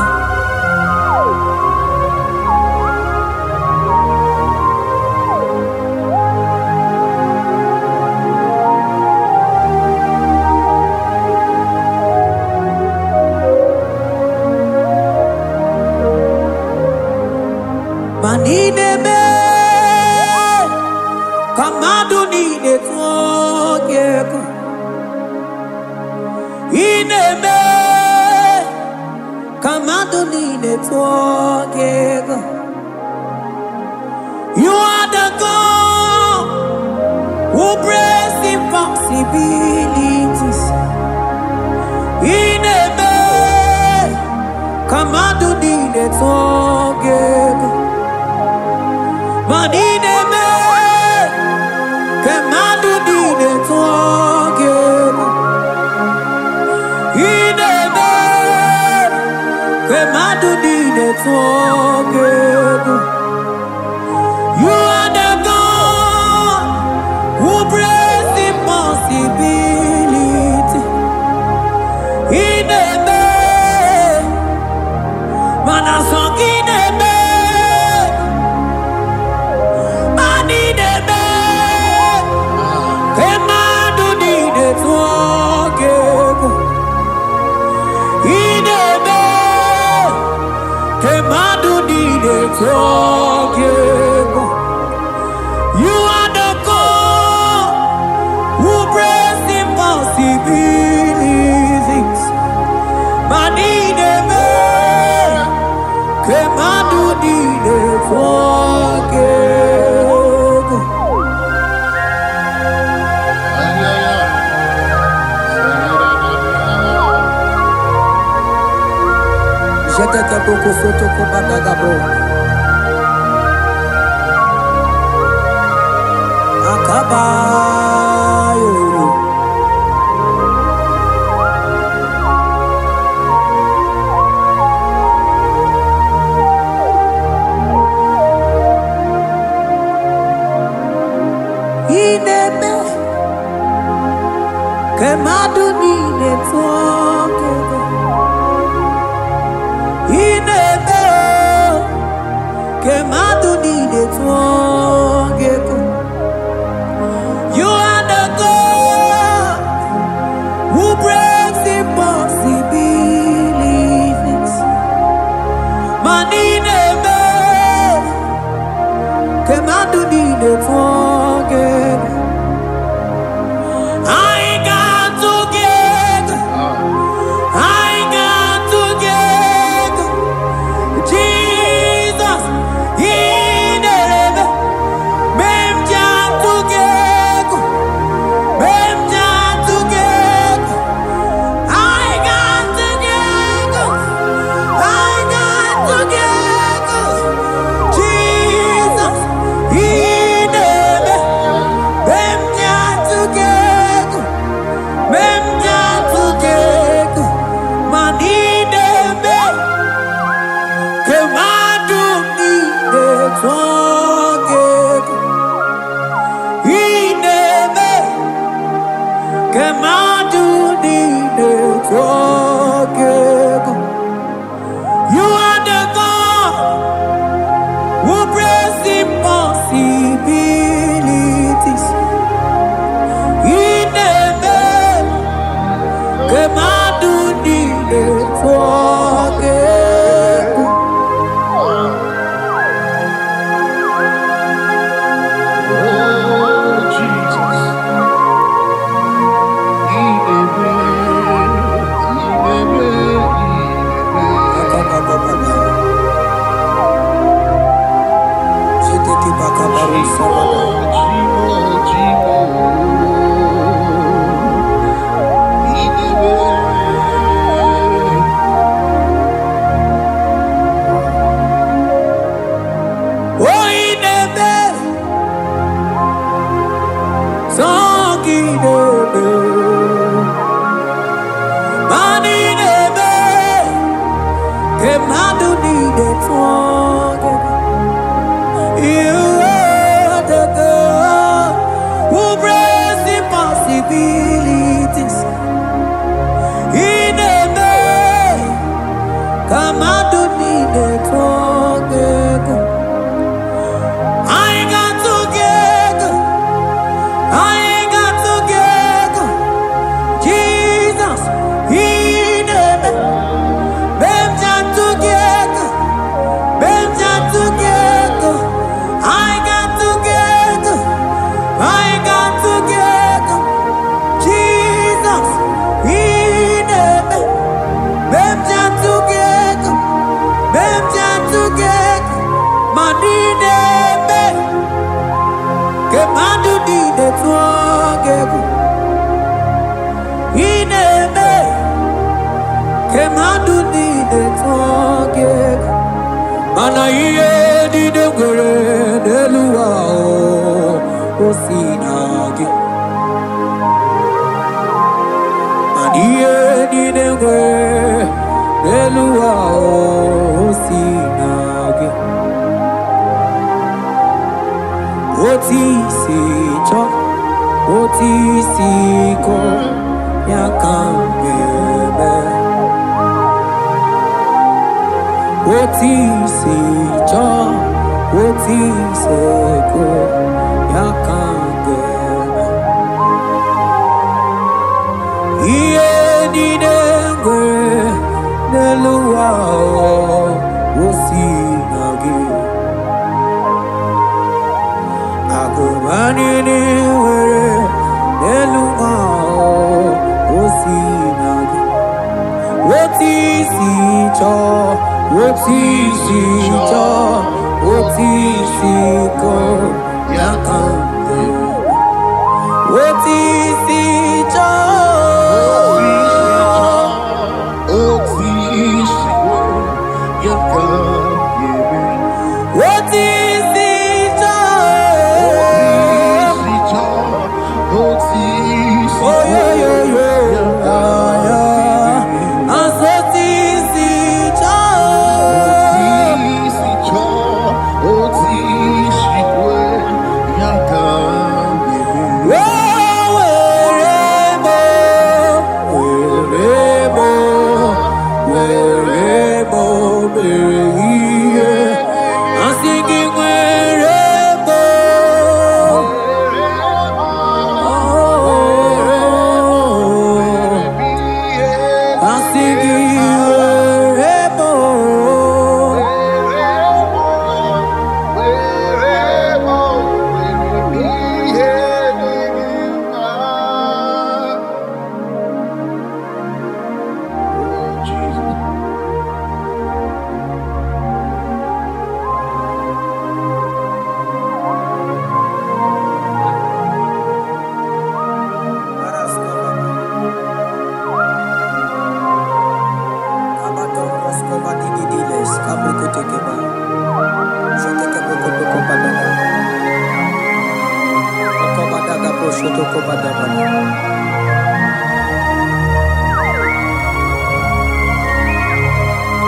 Ma n'ime ka mmadụ niile tụọ gị egwu. Ị na-eme ka mmadụ niile tụọ gị egwu. You are the God who breaks impossibilities. Ị na-eme ka mmadụ niile tụọ gị egwu. Ma ị na-eme ka mmadụ niile tụọ gị egwu. Ị na-eme ka mmadụ niile tụọ gị egwu. You are the God who breaks impossibility. Ị na-eme mana sọ gị na-eme, ma ị na-eme ka mmadụ niile tụọ gị egwu. Ị na-eme ka mmadụ niile tụọ gị egwu. You are the God who breaks impossibilities. Ma ị na-eme ka mmadụ niile tụọ gị egwu. Ay, ay, ay. Jetete boko soto kobadagabo. Akabayo. Ị na-eme ka mmadụ niile tụọ gị egwu. Ị na-eme o, ka mmadụ niile tụọ gị egwu. You Oyi na-eme, sọ gị na-eme, ma ị na-eme ka mmadụ niile tụọ gị. You are the God who brings impossibilities. Ị na-eme ka mmadụ niile tụọ gị egwu. Anyị ga-atụ gị egwu. Anyị ga-atụ gị egwu. Jizọs, ị na-eme. Mgbe m ji atụ gị egwu, mgbe m ji atụ gị egwu, anyị ga-atụ gị egwu. Anyị ga-atụ gị egwu. Jizọs, ị na-eme. Mgbe m ji atụ gị egwu, mgbe m ji atụ gị egwu, ma ị na-eme ka mmadụ niile tụọ gị egwu. Ị na-eme ka mmadụ niile tụọ gị egwu. Mana ihe niile nwere n'elu ụwa o si na gị. Mana ihe niile nwere n'elu ụwa o si na gị. Otu isi chọọ, otu isi kọọ, ya ka m ga-eme. Otu isi chọọ, otu isi kọọ, ya ka m ga-eme. Ihe niile nwere n'elu ụwa o si na gị. Akụba niile nwere n'elu ụwa o si na gị. Otu isi chọọ, otu isi chọọ, otu isi kọọ, ya ka m ga-eme. Otu isi chọọ. Otu isi ya ka ga-eme. Otu isi chọọ. Otu isi chọọ, otu isi Oyoyoyo, ya ka ya. ga-eme. Asị otu isi chọọ. Otu isi chọọ, otu isi kwe, ya ka ga-eme. O were m, were m, were m mere ihe. Asị gị were m. Oh, asị gị were m. Were m, were m ihe dị gị mma. Oh, Jesus.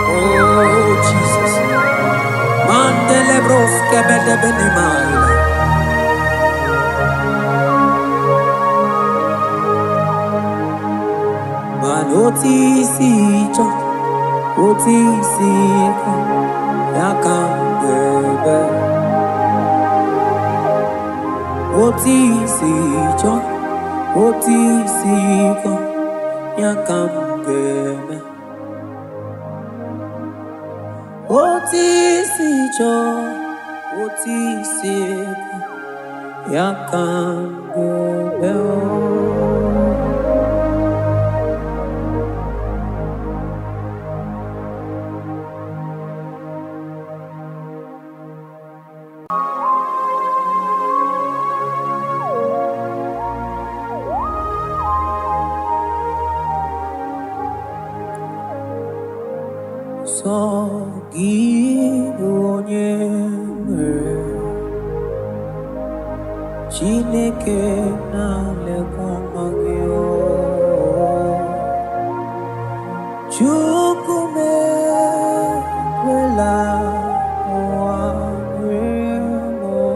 Oh, Jesus. Mandele bros kebede benimaila. Man oti si chọ, oti si kọ, ya ka m ga-eme. Oti si chọ, oti si kọ, ya ka m ga-eme. Oti si chọ, oti si kọ, ya ka m ga-eme. Sọ gị bụ onye nwere. Chineke na-alekwa ọma gị o. Chukwu m ekwela ụwa rie m o.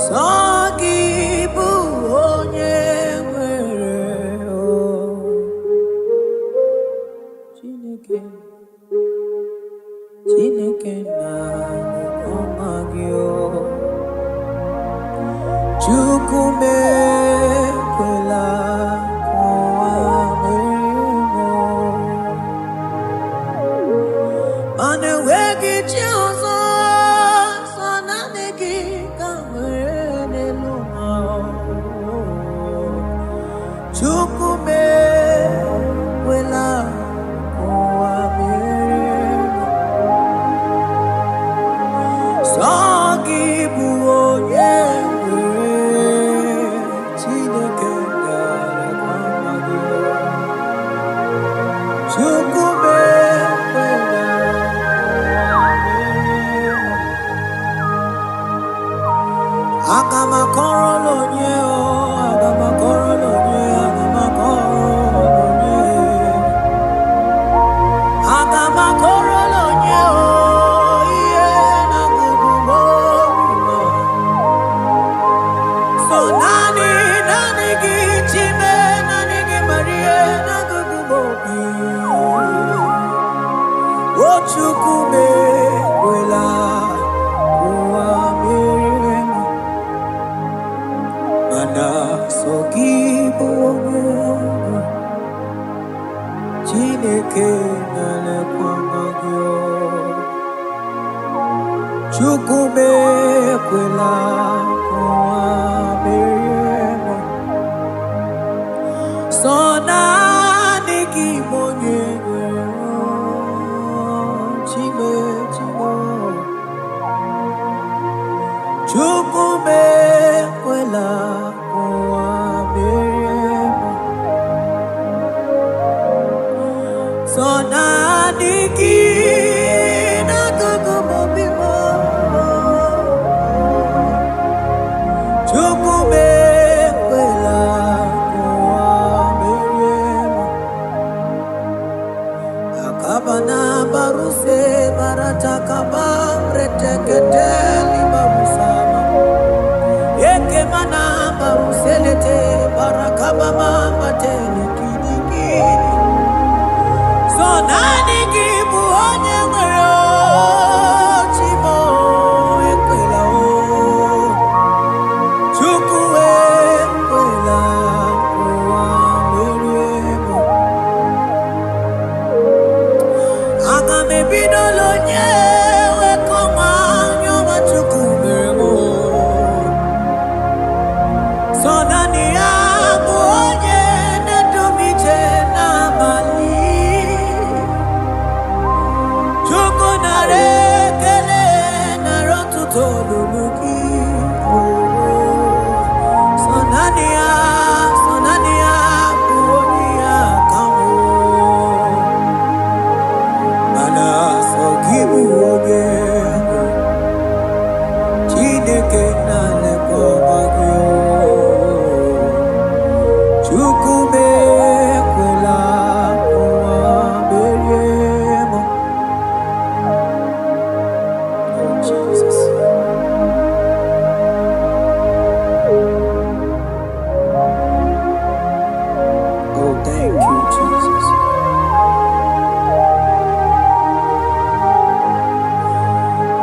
Sọ gị bụ onye nwere o. Chineke, Chineke na-alekwa ọma gị o. Chukwu m ekwela ka ụwa merie m o. Mana enweghị chi ọzọ, sọ naanị gị ka m nwere n'elu ụwa. Chukwu m ekwela ka ụwa merie m. Sọ gị bụ onye nwere. Chineke na-alekwa ọma gị. Chukwu m ekwela ụwa merie m. Aga m akọrọ onye o, aga m akọrọ onye, aga m akọrọ onye. Aga m akọrọ onye o, ihe na-agụgụ m obi m. So naanị, naanị gị Chime, naanị gị Maria, na-agụgụ m obi. O Chukwu m ekwela ụwa merie m. Mana sọ gị bụ onye nwe. Chineke na-elekwa ọma gị o. Chukwu m ekwela ka ụwa merie m. Sọ naanị gị bụ onye nwere o. Chime, Chime, Chukwu m ekwela ka ụwa merie m. Sọ naanị gị n'akụkụ m obi m. Chukwu m ekwela ka ụwa merie m. Akabana baruse baratakaba reteketeli barusama. Ekemana baruselete barakabama batele kidikidi. So naanị gị bụ onye nwere o, Chi m ekwela o. Chukwu ekwela ụwa merie m. Aga m ebidola onye wekọma anya ọma Chukwu mere m o. So naanị ya bụ onye na-edu m ije n'abalị. Chukwu nara ekele nara ọtụtụ olulu gị. So naanị ya, so naanị ya bụ onye ya ka m hụ. Mana sọ gị bụ onye bụ Chineke na-alekwa ọma gị o. Chukwu m ekwela ụwa merie m. Oh, Jesus. Oh, thank you, Jesus.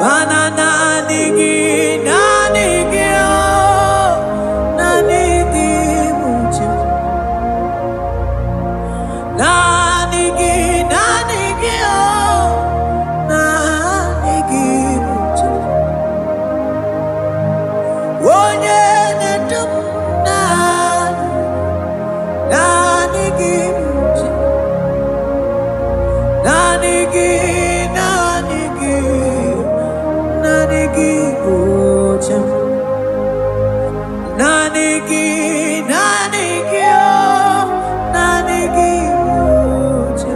Mana naanị gị, naanị gị, oh, naanị gị bụ chi m. Naanị gị, naanị gị, oh, naanị gị bụ chi m. Onye na-edu m naanị, naanị gị bụ chi m. Naanị gị, naanị gị, naanị gị bụ chi m. Naanị gị, naanị gị, oh, naanị gị bụ chi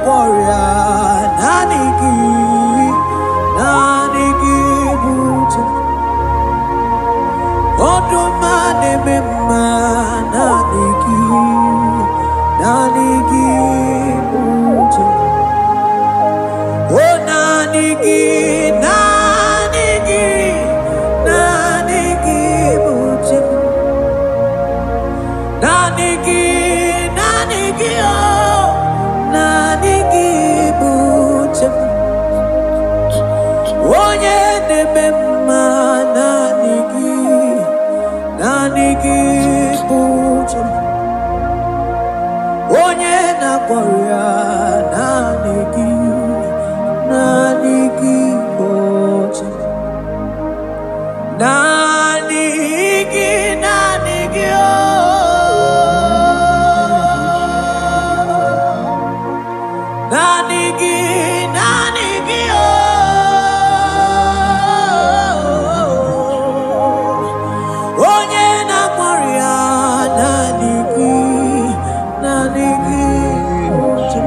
na-agwọ ọrịa, naanị gị, naanị gị bụ chi. Ọdụm a na-eme mma, naanị gị, naanị gị bụ chi. O naanị gị, naanị gị, naanị gị bụ chi. Naanị gị, naanị gị, oh, naanị gị bụ chi. Onye na-eme mma, naanị gị, naanị gị bụ chi. Onye na-agwọ ọrịa, naanị gị, naanị gị bụ chi. Naanị gị, naanị gị, oh. Naanị gị, naanị gị, oh. Onye na-agwọ ọrịa, naanị gị, naanị gị bụ chi.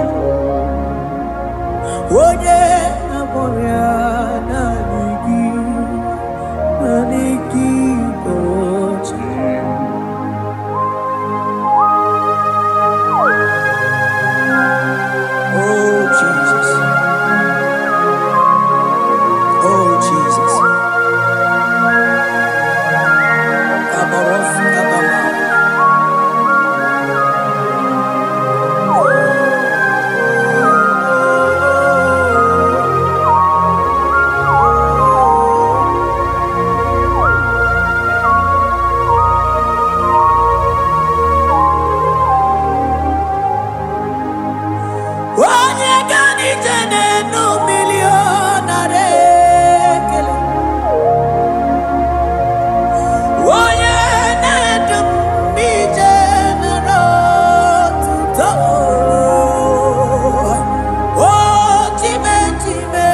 Onye na-agwọ ọrịa, naanị gị, naanị gị bụ chi. Oh Jesus, oh Jesus. Kabaros kabala. Onye ga n'ije n'enu mmiri ọ nara ekele. Onye na-edu m ije nara otuto. O chime chime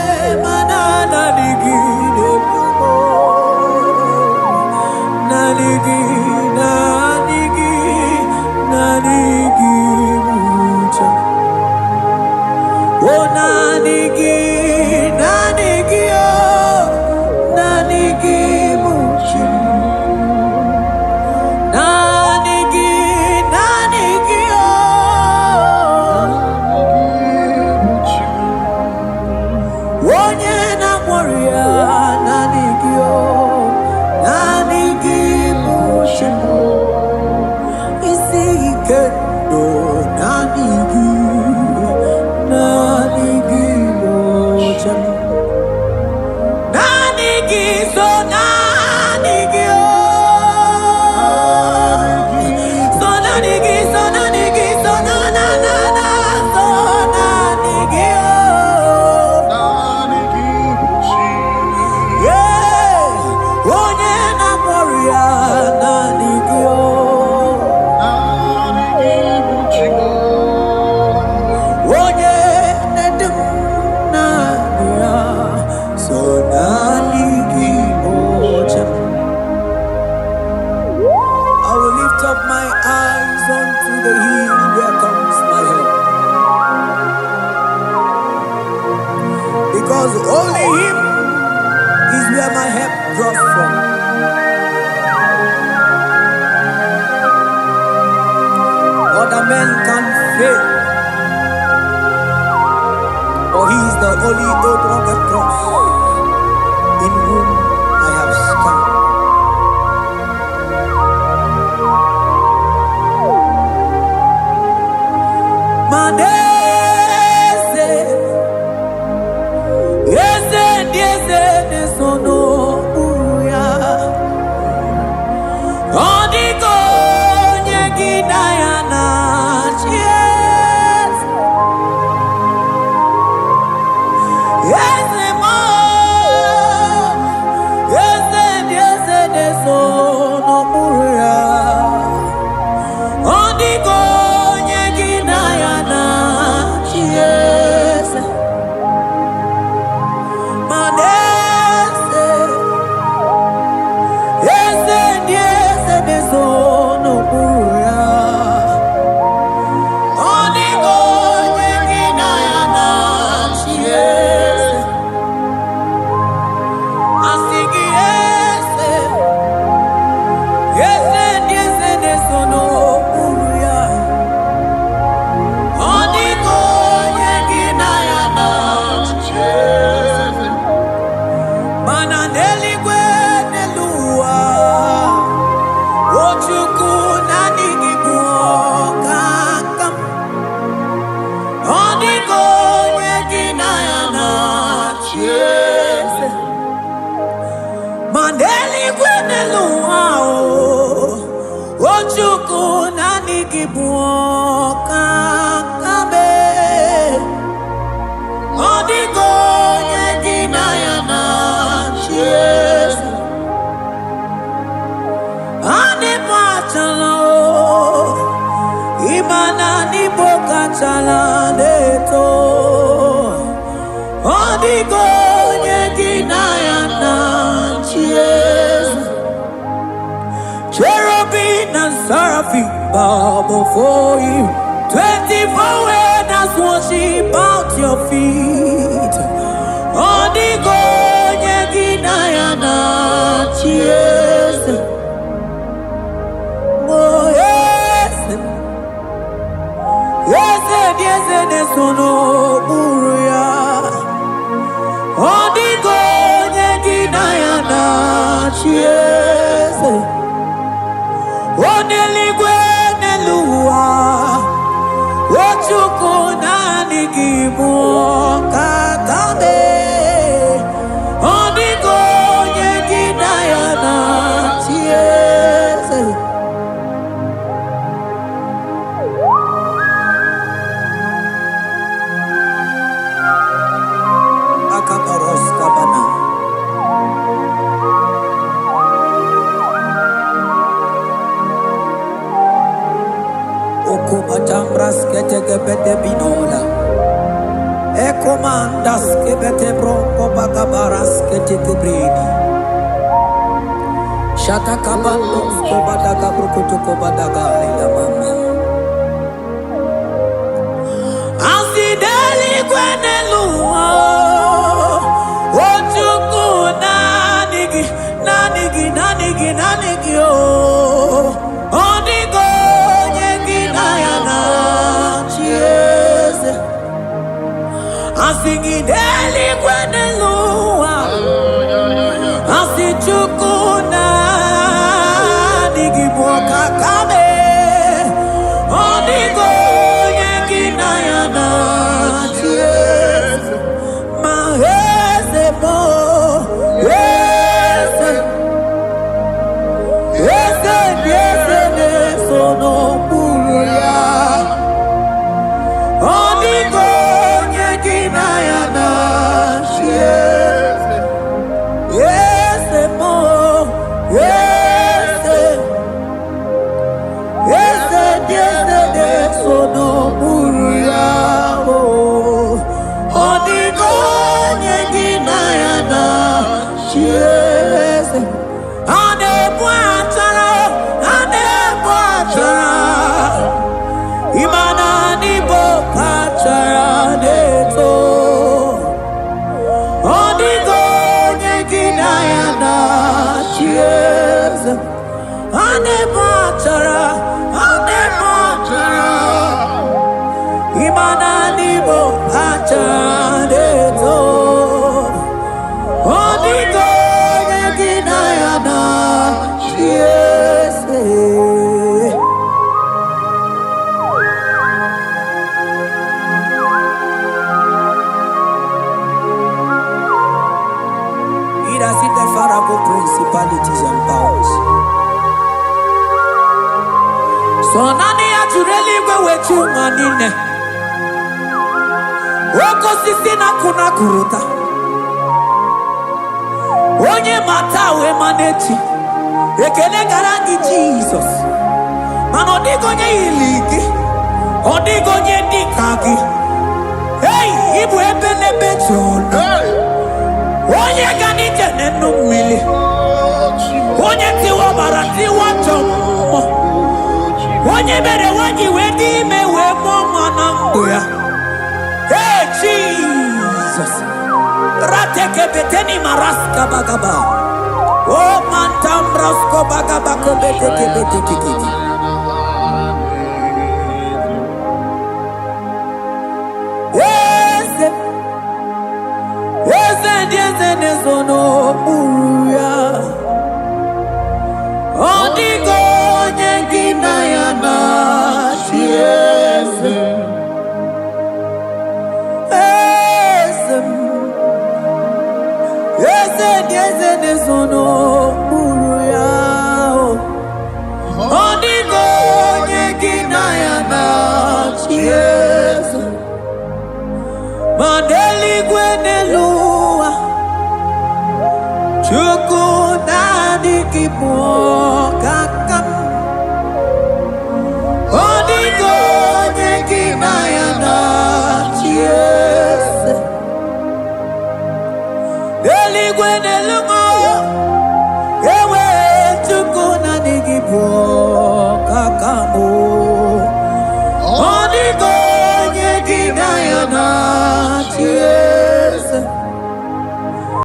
mana naanị gị na-edu m. Naanị gị, naanị gị, naanị gị bụ chi. O naanị gị, naanị gị, oh, naanị gị bụ chi. Naanị gị, naanị gị, oh, onye na-agwọ ọrịa, naanị gị, oh, naanị gị bụ chi. Isi ike ndụ, naanị gị, naanị gị bụ chi. Naanị gị so, naanị gị, oh, so naanị gị, so naanị gị, so na na na na so naanị gị, oh. Yeah, onye na-agwọ ọrịa, naanị gị, oh. Onye na-edu m, naanị ya so, naanị gị bụ chi. I will lift up my eyes unto the hill where comes my help. Because only Him is where my help draws from. Other men can fail, but He is the only old rugged cross in whom I have stand. Maneze, eze ndị eze na-eso n'okpuru ya. Ọ dịka onye gị na ya na-achị eze. Eze m, eze ndị eze na-eso n'okpuru ya. Ọ dịka onye gị na ya na gị bụ ọkaka mee. Ọ dịghị onye gị na ya na-achị eze. A na-ebu achala o, ịma na n'Igbo kachala na-eto. Ọ dịghị onye gị na ya na-achị eze. Cherubim and seraphim bow before you. 24 elders worship at your feet. Ọ dịghị onye gị na ya na-achị eze. Oh, eze, eze dị eze na-eso n'okpuru ya. Ọ dịghị onye gị na ya na-achị eze. Onye eluigwe n'elu ụwa, o Chukwu, naanị gị bụ ọkaka mee. Ọ dịghị onye gị na ya na-achị eze. Akabaros kabana. Okubatambras ketekebete binola. Ekomandas kebete bronco bagabaras ketekebredi. Shatakabandos kobadaga brukutu kobadaga ila mama. Asị n'eluigwe n'elu ụwa, o Chukwu, naanị gị, naanị gị, naanị gị, naanị gị o. Ọ dịghị onye gị na ya na-achị eze. Asị gị n'eluigwe n'elu ụwa, asị Chukwu, naanị gị bụ ọkaka mee. Ọ dịghị onye gị na ya na-achị eze. Ma eze bụ eze, eze dị eze na-eso n'okpuru ya. Ọ dịghị onye gị na ya na-achị eze. Eze mụ, eze, eze dị eze na-eso n'okpuru ya o. Ọ dịghị onye gị na ya na-achị eze. A na-ebu achara, a na-ebu achara. Ịma na n'Igbo kachara na-eto. Ọ dịghị onye gị na ya na-achị eze. A na-ebu achara, a na-ebu achara. Ịma na n'Igbo kachara na-eto. Ọ dịghị onye gị na ya na-achị eze. He that sitteth far above principalities and powers. So naanị ya jụrụ eluigwe wee ju ụwa niile. Oke osisi na-akụ na-akụrụta. Onye ma taa wee ma n'echi. Ekele gara gị, Jizọs. Mana ọ dịghị onye yiri gị. Ọ dịghị onye dị ka gị. Ei, ịbụ ebe n'ebe ji ọnụ. Hey! Onye ga n'ije n'enu mmiri. Oh, Jesus. Onye tiwa ọbara tiwa njọ mmụọ. Onye mere nwanyị wee dị ime wee mụọ nwa na ndụ ya. Hey, Jesus. Ratekebeteni maraska bagaba. O mantambrasko bagaba kobetekebetekekete. Eze, eze ndị eze na-ezo n'okpuru ya. Ọ dịghị onye gị na ya na-achị eze. Eze m, eze dị eze na-ezo n'okpuru ya. Ọ dịghị onye gị na eze, ma n'eluigwe, n'elu ụwa, Chukwu, naanị gị bụ ọkaka m. Ọ dịghị onye gị na ya na-achị eze. N'eluigwe, n'elu ụwa, ewe Chukwu, naanị gị bụ ọkaka m. Ọ dịghị onye gị na ya na-achị.